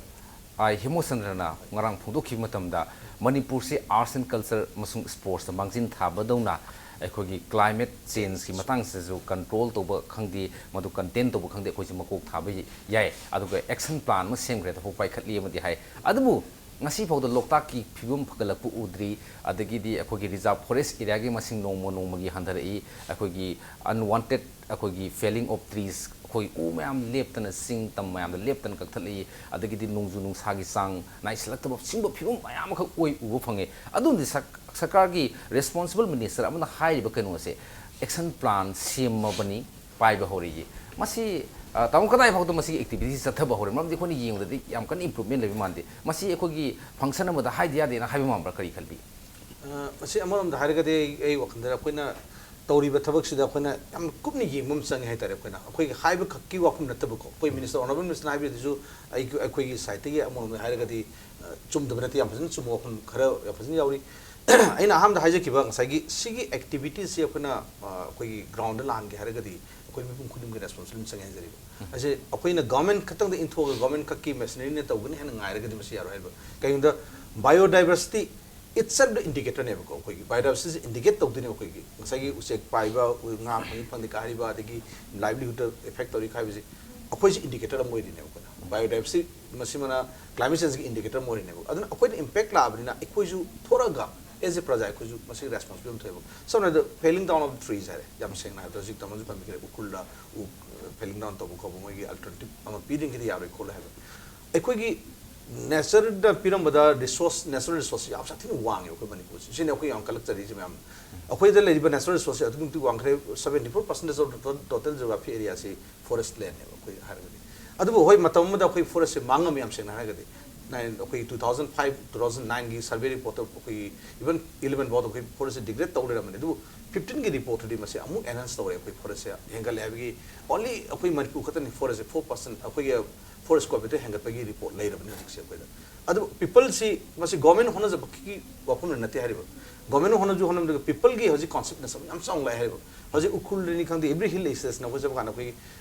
ꯑꯥꯏ ꯍꯦꯃꯣꯆꯟꯗ꯭ꯔꯅ ꯉꯔꯥꯡ ꯐꯣꯡꯗꯣꯛꯈꯤꯕ ꯃꯇꯝꯗ ꯃꯅꯤꯄꯨꯔꯁꯤ ꯑꯥꯔꯠꯁ ꯑꯦꯟ ꯀꯜꯆꯔ ꯑꯃꯁꯨꯡ ꯁ꯭ꯄꯣꯔꯠꯁꯇ ꯃꯥꯡꯖꯤꯟ ꯊꯥꯕꯗꯧꯅ ꯑꯩꯈꯣꯏꯒꯤ ꯀ꯭ꯂꯥꯏꯃꯦꯠ ꯆꯦꯟꯖꯀꯤ ꯃꯇꯥꯡꯁꯤꯗꯁꯨ ꯀꯟꯇ꯭ꯔꯣꯜ ꯇꯧꯕ ꯈꯪꯗꯦ, ꯃꯗꯨ ꯀꯟꯇꯦꯟ ꯇꯧꯕ ꯈꯪꯗꯦ, ꯑꯩꯈꯣꯏꯁꯦ ꯃꯀꯣꯛ ꯊꯥꯕ ꯌꯥꯏ, ꯑꯗꯨꯒ ꯑꯦꯛꯁꯟ ꯄ꯭ꯂꯥꯟ ꯑꯃ ꯁꯦꯝꯈ꯭ꯔꯦ, ꯊꯕꯛ ꯄꯥꯏꯈꯠꯂꯤ ꯑꯃꯗꯤ ꯍꯥꯏ꯫ ꯑꯗꯨꯕꯨ ꯉꯁꯤ ꯐꯥꯎꯗ ꯂꯣꯛꯇꯥꯛꯀꯤ ꯐꯤꯕꯝ ꯐꯒꯠꯂꯛꯄ ꯎꯗ꯭ꯔꯤ, ꯑꯗꯒꯤꯗꯤ ꯑꯩꯈꯣꯏꯒꯤ ꯔꯤꯖꯥꯔꯚ ꯐꯣꯔꯦꯁ ꯑꯦꯔꯤꯌꯥꯒꯤ ꯃꯁꯤꯡ ꯅꯣꯡꯃ ꯅꯣꯡꯃꯒꯤ ꯍꯟꯊꯔꯛꯏ, ꯑꯩꯈꯣꯏꯒꯤ ꯑꯟꯋꯥꯟꯇꯦꯠ ꯑꯩꯈꯣꯏꯒꯤ ꯐꯦꯂꯤꯡ ꯑꯣꯐ ꯇ꯭ꯔꯤꯁ, ꯑꯩꯈꯣꯏ ꯎ ꯃꯌꯥꯝ ꯂꯦꯞꯇꯅ, ꯆꯤꯡ ꯇꯝ ꯃꯌꯥꯝꯗ ꯂꯦꯞꯇꯅ ꯀꯛꯊꯠꯂꯛꯏ, ꯑꯗꯒꯤꯗꯤ ꯅꯣꯡꯖꯨ ꯅꯨꯡꯁꯥꯒꯤ ꯆꯥꯡ ꯅꯥꯏꯁꯤꯜꯂꯛꯇꯕ, ꯁꯤꯒꯨꯝꯕ ꯐꯤꯕꯝ ꯃꯌꯥꯝ ꯑꯃꯈꯛ ꯑꯣꯏ ꯎꯕ ꯐꯪꯉꯦ꯫ ꯑꯗꯨꯝꯗꯤ ꯁꯔ-, ꯁꯔꯀꯥꯔꯒꯤ ꯔꯦꯁꯄꯣꯟꯁꯤꯕꯜ ꯃꯤꯅꯤꯁꯇꯔ ꯑꯃꯅ ꯍꯥꯏꯔꯤꯕ ꯀꯩꯅꯣꯁꯦ, ꯑꯦꯛꯁꯟ ꯄ꯭ꯂꯥꯟ ꯁꯦꯝꯃꯕꯅꯤ, ꯄꯥꯏꯕ ꯍꯧꯔꯛꯏ꯫ ꯃꯁꯤ, ꯑ, ꯇꯥꯃꯣ, ꯀꯗꯥꯏ ꯐꯥꯎꯗ ꯃꯁꯤꯒꯤ ꯑꯦꯛꯇꯤꯚꯤꯇꯤꯁꯤ ꯆꯠꯊꯕ ꯍꯧꯔꯦ? ꯃꯔꯝꯗꯤ ꯑꯩꯈꯣꯏꯅ ꯌꯦꯡꯕꯗꯗꯤ ꯌꯥꯝ ꯀꯟꯅ ꯏꯝꯄ꯭ꯔꯨꯚꯃꯦꯟ ꯂꯩꯕ ꯃꯥꯟꯗꯦ꯫ ꯃꯁꯤ ꯑꯩꯈꯣꯏꯒꯤ ꯐꯪꯁꯟ ꯑꯃꯗ ꯍꯥꯏꯗ ꯌꯥꯗꯦꯅ ꯍꯥꯏꯕ ꯃꯥꯟꯕ꯭ꯔꯥ? ꯀꯔꯤ ꯈꯜꯂꯤ? ꯑ, ꯃꯁꯤ ꯑꯃꯔꯣꯝꯗ ꯍꯥꯏꯔꯒꯗꯤ ꯑꯩ, ꯑꯩ ꯋꯥꯈꯜꯗ ꯑꯩꯈꯣꯏꯅ ꯇꯧꯔꯤꯕ ꯊꯕꯛꯁꯤꯗ ꯑꯩꯈꯣꯏꯅ ꯌꯥꯝ ꯀꯨꯞꯅ ꯌꯦꯡꯕ ꯑꯃ ꯆꯪꯉꯦ ꯍꯥꯏꯇꯥꯔꯦ꯫ ꯑꯩꯈꯣꯏꯅ ꯑꯩꯈꯣꯏꯒꯤ ꯍꯥꯏꯕ ꯈꯛꯀꯤ ꯋꯥꯐꯝ ꯅꯠꯇꯕꯀꯣ, ꯑꯩꯈꯣꯏ ꯃꯤꯅꯤꯁꯇꯔ, ꯑꯣꯅꯔꯦꯕꯜ ꯃꯤꯅꯤꯁꯇꯔꯅ ꯍꯥꯏꯕꯤꯔꯤꯗꯨꯁꯨ ꯑꯩꯒꯤ, ꯑꯩꯈꯣꯏꯒꯤ ꯁꯥꯏꯠꯇꯒꯤ ꯑꯃꯔꯣꯝꯗ ꯍꯥꯏꯔꯒꯗꯤ, ꯑ, ꯆꯨꯝꯗꯕ ꯅꯠꯇꯦ, ꯌꯥꯝ ꯐꯖꯅ ꯆꯨꯝꯕ ꯋꯥꯐꯝ ꯈꯔ ꯌꯥꯝ ꯐꯖꯅ ꯌꯥꯎꯔꯤ꯫ ꯑꯩꯅ ꯑꯍꯥꯟꯕꯗ ꯍꯥꯏꯖꯈꯤꯕ ꯉꯁꯥꯏꯒꯤ ꯁꯤꯒꯤ ꯑꯦꯛꯇꯤꯚꯤꯇꯤꯁꯁꯤ ꯑꯩꯈꯣꯏꯅ, ꯑ, ꯑꯩꯈꯣꯏꯒꯤ ꯒ꯭ꯔꯥꯎꯟꯗ ꯂꯥꯛꯍꯟꯒꯦ ꯍꯥꯏꯔꯒꯗꯤ ꯑꯩꯈꯣꯏ ꯃꯤꯄꯨꯝ ꯈꯨꯗꯤꯡꯃꯛꯀꯤ ꯔꯦꯁꯄꯣꯟꯁꯤꯕꯤꯂꯤꯇꯤ ꯆꯪꯉꯦ ꯍꯥꯏꯖꯔꯤꯕ꯫ ꯑꯁꯤ ꯑꯩꯈꯣꯏꯅ ꯒꯚꯔꯟꯃꯦꯟ ꯈꯛꯇꯪꯗ ꯏꯟꯊꯣꯛꯑꯒ ꯒꯚꯔꯟꯃꯦꯟ ꯈꯛꯀꯤ ꯃꯦꯁꯤꯅꯔꯤꯅ ꯇꯧꯒꯅꯤ ꯍꯥꯏꯅ ꯉꯥꯏꯔꯒꯗꯤ ꯃꯁꯤ ꯌꯥꯔꯣꯏ ꯍꯥꯏꯕ꯫ ꯀꯩꯒꯤꯅꯣꯗ, ꯕꯥꯏꯑꯣꯗꯥꯏꯕꯔꯁꯤꯇꯤ ꯏꯠꯁꯦꯜꯐ ꯏꯟꯗꯤꯀꯦꯇꯔꯅꯦꯕꯀꯣ꯫ ꯑꯩꯈꯣꯏꯒꯤ ꯕꯥꯏꯑꯣꯗꯥꯏꯕꯔꯁꯤꯇꯤꯁꯦ ꯏꯟꯗꯤꯀꯦꯠ ꯇꯧꯗꯣꯏꯅꯦꯕ꯫ ꯑꯩꯈꯣꯏꯒꯤ ꯉꯁꯥꯏꯒꯤ ꯎꯆꯦꯛ ꯄꯥꯏꯕ, ꯉꯥ ꯐꯪꯉꯤ ꯐꯪꯗꯦ ꯀꯥ ꯍꯥꯏꯔꯤꯕ, ꯑꯗꯒꯤ ꯂꯥꯏꯚꯂꯤꯍꯨꯗꯇ ꯏꯐꯦꯛ ꯇꯧꯔꯤ ꯍꯥꯏꯕꯁꯦ ꯑꯩꯈꯣꯏꯁꯦ ꯏꯟꯗꯤꯀꯦꯇꯔ ꯑꯃ ꯑꯣꯏꯔꯤꯅꯦꯕ꯫ ꯑꯩꯈꯣꯏꯅ ꯕꯥꯏꯑꯣꯗꯥꯏꯕꯔꯁꯤꯇꯤ ꯃꯁꯤꯃꯅ ꯀ꯭ꯂꯥꯏꯃꯦꯠ ꯆꯦꯟꯖꯀꯤ ꯏꯟꯗꯤꯀꯦꯇꯔ ꯑꯃ ꯑꯣꯏꯔꯤꯅꯦꯕ꯫ ꯑꯗꯨꯅ ꯑꯩꯈꯣꯏꯅ ꯏꯝꯄꯦꯛ ꯂꯥꯛꯑꯕꯅꯤꯅ ꯑꯩꯈꯣꯏꯁꯨ ꯊꯣꯔꯛꯑꯒ, ꯑꯦꯖ ꯑꯦ ꯄ꯭ꯔꯖꯥ, ꯑꯩꯈꯣꯏꯁꯨ ꯃꯁꯤꯒꯤ ꯔꯦꯁꯄꯣꯟꯁꯤꯕꯤꯂꯤꯇꯤ ꯑꯃ ꯊꯣꯛꯑꯦꯕ꯫ ꯁꯝꯅ ꯍꯥꯏꯔꯕꯗ, ꯐꯦꯂꯤꯡ ꯗꯥꯎꯟ ꯑꯣꯐ ꯇ꯭ꯔꯤꯁ ꯍꯥꯏꯔꯦ, ꯌꯥꯝ ꯁꯦꯡꯅ ꯍꯥꯏꯔꯕꯗ ꯍꯧꯖꯤꯛ ꯇꯥꯃꯣꯁꯨ ꯄꯟꯕꯤꯈ꯭ꯔꯦ, ꯎꯈ꯭ꯔꯨꯜꯗ ꯎ ꯐꯦꯂꯤꯡ ꯗꯥꯎꯟ ꯇꯧꯕ ꯈꯣꯠꯄ, ꯃꯣꯏꯒꯤ ꯑꯜꯇꯔꯅꯦꯇꯤꯚ ꯑꯃ ꯄꯤꯗ꯭ꯔꯤꯉꯩꯗ ꯌꯥꯔꯣꯏ ꯈꯣꯠꯂꯣꯏ ꯍꯥꯏꯕ꯫ ꯑꯩꯈꯣꯏꯒꯤ ꯅꯦꯆꯔꯗ ꯄꯤꯔꯝꯕꯗ ꯔꯤꯁꯣꯔꯁ, ꯅꯦꯆꯔꯦꯜ ꯔꯤꯁꯣꯔꯁꯁꯦ ꯌꯥꯝ ꯁꯥꯊꯤꯅ ꯋꯥꯡꯉꯦꯕ ꯑꯩꯈꯣꯏ ꯃꯅꯤꯄꯨꯔꯁꯦ꯫ ꯁꯤꯅꯤ ꯑꯩꯈꯣꯏ ꯌꯥꯝ ꯀꯜꯂꯛꯆꯔꯤꯁꯦ ꯃꯌꯥꯝ꯫ ꯑꯩꯈꯣꯏꯗ ꯂꯩꯔꯤꯕ ꯅꯦꯆꯔꯦꯜ ꯔꯤꯁꯣꯔꯁꯁꯦ ꯑꯗꯨꯛꯀꯤ ꯃꯇꯤꯛ ꯋꯥꯡꯈ꯭ꯔꯦ꯫ Seventy four percentage of total geography area ꯁꯤ ꯐꯣꯔꯦꯁ ꯂꯦꯟꯅꯦꯕ ꯑꯩꯈꯣꯏ ꯍꯥꯏꯔꯒꯗꯤ꯫ ꯑꯗꯨꯕꯨ ꯍꯣꯏ, ꯃꯇꯝ ꯑꯃꯗ ꯑꯩꯈꯣꯏ ꯐꯣꯔꯦꯁꯁꯦ ꯃꯥꯡꯉꯝꯃꯤ, ꯌꯥꯝ ꯁꯦꯡꯅ ꯍꯥꯏꯔꯒꯗꯤ꯫ ꯅꯥꯏꯟ, ꯑꯩꯈꯣꯏ two thousand five, two thousand nineꯒꯤ ꯁꯔꯚꯦ ꯔꯤꯄꯣꯔꯠꯇ ꯑꯩꯈꯣꯏꯒꯤ even eleven ꯐꯥꯎꯗ ꯑꯩꯈꯣꯏ ꯐꯣꯔꯦꯁꯁꯦ ꯗꯤꯒ꯭ꯔꯦꯗ ꯇꯧ ꯂꯩꯔꯝꯕꯅꯤ꯫ ꯑꯗꯨꯕꯨ fifteenꯒꯤ ꯔꯤꯄꯣꯔꯠꯇꯨꯗꯤ ꯃꯁꯤ ꯑꯃꯨꯛ ꯑꯦꯟꯍꯥꯟꯁ ꯇꯧꯔꯦ, ꯑꯩꯈꯣꯏ ꯐꯣꯔꯦꯁꯁꯦ ꯍꯦꯟꯒꯠꯂꯦ ꯍꯥꯏꯕꯒꯤ꯫ ꯑꯣꯟꯂꯤ ꯑꯩꯈꯣꯏ ꯃꯅꯤꯄꯨꯔ ꯈꯛꯇꯅꯤ ꯐꯣꯔꯦꯁꯁꯦ four percent ꯑꯩꯈꯣꯏꯒꯤ ꯐꯣꯔꯦꯁ ꯀꯣꯚꯔꯗ ꯍꯦꯟꯒꯠꯄꯒꯤ ꯔꯤꯄꯣꯔꯠ ꯂꯩꯔꯕꯅꯤ ꯍꯧꯖꯤꯛꯁꯦ ꯑꯩꯈꯣꯏꯗ꯫ ꯑꯗꯨꯕꯨ ꯄꯤꯄꯜꯁꯤ ꯃꯁꯤ ꯒꯣꯔꯃꯦꯟ ꯍꯣꯠꯅꯖꯕꯒꯤ ꯋꯥꯐꯝꯅ ꯅꯠꯇꯦ ꯍꯥꯏꯔꯤꯕ꯫ ꯒꯣꯔꯃꯦꯟ ꯍꯣꯠꯅꯖꯨ ꯍꯣꯠꯅꯕꯗꯨꯒ ꯄꯤꯄꯜꯒꯤ ꯍꯧꯖꯤꯛ ꯀꯣꯟꯁꯤꯌꯁꯅꯦꯁ ꯑꯃ ꯌꯥꯝ ꯆꯥꯎꯅ ꯂꯥꯛꯑꯦ ꯍꯥꯏꯔꯤꯕ꯫ ꯍꯧꯖꯤꯛ ꯎꯈ꯭ꯔꯨꯜꯗꯅꯤ ꯈꯪꯗꯦ, every hill stationꯗ ꯑꯩꯈꯣꯏ ꯆꯠꯄ ꯀꯥꯟꯗ ꯑꯩꯈꯣꯏꯒꯤ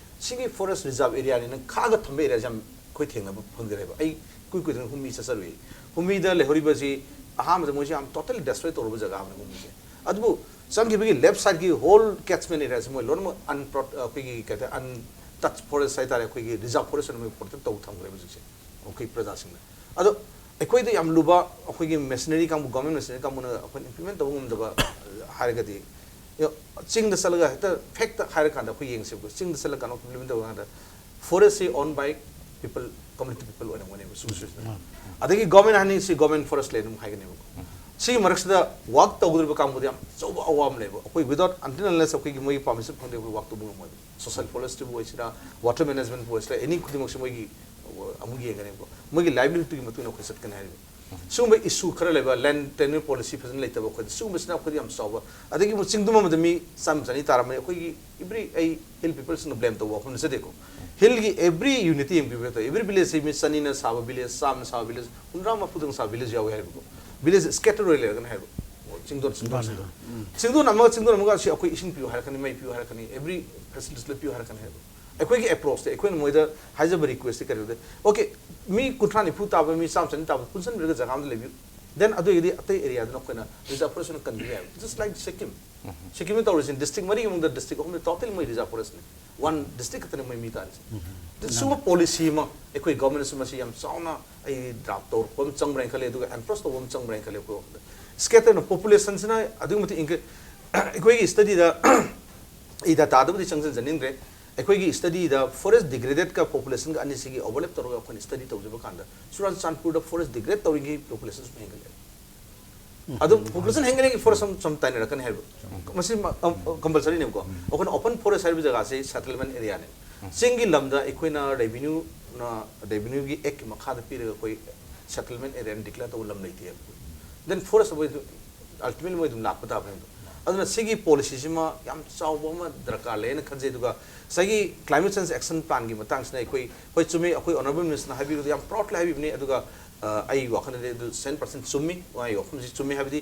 ꯁꯤꯒꯤ ꯐꯣꯔꯦꯁ ꯔꯤꯖꯥꯔꯚ ꯑꯦꯔꯤꯌꯥꯅꯤ ꯅꯪ ꯈꯥꯛꯑꯒ ꯊꯝꯕ ꯑꯦꯔꯤꯌꯥꯁꯦ ꯌꯥꯝ ꯑꯩꯈꯣꯏ ꯊꯦꯡꯅꯕ ꯐꯪꯖꯔꯦꯕ꯫ ꯑꯩ ꯀꯨꯏ ꯀꯨꯏꯗꯅ ꯍꯨꯝꯃꯤ ꯆꯠꯆꯔꯨꯏ꯫ ꯍꯨꯝꯃꯤꯗ ꯂꯩꯍꯧꯔꯤꯕꯁꯤ ꯑꯍꯥꯟꯕꯗ ꯃꯣꯏꯁꯤ ꯌꯥꯝ ꯇꯣꯇꯦꯜꯂꯤ ꯗꯦꯁꯇ꯭ꯔꯣꯏ ꯇꯧꯔꯕ ꯖꯒꯥ ꯑꯃꯅꯤ ꯍꯨꯝꯃꯤꯁꯦ꯫ ꯑꯗꯨꯕꯨ ꯆꯪꯈꯤꯕꯒꯤ ꯂꯦꯐ ꯁꯥꯏꯗꯀꯤ ꯍꯣꯜ ꯀꯦꯠꯁꯃꯦꯟ ꯑꯦꯔꯤꯌꯥꯁꯤ ꯃꯣꯏ ꯂꯣꯏꯅꯃꯛ ꯑꯟꯄ꯭ꯔꯣ-, ꯑꯩꯈꯣꯏꯒꯤ ꯀꯩ ꯍꯥꯏꯇꯥꯔꯦ, ꯑꯟꯇꯆ ꯐꯣꯔꯦꯁ ꯍꯥꯏꯇꯥꯔꯦ, ꯑꯩꯈꯣꯏꯒꯤ ꯔꯤꯖꯥꯔꯚ ꯐꯣꯔꯦꯁ ꯑꯣꯏꯅ ꯃꯣꯏ ꯄ꯭ꯔꯣꯇꯦꯛ ꯇꯧ ꯊꯝꯈ꯭ꯔꯦ ꯍꯧꯖꯤꯛꯁꯦ ꯑꯩꯈꯣꯏ ꯄ꯭ꯔꯖꯥꯁꯤꯡꯅ꯫ ꯑꯗꯣ ꯑꯩꯈꯣꯏꯗ ꯌꯥꯝ ꯂꯨꯕ, ꯑꯩꯈꯣꯏꯒꯤ ꯃꯦꯁꯤꯅꯔꯤ ꯀꯥꯡꯕꯨ, ꯒꯣꯔꯃꯦꯟ ꯃꯦꯁꯤꯅꯔꯤ ꯀꯥꯡꯕꯨꯅ ꯑꯩꯈꯣꯏꯅ ꯏꯝꯄ꯭ꯂꯤꯃꯦꯟ ꯇꯧꯕ ꯉꯝꯗꯕ ꯍꯥꯏꯔꯒꯗꯤ, ꯆꯤꯡꯗ ꯆꯠꯂꯒ ꯍꯦꯛꯇ ꯐꯦꯛꯇ ꯍꯥꯏꯔꯀꯥꯟꯗ ꯑꯩꯈꯣꯏ ꯌꯦꯡꯁꯦꯕꯀꯣ, ꯆꯤꯡꯗ ꯆꯠꯂꯒ ꯀꯩꯅꯣ ꯏꯝꯄ꯭ꯂꯤꯃꯦꯟ ꯇꯧꯕ ꯀꯥꯟꯗ ꯐꯣꯔꯦꯁꯁꯤ ꯑꯣꯟ ꯕꯥꯏ ꯄꯤꯄꯜ, ꯀꯝꯃꯨꯅꯤꯇꯤ ꯄꯤꯄꯜ ꯑꯣꯏꯔꯝꯒꯅꯦꯕ ꯁꯨꯡꯁꯣꯏ ꯁꯣꯏꯗꯅ꯫ ꯑꯗꯒꯤ ꯒꯣꯔꯃꯦꯟ ꯍꯥꯏꯅꯤꯡꯁꯤ ꯒꯣꯔꯃꯦꯟ ꯐꯣꯔꯦꯁ ꯂꯦꯟ ꯑꯗꯨꯝ ꯍꯥꯏꯒꯅꯦꯕꯀꯣ꯫ ꯁꯤꯒꯤ ꯃꯔꯛꯁꯤꯗ ꯋꯥꯛ ꯇꯧꯒꯗꯧꯔꯤꯕ ꯀꯥꯡꯕꯨꯗꯤ ꯌꯥꯝ ꯑꯆꯧꯕ ꯑꯋꯥꯕ ꯑꯃ ꯂꯩꯕ꯫ ꯑꯩꯈꯣꯏ without, until unless ꯑꯩꯈꯣꯏꯒꯤ ꯃꯣꯏꯒꯤ ꯄꯥꯔꯃꯤꯁꯟ ꯐꯪꯗꯦ ꯑꯩꯈꯣꯏ ꯋꯥꯛ ꯇꯧꯕ ꯉꯝꯃꯣꯏꯕ꯫ ꯁꯣꯁꯤꯌꯦꯜ ꯐꯣꯔꯦꯁꯇꯕꯨ ꯑꯣꯏꯁꯤꯔꯥ, ꯋꯥꯇꯔ ꯃꯦꯅꯦꯖꯃꯦꯟꯠꯄꯨ ꯑꯣꯏꯁꯤꯔꯥ, ꯑꯦꯅꯤ ꯈꯨꯗꯤꯡꯃꯛꯁꯦ ꯃꯣꯏꯒꯤ ꯑꯃꯨꯛ ꯌꯦꯡꯒꯅꯦꯕꯀꯣ꯫ ꯃꯣꯏꯒꯤ ꯂꯥꯏꯚꯂꯤꯍꯨꯗꯇꯨꯒꯤ ꯃꯇꯨꯡ ꯏꯟꯅ ꯑꯩꯈꯣꯏ ꯆꯠꯀꯅꯤ ꯍꯥꯏꯔꯤꯕ꯫ ꯁꯤꯒꯨꯝꯕ ꯏꯁꯨ ꯈꯔ ꯂꯩꯕ, ꯂꯦꯟ ꯇꯦꯅ꯭ꯌꯨꯔ ꯄꯣꯂꯤꯁꯤ ꯐꯖꯅ ꯂꯩꯇꯕ ꯑꯩꯈꯣꯏꯗ, ꯁꯤꯒꯨꯝꯕꯁꯤꯅ ꯑꯩꯈꯣꯏꯗ ꯌꯥꯝ ꯆꯥꯎꯕ꯫ ꯑꯗꯒꯤ ꯑꯃꯨꯛ ꯆꯤꯡꯗꯨꯝ ꯑꯃꯗ ꯃꯤ ꯆꯥꯝꯃ ꯆꯅꯤ ꯇꯥꯔꯝꯃꯅꯤ꯫ ꯑꯩꯈꯣꯏꯒꯤ ꯏꯕ꯭ꯔꯤ ꯑꯩ ꯍꯤꯜ ꯄꯤꯄꯜꯁꯤꯡꯅ ꯕ꯭ꯂꯦꯝ ꯇꯧꯕ ꯋꯥꯐꯝ ꯅꯠꯆꯗꯦꯀꯣ꯫ ꯍꯤꯜꯒꯤ ꯑꯦꯕ꯭ꯔꯤ ꯌꯨꯅꯤꯠꯇ ꯌꯦꯡꯕꯤꯕ ꯇꯧꯋꯤ꯫ ꯑꯦꯕ꯭ꯔꯤ ꯚꯤꯂꯦꯖꯁꯤ ꯃꯤ ꯆꯅꯤꯅ ꯁꯥꯕ ꯚꯤꯂꯦꯖ, ꯆꯥꯝꯃꯅ ꯁꯥꯕ ꯚꯤꯂꯦꯖ, ꯍꯨꯝꯗ꯭ꯔꯥ ꯃꯔꯤꯐꯨꯗꯪ ꯁꯥꯕ ꯚꯤꯂꯦꯖ ꯌꯥꯎꯋꯦ ꯍꯥꯏꯕꯀꯣ꯫ ꯚꯤꯂꯦꯖ ꯁ꯭ꯀꯦꯇꯔ ꯑꯣꯏ ꯂꯩꯔꯒꯅ ꯍꯥꯏꯕ꯫ ꯑꯣ, ꯆꯤꯡꯗꯣꯟ, ꯆꯤꯡꯗꯣꯟ, ꯃꯥꯅꯦ꯫ ꯆꯤꯡꯗꯣꯟ꯫ ꯎꯝ꯫ ꯆꯤꯡꯗꯣꯟ ꯑꯃꯒ ꯁꯤ ꯑꯩꯈꯣꯏ ꯏꯁꯤꯡ ꯄꯤꯌꯨ ꯍꯥꯏꯔꯛꯀꯅꯤ, ꯃꯩ ꯄꯤꯌꯨ ꯍꯥꯏꯔꯛꯀꯅꯤ, ꯑꯦꯕ꯭ꯔꯤ ꯐꯦꯁꯤꯂꯤꯇꯤꯁ ꯂꯣꯏ ꯄꯤꯌꯨ ꯍꯥꯏꯔꯛꯀꯅꯤ ꯍꯥꯏꯕ꯫ ꯑꯩꯈꯣꯏꯒꯤ ꯑꯦꯄ꯭ꯔꯣꯆꯇꯤ, ꯑꯩꯈꯣꯏꯅ ꯃꯣꯏꯗ ꯍꯥꯏꯖꯕ ꯔꯤꯀ꯭ꯋꯦꯁꯇꯤ ꯀꯔꯤ ꯂꯩ? ꯑꯣꯀꯦ, ꯃꯤ ꯀꯨꯟꯊ꯭ꯔꯥ ꯅꯤꯐꯨ ꯇꯥꯕ, ꯃꯤ ꯆꯥꯝꯃ ꯆꯅꯤ ꯇꯥꯕ ꯄꯨꯟꯁꯤꯟꯕꯤꯔꯒ ꯖꯒꯥ ꯑꯃꯗ ꯂꯩꯕꯤꯌꯨ꯫ ꯗꯦꯟ ꯑꯗꯨ ꯑꯣꯏꯔꯒꯗꯤ ꯑꯇꯩ ꯑꯦꯔꯤꯌꯥꯗꯨꯅ ꯑꯩꯈꯣꯏꯅ ꯔꯤꯖꯥꯔꯚ ꯐꯣꯔꯦꯁꯅ ꯀꯟꯕꯤꯕ ꯌꯥꯏ꯫ Just like Sikkim. ꯁꯤꯛꯀꯤꯝꯗ ꯇꯧꯔꯤꯁꯤꯅ ꯗꯤꯁꯇ꯭ꯔꯤꯛ ꯃꯔꯤꯒꯤ ꯃꯅꯨꯡꯗ ꯗꯤꯁꯇ꯭ꯔꯤꯛ ꯑꯍꯨꯝꯗ ꯇꯣꯇꯦꯜ ꯃꯣꯏ ꯔꯤꯖꯥꯔꯚ ꯐꯣꯔꯦꯁꯅꯤ꯫ ꯋꯥꯟ ꯗꯤꯁꯇ꯭ꯔꯤꯛ ꯈꯛꯇꯅꯤ ꯃꯣꯏ ꯃꯤ ꯇꯥꯔꯤꯁꯦ꯫ ꯁꯤꯒꯨꯝꯕ ꯄꯣꯂꯤꯁꯤ ꯑꯃ ꯑꯩꯈꯣꯏ ꯒꯚꯔꯟꯃꯦꯟꯠꯁꯤ ꯃꯁꯤ ꯌꯥꯝ ꯆꯥꯎꯅ ꯑꯩ ꯗ꯭ꯔꯥꯐ ꯇꯧꯔꯛꯄ ꯑꯃ ꯆꯪꯕ꯭ꯔꯥ ꯍꯥꯏꯅ ꯈꯜꯂꯤ, ꯑꯗꯨꯒ ꯑꯦꯟꯐꯣꯔꯁ ꯇꯧꯕ ꯑꯃ ꯆꯪꯕ꯭ꯔꯥ ꯍꯥꯏꯅ ꯈꯜꯂꯤ ꯑꯩꯈꯣꯏ ꯋꯥꯈꯜꯗ꯫ ꯁ꯭ꯀꯦꯇꯔꯅ ꯄꯣꯄꯨꯂꯦꯁꯟꯁꯤꯅ ꯑꯗꯨꯛꯀꯤ ꯃꯇꯤꯛ increase, ꯑꯩꯈꯣꯏꯒꯤ ꯁ꯭ꯇꯗꯤꯗ ꯑꯩ ꯗꯥꯇꯥꯗꯕꯨꯗꯤ ꯆꯪꯁꯤꯟꯖꯅꯤꯡꯗ꯭ꯔꯦ꯫ ꯑꯩꯈꯣꯏꯒꯤ ꯁ꯭ꯇꯗꯤꯗ ꯐꯣꯔꯦꯁ ꯗꯤꯒ꯭ꯔꯦꯗꯦꯗꯀ ꯄꯣꯄꯨꯂꯦꯁꯟꯒ ꯑꯅꯤꯁꯤꯒꯤ ꯑꯣꯚꯔꯂꯦꯞ ꯇꯧꯔꯒ ꯑꯩꯈꯣꯏꯅ ꯁ꯭ꯇꯗꯤ ꯇꯧꯖꯕ ꯀꯥꯟꯗ ꯆꯨꯔꯥꯆꯥꯟꯄꯨꯔꯗ ꯐꯣꯔꯦꯁ ꯗꯤꯒ꯭ꯔꯦꯗ ꯇꯧꯔꯤꯉꯩ ꯄꯣꯄꯨꯂꯦꯁꯟ ꯁꯨꯝ ꯍꯦꯟꯒꯠꯂꯛꯑꯦ꯫ ꯑꯗꯨ ꯄꯣꯄꯨꯂꯦꯁꯟ ꯍꯦꯟꯒꯠꯂꯛꯏ, ꯐꯣꯔꯦꯁꯠ ꯁꯨꯝ, ꯁꯨꯝ ꯇꯥꯏꯅꯔꯛꯀꯅꯤ ꯍꯥꯏꯕ꯫ ꯃꯁꯤ ꯃ-, ꯑ, ꯑ, ꯀꯝꯄꯜꯁꯔꯤꯅꯦꯕꯀꯣ꯫ ꯑꯩꯈꯣꯏꯅ ꯑꯣꯄꯟ ꯐꯣꯔꯦꯁꯠ ꯍꯥꯏꯔꯤꯕ ꯖꯒꯥꯁꯤ ꯁꯦꯇꯜꯃꯦꯟ ꯑꯦꯔꯤꯌꯥꯅꯦ꯫ ꯆꯤꯡꯒꯤ ꯂꯝꯗ ꯑꯩꯈꯣꯏꯅ ꯔꯦꯚꯤꯅ꯭ꯌꯨꯅ, ꯔꯦꯚꯤꯅ꯭ꯌꯨꯒꯤ ꯑꯦꯛꯀꯤ ꯃꯈꯥꯗ ꯄꯤꯔꯒ ꯑꯩꯈꯣꯏ ꯁꯦꯇꯜꯃꯦꯟ ꯑꯦꯔꯤꯌꯥꯅ ꯗꯤꯀ꯭ꯂꯦꯌꯔ ꯇꯧꯕ ꯂꯝ ꯂꯩꯇꯦ ꯍꯥꯏꯕ꯫ ꯗꯦꯟ ꯐꯣꯔꯦꯁꯠ ꯑꯩꯈꯣꯏ ꯑꯜꯇꯤꯃꯦꯠꯂꯤ ꯃꯣꯏ ꯑꯗꯨꯝ ꯂꯥꯛꯄ ꯇꯥꯕꯅꯦ ꯑꯗꯣ꯫ ꯑꯗꯨꯅ ꯁꯤꯒꯤ ꯄꯣꯂꯤꯁꯤꯁꯤꯃ ꯌꯥꯝ ꯆꯥꯎꯕ ꯑꯃ ꯗꯔꯀꯥꯔ ꯂꯩ ꯍꯥꯏꯅ ꯈꯟꯖꯩ꯫ ꯑꯗꯨꯒ ꯉꯁꯥꯏꯒꯤ ꯀ꯭ꯂꯥꯏꯃꯦꯠ ꯆꯦꯟꯖ ꯑꯦꯛꯁꯟ ꯄ꯭ꯂꯥꯟꯒꯤ ꯃꯇꯥꯡꯁꯤꯅ ꯑꯩꯈꯣꯏ, ꯍꯣꯏ, ꯆꯨꯝꯃꯤ, ꯑꯩꯈꯣꯏ ꯑꯣꯅꯔꯦꯕꯜ ꯃꯤꯅꯤꯁꯇꯔꯅ ꯍꯥꯏꯕꯤꯕꯗꯣ ꯌꯥꯝ ꯄ꯭ꯔꯥꯎꯗꯂꯤ ꯍꯥꯏꯕꯤꯕꯅꯤ꯫ ꯑꯗꯨꯒ, ꯑ, ꯑꯩꯒꯤ ꯋꯥꯈꯜꯗꯗꯤ ꯑꯗꯨ ꯁꯦꯟ ꯄꯥꯔꯁꯦꯟ ꯆꯨꯝꯃꯤ, ꯃꯥꯒꯤ ꯋꯥꯐꯝꯁꯤ ꯆꯨꯝꯃꯤ꯫ ꯍꯥꯏꯕꯗꯤ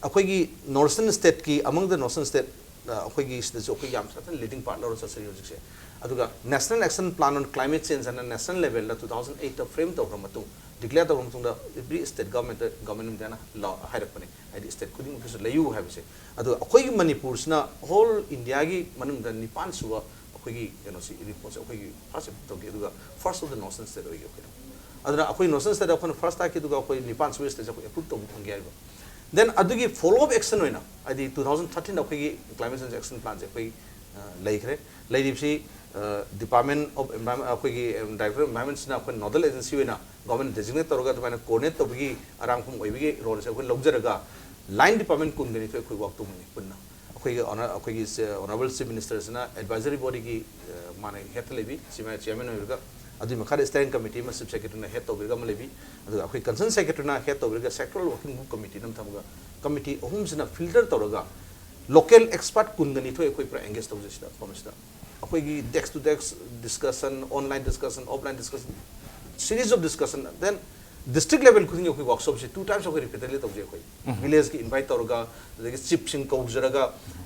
ꯑꯩꯈꯣꯏꯒꯤ ꯅꯣꯔꯠ ꯏꯁꯇꯔꯟ ꯁ꯭ꯇꯦꯠꯀꯤ, ꯑꯃꯪ ꯗ ꯅꯣꯔꯠ ꯏꯁꯇꯔꯟ ꯁ꯭ꯇꯦꯠ, ꯑ, ꯑꯩꯈꯣꯏꯒꯤ ꯁꯤꯗꯁꯨ ꯑꯩꯈꯣꯏ ꯌꯥꯝ ꯁꯥꯊꯤꯅ ꯂꯤꯗꯤꯡ ꯄꯥꯔꯠ ꯂꯧꯔ ꯆꯠꯆꯔꯤ ꯍꯧꯖꯤꯛꯁꯦ꯫ ꯑꯗꯨꯒ National Action Plan on Climate Change ꯍꯥꯏꯅ ꯅꯦꯁꯅꯦꯜ ꯂꯦꯚꯦꯜꯗ ꯇꯨ ꯊꯥꯎꯖꯟ ꯑꯩꯠꯇ ꯐ꯭ꯔꯦꯝ ꯇꯧꯈ꯭ꯔ ꯃꯇꯨꯡ, ꯗꯤꯀ꯭ꯂꯦꯌꯔ ꯇꯧꯈ꯭ꯔ ꯃꯇꯨꯡꯗ, every state government, government of Indiaꯅ ꯂꯥꯎ-, ꯍꯥꯏꯔꯛꯄꯅꯦ, ꯍꯥꯏꯗꯤ ꯁ꯭ꯇꯦꯠ ꯈꯨꯗꯤꯡꯃꯛꯀꯤꯁꯨ ꯂꯩꯌꯨ ꯍꯥꯏꯕꯁꯦ꯫ ꯑꯗꯣ ꯑꯩꯈꯣꯏꯒꯤ ꯃꯅꯤꯄꯨꯔꯁꯤꯅ ꯍꯣꯜ ꯏꯟꯗꯤꯌꯥꯒꯤ ꯃꯅꯨꯡꯗ ꯅꯤꯄꯥꯟ ꯁꯨꯕ ꯑꯩꯈꯣꯏꯒꯤ ꯀꯩꯅꯣꯁꯤ, ꯔꯤꯄꯣꯔꯠꯁꯦ ꯑꯩꯈꯣꯏꯒꯤ ꯐꯥꯔꯁ ꯇꯧꯈꯤ, ꯑꯗꯨꯒ first of the north eastern state ꯑꯣꯏꯈꯤ ꯑꯩꯈꯣꯏꯅ꯫ ꯑꯗꯨꯅ ꯑꯩꯈꯣꯏ ꯅꯣꯔꯠ ꯏꯁꯇꯔꯟ ꯁ꯭ꯇꯦꯠ ꯑꯩꯈꯣꯏꯅ ꯐꯥꯔꯁꯠ ꯇꯥꯛꯈꯤ, ꯑꯗꯨꯒ ꯑꯩꯈꯣꯏ ꯅꯤꯄꯥꯟ ꯁꯨꯕ ꯁ꯭ꯇꯦꯠꯁꯦ ꯑꯩꯈꯣꯏ ꯑꯦꯄ꯭ꯔꯨꯞ ꯇꯧꯕ ꯐꯪꯒꯦ ꯍꯥꯏꯔꯤꯕ꯫ ꯗꯦꯟ ꯑꯗꯨꯒꯤ ꯐꯣꯂꯣ ꯑꯞ ꯑꯦꯛꯁꯟ ꯑꯣꯏꯅ, ꯍꯥꯏꯗꯤ, ꯇꯨ ꯊꯥꯎꯖꯟ ꯊꯥꯔꯇꯤꯟꯗ ꯑꯩꯈꯣꯏꯒꯤ ꯀ꯭ꯂꯥꯏꯃꯦꯠ ꯆꯦꯟꯖ ꯑꯦꯛꯁꯟ ꯄ꯭ꯂꯥꯟꯁꯦ ꯑꯩꯈꯣꯏ, ꯑ, ꯂꯩꯈ꯭ꯔꯦ꯫ ꯂꯩꯔꯤꯕꯁꯤ, ꯑ, ꯗꯤꯄꯥꯔꯠꯃꯦꯟ ꯑꯣꯐ ꯑꯦꯟꯚꯥꯏꯔꯟꯃꯦꯟ, ꯑꯩꯈꯣꯏꯒꯤ, ꯑ, ꯗꯥꯏꯔꯦꯛꯇꯣꯔꯦꯠ ꯑꯦꯟꯚꯥꯏꯔꯟꯃꯦꯟꯁꯤꯅ ꯑꯩꯈꯣꯏ ꯅꯣꯗꯜ ꯑꯦꯖꯦꯟꯁꯤ ꯑꯣꯏꯅ ꯒꯣꯔꯃꯦꯟ ꯗꯦꯖꯤꯒꯅꯦꯠ ꯇꯧꯔꯒ ꯑꯗꯨꯃꯥꯏꯅ ꯀꯣꯑꯣꯔꯗꯤꯅꯦꯠ ꯇꯧꯕꯒꯤ ꯑꯔꯥꯡꯐꯝ ꯑꯣꯏꯕꯒꯤ ꯔꯣꯜꯁꯦ ꯑꯩꯈꯣꯏ ꯂꯧꯖꯔꯒ, ꯂꯥꯏꯟ ꯗꯤꯄꯥꯔꯠꯃꯦꯟ ꯀꯨꯟꯒ ꯅꯤꯊꯣꯏ ꯑꯩꯈꯣꯏ ꯋꯥꯛ ꯇꯧꯃꯤꯟꯅꯩ ꯄꯨꯟꯅ꯫ ꯑꯩꯈꯣꯏꯒꯤ ꯑꯣꯅ-, ꯑꯩꯈꯣꯏꯒꯤ ꯆꯦ-, ꯑꯣꯅꯔꯦꯕꯜ ꯆꯤꯐ ꯃꯤꯅꯤꯁꯇꯔꯁꯤꯅ ꯑꯦꯗꯚꯥꯏꯖꯔꯤ ꯕꯣꯗꯤꯒꯤ, ꯑ, ꯃꯥꯅ ꯍꯦꯠꯇ ꯂꯩꯕꯤ, ꯆꯤꯌꯥꯔꯃꯦꯟ, ꯆꯤꯌꯥꯔꯃꯦꯟ ꯑꯣꯏꯔꯒ, ꯑꯗꯨꯒꯤ ꯃꯈꯥꯗ steering committee ꯑꯃ chief secretaryꯅ head ꯇꯧꯕꯤꯔꯒ ꯑꯃ ꯂꯩꯕꯤ, ꯑꯗꯨꯒ ꯑꯩꯈꯣꯏ concerned secretaryꯅ head ꯇꯧꯕꯤꯔꯒ sectoral working group committee ꯑꯃ ꯊꯝꯃꯒ committee ꯑꯍꯨꯝꯁꯤꯅ filter ꯇꯧꯔꯒ local expert ꯀꯨꯟꯒ ꯅꯤꯊꯣꯏ ꯑꯩꯈꯣꯏ ꯄꯨꯔꯥ engage ꯇꯧꯖꯩ ꯁꯤꯗ ꯃꯐꯝꯁꯤꯗ꯫ ꯑꯩꯈꯣꯏꯒꯤ desk to desk discussion, online discussion, offline discussion, series of discussion, then district level ꯈꯨꯗꯤꯡꯒꯤ ꯑꯩꯈꯣꯏ workshopꯁꯤ two times ꯑꯩꯈꯣꯏ repeatedly ꯇꯧꯖꯩ ꯑꯩꯈꯣꯏ꯫ Villageꯀꯤ invite ꯇꯧꯔꯒ, ꯑꯗꯒꯤ chiefꯁꯤꯡ ꯀꯧꯖꯔꯒ,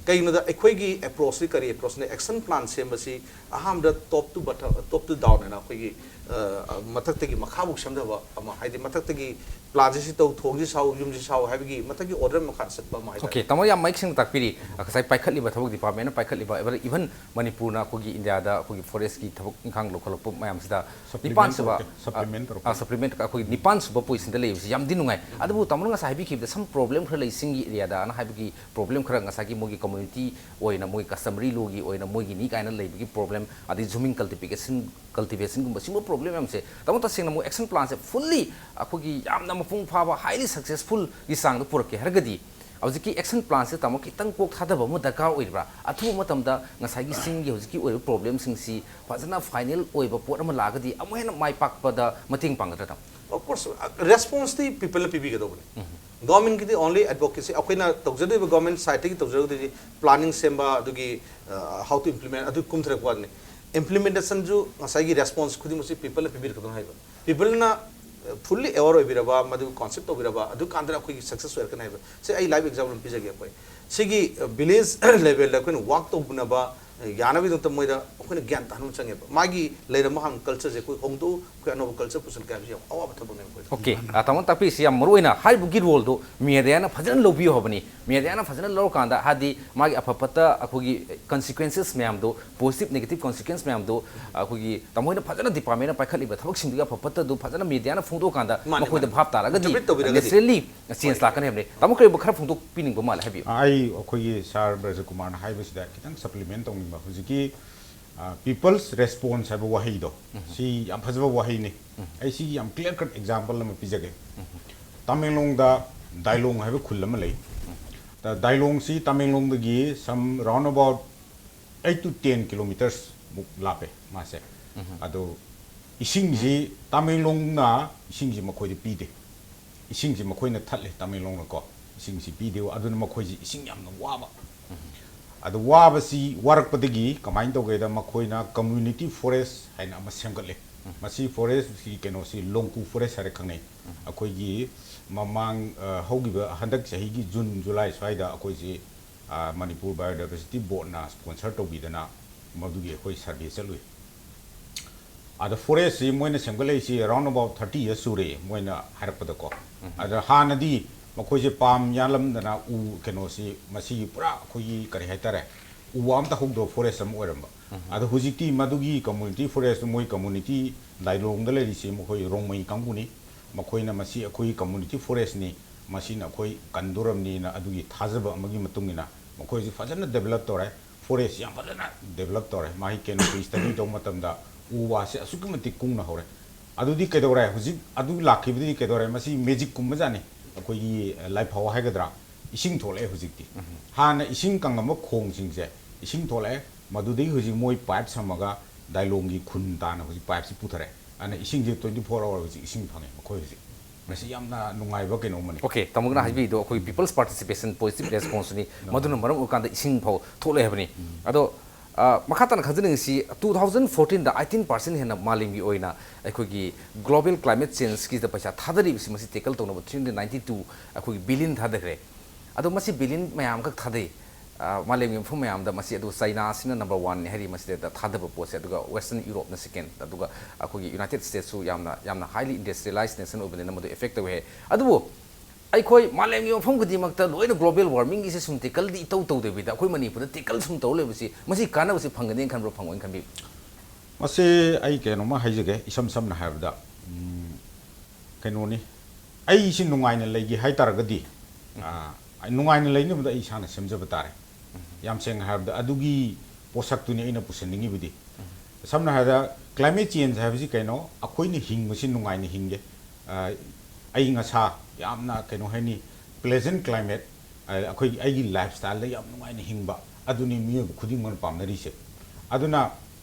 ꯀꯩꯒꯤꯅꯣꯗ ꯑꯩꯈꯣꯏꯒꯤ approachꯁꯤ ꯀꯔꯤ approachꯅꯦ? Action plan ꯁꯦꯝꯕꯁꯤ ꯑꯍꯥꯟꯕꯗ top to bottom, top to down ꯍꯥꯏꯅ ꯑꯩꯈꯣꯏꯒꯤ, ꯑ, ꯃꯊꯛꯇꯒꯤ ꯃꯈꯥꯕꯨꯛ ꯁꯦꯝꯊꯕ ꯑꯃ, ꯍꯥꯏꯗꯤ ꯃꯊꯛꯇꯒꯤ planꯁꯤ ꯁꯤ ꯇꯧ, ꯊꯣꯡꯁꯤ ꯁꯥꯎ, ꯌꯨꯝꯁꯤ ꯁꯥꯎ ꯍꯥꯏꯕꯒꯤ ꯃꯊꯛꯀꯤ order ꯃꯈꯥꯗ ꯆꯠꯄ ꯑꯃ ꯍꯥꯏꯇꯥꯔꯦ꯫ Okay, ꯇꯥꯃꯣ ꯌꯥꯝ ꯃꯌꯦꯛ ꯁꯦꯡꯅ ꯇꯥꯛꯄꯤꯔꯤ꯫ ꯉꯁꯥꯏ ꯄꯥꯏꯈꯠꯂꯤꯕ ꯊꯕꯛ departmentꯅ ꯄꯥꯏꯈꯠꯂꯤꯕ, even ꯃꯅꯤꯄꯨꯔꯅ ꯑꯩꯈꯣꯏꯒꯤ ꯏꯟꯗꯤꯌꯥꯗ ꯑꯩꯈꯣꯏꯒꯤ forestꯀꯤ ꯊꯕꯛ ꯏꯪꯈꯥꯡ ꯂꯧꯈꯠꯂꯛꯄ ꯃꯌꯥꯝꯁꯤꯗ supplement ꯅꯤꯄꯥꯟ ꯁꯨꯕ, ꯇꯧꯔꯛꯀꯦ, supplement ꯑ, ꯇꯧꯔꯛꯀꯦ꯫ Supplement ꯑꯩꯈꯣꯏꯒꯤ ꯅꯤꯄꯥꯟ ꯁꯨꯕ positionꯗ ꯂꯩꯕꯁꯤ ꯌꯥꯝꯗꯤ ꯅꯨꯡꯉꯥꯏ꯫ ꯑꯗꯨꯕꯨ ꯇꯥꯃꯣꯅ ꯉꯁꯥꯏ ꯍꯥꯏꯕꯤꯈꯤꯕꯗ some problem ꯈꯔ ꯂꯩ ꯆꯤꯡꯒꯤ areaꯗꯅ ꯍꯥꯏꯕꯒꯤ problem ꯈꯔ, ꯉꯁꯥꯏꯒꯤ ꯃꯣꯏꯒꯤ community ꯑꯣꯏꯅ ꯃꯣꯏ customary lawꯒꯤ ꯑꯣꯏꯅ ꯃꯣꯏꯒꯤꯅꯤ ꯀꯥꯏꯅ ꯂꯩꯕꯒꯤ problem, ꯑꯗꯩ ꯖꯨꯃꯤꯡ cultivation, cultivationꯒꯨꯝꯕ ꯁꯤꯒꯨꯝꯕ problem ꯃꯌꯥꯝꯁꯦ, ꯇꯥꯃꯣ ꯇꯁꯦꯡꯅ ꯃꯣꯏ action planꯁꯦ fully ꯑꯩꯈꯣꯏꯒꯤ ꯌꯥꯝꯅ ꯃꯄꯨꯡ ꯐꯥꯕ highly successfulꯒꯤ ꯆꯥꯡꯗ ꯄꯨꯔꯛꯀꯦ ꯍꯥꯏꯔꯒꯗꯤ ꯍꯧꯖꯤꯛꯀꯤ action planꯁꯦ ꯇꯥꯃꯣ ꯈꯤꯇꯪ ꯀꯣꯛ ꯊꯥꯗꯕ ꯑꯃ ꯗꯔꯀꯥꯔ ꯑꯣꯏꯔꯤꯕ꯭ꯔꯥ? ꯑꯊꯨꯕ ꯃꯇꯝꯗ ꯉꯁꯥꯏꯒꯤ ꯆꯤꯡꯒꯤ ꯍꯧꯖꯤꯛꯀꯤ ꯑꯣꯏꯔꯤꯕ problemꯁꯤꯡꯁꯤ ꯐꯖꯅ final ꯑꯣꯏꯕ ꯄꯣꯠ ꯑꯃ ꯂꯥꯛꯑꯒꯗꯤ ꯑꯃꯨꯛ ꯍꯦꯟꯅ ꯃꯥꯏ ꯄꯥꯛꯄꯗ ꯃꯇꯦꯡ ꯄꯥꯡꯒꯗ꯭ꯔꯥ ꯇꯥꯃꯣ? Of course, responseꯇꯤ peopleꯅ ꯄꯤꯕꯤꯒꯗꯧꯕꯅꯤ꯫ Governmentꯀꯤꯗꯤ only advocacy, ꯑꯩꯈꯣꯏꯅ ꯇꯧꯖꯗꯣꯏꯕ government sideꯇꯒꯤ ꯇꯧꯖꯒꯗꯣꯏꯁꯤ planning ꯁꯦꯝꯕ, ꯑꯗꯨꯒꯤ, ꯑ, how to implement, ꯑꯗꯨ ꯀꯨꯝꯊꯔꯛꯄ ꯋꯥꯅꯤ꯫ Implementationꯁꯨ ꯉꯁꯥꯏꯒꯤ response ꯈꯨꯗꯤꯡꯃꯛꯁꯤ peopleꯅ ꯄꯤꯕꯤꯔꯛꯀꯗꯧꯅꯤ ꯍꯥꯏꯕ꯫ Peopleꯅ, ꯑ, fully aware ꯑꯣꯏꯕꯤꯔꯕ, ꯃꯗꯨ concept ꯇꯧꯕꯤꯔꯕ, ꯑꯗꯨꯀꯥꯟꯗ ꯑꯩꯈꯣꯏꯒꯤ success ꯑꯣꯏꯔꯛꯀꯅꯤ ꯍꯥꯏꯕ꯫ ꯁꯤ ꯑꯩ live example ꯑꯃ ꯄꯤꯖꯒꯦ ꯑꯩꯈꯣꯏ꯫ ꯁꯤꯒꯤ, ꯑ, village levelꯗ ꯑꯩꯈꯣꯏꯅ work ꯇꯧꯅꯕ, ꯑ, ꯌꯥꯅꯕꯒꯤꯗꯃꯛꯇ ꯃꯣꯏꯗ ꯑꯩꯈꯣꯏꯅ ꯒ꯭ꯌꯥꯟ ꯇꯥꯍꯟꯕ ꯆꯪꯉꯦꯕ꯫ ꯃꯥꯒꯤ ꯂꯩꯔꯝꯕ ꯍꯥꯟꯅ cultureꯁꯦ ꯑꯩꯈꯣꯏ ꯍꯣꯡꯗꯣꯛꯎ, ꯑꯩꯈꯣꯏ ꯑꯅꯧꯕ culture ꯄꯨꯁꯤꯜꯂꯛꯀꯦ ꯍꯥꯏꯕꯁꯤ ꯌꯥꯝ ꯑꯋꯥꯕ ꯊꯕꯛꯅꯦꯕ ꯑꯩꯈꯣꯏꯗ꯫ Okay, ꯑ, ꯇꯥꯃꯣꯅ ꯇꯥꯛꯄꯤꯔꯤꯁꯤ ꯌꯥꯝ ꯃꯔꯨ ꯑꯣꯏꯅ ꯍꯥꯏꯔꯤꯕꯒꯤ roleꯗꯣ mediaꯅ ꯐꯖꯅ ꯂꯧꯕꯤꯌꯨ ꯍꯥꯏꯕꯅꯤ꯫ Mediaꯅ ꯐꯖꯅ ꯂꯧꯔꯀꯥꯟꯗ, ꯍꯥꯏꯗꯤ ꯃꯥꯒꯤ ꯑꯐ ꯐꯠꯇ ꯑꯩꯈꯣꯏꯒꯤ consequences ꯃꯌꯥꯝꯗꯣ, positive negative consequence ꯃꯌꯥꯝꯗꯣ ꯑꯩꯈꯣꯏꯒꯤ ꯇꯥꯃꯣꯅ ꯐꯖꯅ departmentꯅ ꯄꯥꯏꯈꯠꯂꯤꯕ ꯊꯕꯛꯁꯤꯡꯗꯨꯒꯤ ꯑꯐ ꯐꯠꯇꯗꯣ ꯐꯖꯅ mediaꯅ ꯐꯣꯡꯗꯣꯛꯑꯀꯥꯟꯗ ꯃꯥꯅꯤ, ꯃꯈꯣꯏꯗ ꯃꯥꯅꯤ꯫ ꯚꯥꯞ ꯇꯥꯔꯒꯗꯤ Interpret ꯇꯧꯕꯤꯔꯒꯗꯤ꯫ Naturally change ꯂꯥꯛꯀꯅꯤ ꯍꯥꯏꯕꯅꯤ꯫ ꯇꯥꯃꯣ ꯀꯔꯤꯒꯨꯝꯕ ꯈꯔ ꯐꯣꯡꯗꯣꯛꯄꯤꯅꯤꯡꯕ ꯃꯥꯜꯂꯦ, ꯍꯥꯏꯕꯤꯌꯨ꯫ ꯑꯩ ꯑꯩꯈꯣꯏꯒꯤ ꯁꯥꯔ ꯕ꯭ꯔꯖꯀꯨꯃꯥꯔꯅ ꯍꯥꯏꯕꯁꯤꯗ ꯈꯤꯇꯪ supplement ꯇꯧꯅꯤꯡꯕ꯫ ꯍꯧꯖꯤꯛꯀꯤ, ꯑ, people's response ꯍꯥꯏꯕ ꯋꯥꯍꯩꯗꯣ, ꯎꯝ꯫ ꯁꯤ ꯌꯥꯝ ꯐꯖꯕ ꯋꯥꯍꯩꯅꯤ꯫ ꯎꯝ꯫ ꯑꯩ ꯁꯤꯒꯤ ꯌꯥꯝ clear cut example ꯑꯃ ꯄꯤꯖꯒꯦ꯫ ꯎꯝ꯫ ꯇꯃꯦꯡꯂꯣꯡꯗ ꯗꯥꯏꯂꯣꯡ ꯍꯥꯏꯕ ꯈꯨꯜ ꯑꯃ ꯂꯩ꯫ ꯎꯝ꯫ ꯗ-, ꯗꯥꯏꯂꯣꯡꯁꯤ ꯇꯃꯦꯡꯂꯣꯡꯗꯒꯤ some round about eight to ten kilometres ꯃꯨꯛ ꯂꯥꯞꯄꯦ ꯃꯥꯁꯦ꯫ ꯎꯝ꯫ ꯑꯗꯣ ꯏꯁꯤꯡꯁꯤ ꯇꯥꯃꯦꯡꯂꯣꯡꯅ ꯏꯁꯤꯡꯁꯤ ꯃꯈꯣꯏꯗ ꯄꯤꯗꯦ꯫ ꯏꯁꯤꯡꯁꯤ ꯃꯈꯣꯏꯅ ꯊꯠꯂꯦ ꯇꯥꯃꯦꯡꯂꯣꯡꯅꯀꯣ꯫ ꯏꯁꯤꯡꯁꯤ ꯄꯤꯗꯦ꯫ ꯑꯗꯨꯅ ꯃꯈꯣꯏꯁꯤ ꯏꯁꯤꯡ ꯌꯥꯝꯅ ꯋꯥꯕ꯫ ꯑꯗꯨ ꯋꯥꯕꯁꯤ ꯋꯥꯔꯛꯄꯗꯒꯤ ꯀꯃꯥꯏꯅ ꯇꯧꯒꯦꯗ ꯃꯈꯣꯏꯅ community forest ꯍꯥꯏꯅ ꯑꯃ ꯁꯦꯝꯒꯠꯂꯦ꯫ ꯃꯁꯤ forestꯀꯤ ꯀꯩꯅꯣꯁꯤ ꯂꯣꯡꯀꯨ forest ꯍꯥꯏꯔ ꯈꯪꯅꯩ꯫ ꯑꯩꯈꯣꯏꯒꯤ ꯃꯃꯥꯡ, ꯑ, ꯍꯧꯈꯤꯕ ꯍꯟꯗꯛ ꯆꯍꯤꯒꯤ ꯖꯨꯟ ꯖꯨꯂꯥꯏ ꯁ꯭ꯋꯥꯏꯗ ꯑꯩꯈꯣꯏꯁꯤ, ꯑ, ꯃꯅꯤꯄꯨꯔ Biodiversity Boardꯅ sponsor ꯇꯧꯕꯤꯗꯅ ꯃꯗꯨꯒꯤ ꯑꯩꯈꯣꯏ survey ꯆꯠꯂꯨꯏ꯫ ꯑꯗ forestꯁꯤ ꯃꯣꯏꯅ ꯁꯦꯝꯒꯠꯂꯛꯏꯁꯤ round about thirty years ꯁꯨꯔꯦ ꯃꯣꯏꯅ ꯍꯥꯏꯔꯛꯄꯗꯀꯣ꯫ ꯑꯗ ꯍꯥꯟꯅꯗꯤ ꯃꯈꯣꯏꯁꯦ ꯄꯥꯝ ꯌꯥꯜꯂꯝꯗꯅ ꯎ ꯀꯩꯅꯣꯁꯤ ꯃꯁꯤꯒꯤ ꯄꯨꯔꯥ ꯑꯩꯈꯣꯏꯒꯤ ꯀꯔꯤ ꯍꯥꯏꯇꯥꯔꯦ, ꯎ ꯋꯥ ꯑꯝꯇ ꯍꯧꯗꯕ forest ꯑꯃ ꯑꯣꯏꯔꯝꯕ꯫ ꯑꯗꯣ ꯍꯧꯖꯤꯛꯇꯤ ꯃꯗꯨꯒꯤ community forest, ꯃꯣꯏ community ꯗꯥꯏꯂꯣꯡꯗ ꯂꯩꯔꯤꯁꯤ ꯃꯈꯣꯏ ꯔꯣꯡꯃꯩ ꯀꯥꯡꯕꯨꯅꯤ꯫ ꯃꯈꯣꯏꯅ ꯃꯁꯤ ꯑꯩꯈꯣꯏꯒꯤ community forestꯅꯤ, ꯃꯁꯤꯅ ꯑꯩꯈꯣꯏ ꯀꯟꯗꯣꯔꯝꯅꯤꯅ ꯑꯗꯨꯒꯤ ꯊꯥꯖꯕ ꯑꯃꯒꯤ ꯃꯇꯨꯡ ꯏꯟꯅ ꯃꯈꯣꯏꯁꯤ ꯐꯖꯅ develop ꯇꯧꯔꯦ꯫ Forest ꯌꯥꯝ ꯐꯖꯅ develop ꯇꯧꯔꯦ꯫ ꯃꯥꯒꯤ canopy study ꯇꯧꯕ ꯃꯇꯝꯗ ꯎ ꯋꯥꯁꯦ ꯑꯁꯨꯛꯀꯤ ꯃꯇꯤꯛ ꯀꯨꯡꯅ ꯍꯧꯔꯦ꯫ ꯑꯗꯨꯗꯤ ꯀꯩꯗꯧꯔꯦ? ꯍꯧꯖꯤꯛ ꯑꯗꯨ ꯂꯥꯛꯈꯤꯕꯗꯨꯗꯤ ꯀꯩꯗꯧꯔꯦ? ꯃꯁꯤ magicꯀꯨꯝꯕꯖꯥꯠꯅꯤ꯫ ꯑꯩꯈꯣꯏꯒꯤ, ꯑ, ꯂꯥꯏꯐꯥꯎ ꯍꯥꯏꯒꯗ꯭ꯔꯥ? ꯏꯁꯤꯡ ꯊꯣꯛꯂꯛꯑꯦ ꯍꯧꯖꯤꯛꯇꯤ꯫ ꯍꯥꯟꯅ ꯏꯁꯤꯡ ꯀꯪꯉꯝꯕ ꯈꯣꯡꯁꯤꯡꯁꯦ ꯏꯁꯤꯡ ꯊꯣꯛꯂꯛꯑꯦ꯫ ꯃꯗꯨꯗꯒꯤ ꯍꯧꯖꯤꯛ ꯃꯣꯏ pipe ꯁꯝꯃꯒ ꯗꯥꯏꯂꯣꯡꯒꯤ ꯈꯨꯟ ꯇꯥꯟꯅ ꯍꯧꯖꯤꯛ pipeꯁꯤ ꯄꯨꯊꯔꯦ꯫ ꯑꯗꯨꯅ ꯏꯁꯤꯡꯁꯦ twenty four hour ꯍꯧꯖꯤꯛ ꯏꯁꯤꯡ ꯐꯪꯉꯦ ꯃꯈꯣꯏ ꯍꯧꯖꯤꯛ꯫ ꯃꯁꯤ ꯌꯥꯝꯅ ꯅꯨꯡꯉꯥꯏꯕ ꯀꯩꯅꯣꯝꯃꯅꯤ꯫ Okay, ꯇꯥꯃꯣꯅ ꯍꯥꯏꯕꯤꯗꯣ ꯑꯩꯈꯣꯏ people's participation, positive responseꯅꯤ꯫ ꯃꯗꯨꯅ ꯃꯔꯝ ꯑꯣꯏꯔꯀꯥꯟꯗ ꯏꯁꯤꯡ ꯐꯥꯎ ꯊꯣꯛꯂꯛꯑꯦ ꯍꯥꯏꯕꯅꯤ꯫ ꯑꯗꯣ, ꯑ, ꯃꯈꯥ ꯇꯥꯅ ꯈꯪꯖꯅꯤꯡꯉꯤꯁꯤ, two thousand fourteenꯗ eighteen percent ꯍꯦꯟꯅ ꯃꯥꯂꯦꯝꯒꯤ ꯑꯣꯏꯅ ꯑꯩꯈꯣꯏꯒꯤ global climate changeꯀꯤꯗ ꯄꯩꯁꯥ ꯊꯥꯗꯔꯤꯕꯁꯤ, ꯃꯁꯤ tackle ꯇꯧꯅꯕ three hundred ninety two ꯑꯩꯈꯣꯏꯒꯤ billion ꯊꯥꯗꯈ꯭ꯔꯦ꯫ ꯑꯗꯣ ꯃꯁꯤ billion ꯃꯌꯥꯝ ꯑꯃꯈꯛ ꯊꯥꯗꯩ꯫ ꯑ, ꯃꯥꯂꯦꯝꯒꯤ ꯃꯐꯝ ꯃꯌꯥꯝꯗ ꯃꯁꯤ, ꯑꯗꯨ ꯆꯥꯏꯅꯥꯁꯤꯅ number oneꯅꯤ ꯍꯥꯏꯔꯤ ꯃꯁꯤꯗ ꯊꯥꯗꯕ ꯄꯣꯠꯁꯦ, ꯑꯗꯨꯒ Western Europeꯅ second, ꯑꯗꯨꯒ ꯑꯩꯈꯣꯏꯒꯤ United Statesꯁꯨ ꯌꯥꯝꯅ, ꯌꯥꯝꯅ highly industrialized nation ꯑꯣꯏꯕꯅꯤꯅ ꯃꯗꯨ effect ꯇꯧꯋꯦ ꯍꯥꯏ꯫ ꯑꯗꯨꯕꯨ ꯑꯩꯈꯣꯏ ꯃꯥꯂꯦꯝꯒꯤ ꯃꯐꯝ ꯈꯨꯗꯤꯡꯃꯛꯇ ꯂꯣꯏꯅ global warmingꯒꯤꯁꯦ ꯁꯨꯝ tackleꯗꯤ ꯏꯇꯧ ꯇꯧꯗꯕꯤꯗ ꯑꯩꯈꯣꯏ ꯃꯅꯤꯄꯨꯔꯗ tackle ꯁꯨꯝ ꯇꯧ ꯂꯩꯕꯁꯤ, ꯃꯁꯤ ꯀꯥꯟꯅꯕꯁꯤ ꯐꯪꯒꯅꯤ ꯈꯟꯕ꯭ꯔꯣ, ꯐꯪꯉꯣꯏꯅ ꯈꯟꯕꯤꯕ꯭ꯔꯣ? ꯃꯁꯤ ꯑꯩ ꯀꯩꯅꯣꯝꯃ ꯍꯥꯏꯖꯒꯦ, ꯏꯁꯝ ꯁꯝꯅ ꯍꯥꯏꯔꯕꯗ, ꯎꯝ, ꯀꯩꯅꯣꯅꯤ, ꯑꯩꯁꯤ ꯅꯨꯡꯉꯥꯏꯅ ꯂꯩꯒꯦ ꯍꯥꯏ ꯇꯥꯔꯒꯗꯤ, ꯑꯥ, ꯅꯨꯡꯉꯥꯏꯅ ꯂꯩꯅꯕꯗ ꯑꯩ ꯏꯁꯥꯅ ꯁꯦꯝꯖꯕ ꯇꯥꯔꯦ꯫ ꯌꯥꯝ ꯁꯦꯡꯅ ꯍꯥꯏꯔꯕꯗ ꯑꯗꯨꯒꯤ ꯄꯣꯠꯁꯛꯇꯨꯅꯤ ꯑꯩꯅ ꯄꯨꯁꯤꯟꯅꯤꯡꯉꯤꯕꯗꯤ꯫ ꯁꯝꯅ ꯍꯥꯏꯔꯕꯗ climate change ꯍꯥꯏꯕꯁꯤ ꯀꯩꯅꯣ? ꯑꯩꯈꯣꯏꯅ ꯍꯤꯡꯕꯁꯤ ꯅꯨꯡꯉꯥꯏꯅ ꯍꯤꯡꯒꯦ, ꯑ, ꯑꯏꯪ ꯑꯁꯥ ꯌꯥꯝꯅ, ꯀꯩꯅꯣ ꯍꯥꯏꯅꯤ, pleasant climate, ꯑ, ꯑꯩꯈꯣꯏꯒꯤ, ꯑꯩꯒꯤ lifestyleꯗ ꯌꯥꯝ ꯅꯨꯡꯉꯥꯏꯅ ꯍꯤꯡꯕ, ꯑꯗꯨꯅꯤ ꯃꯤꯑꯣꯏꯕ ꯈꯨꯗꯤꯡꯃꯛꯅ ꯄꯥꯝꯅꯔꯤꯁꯦ꯫ ꯑꯗꯨꯅ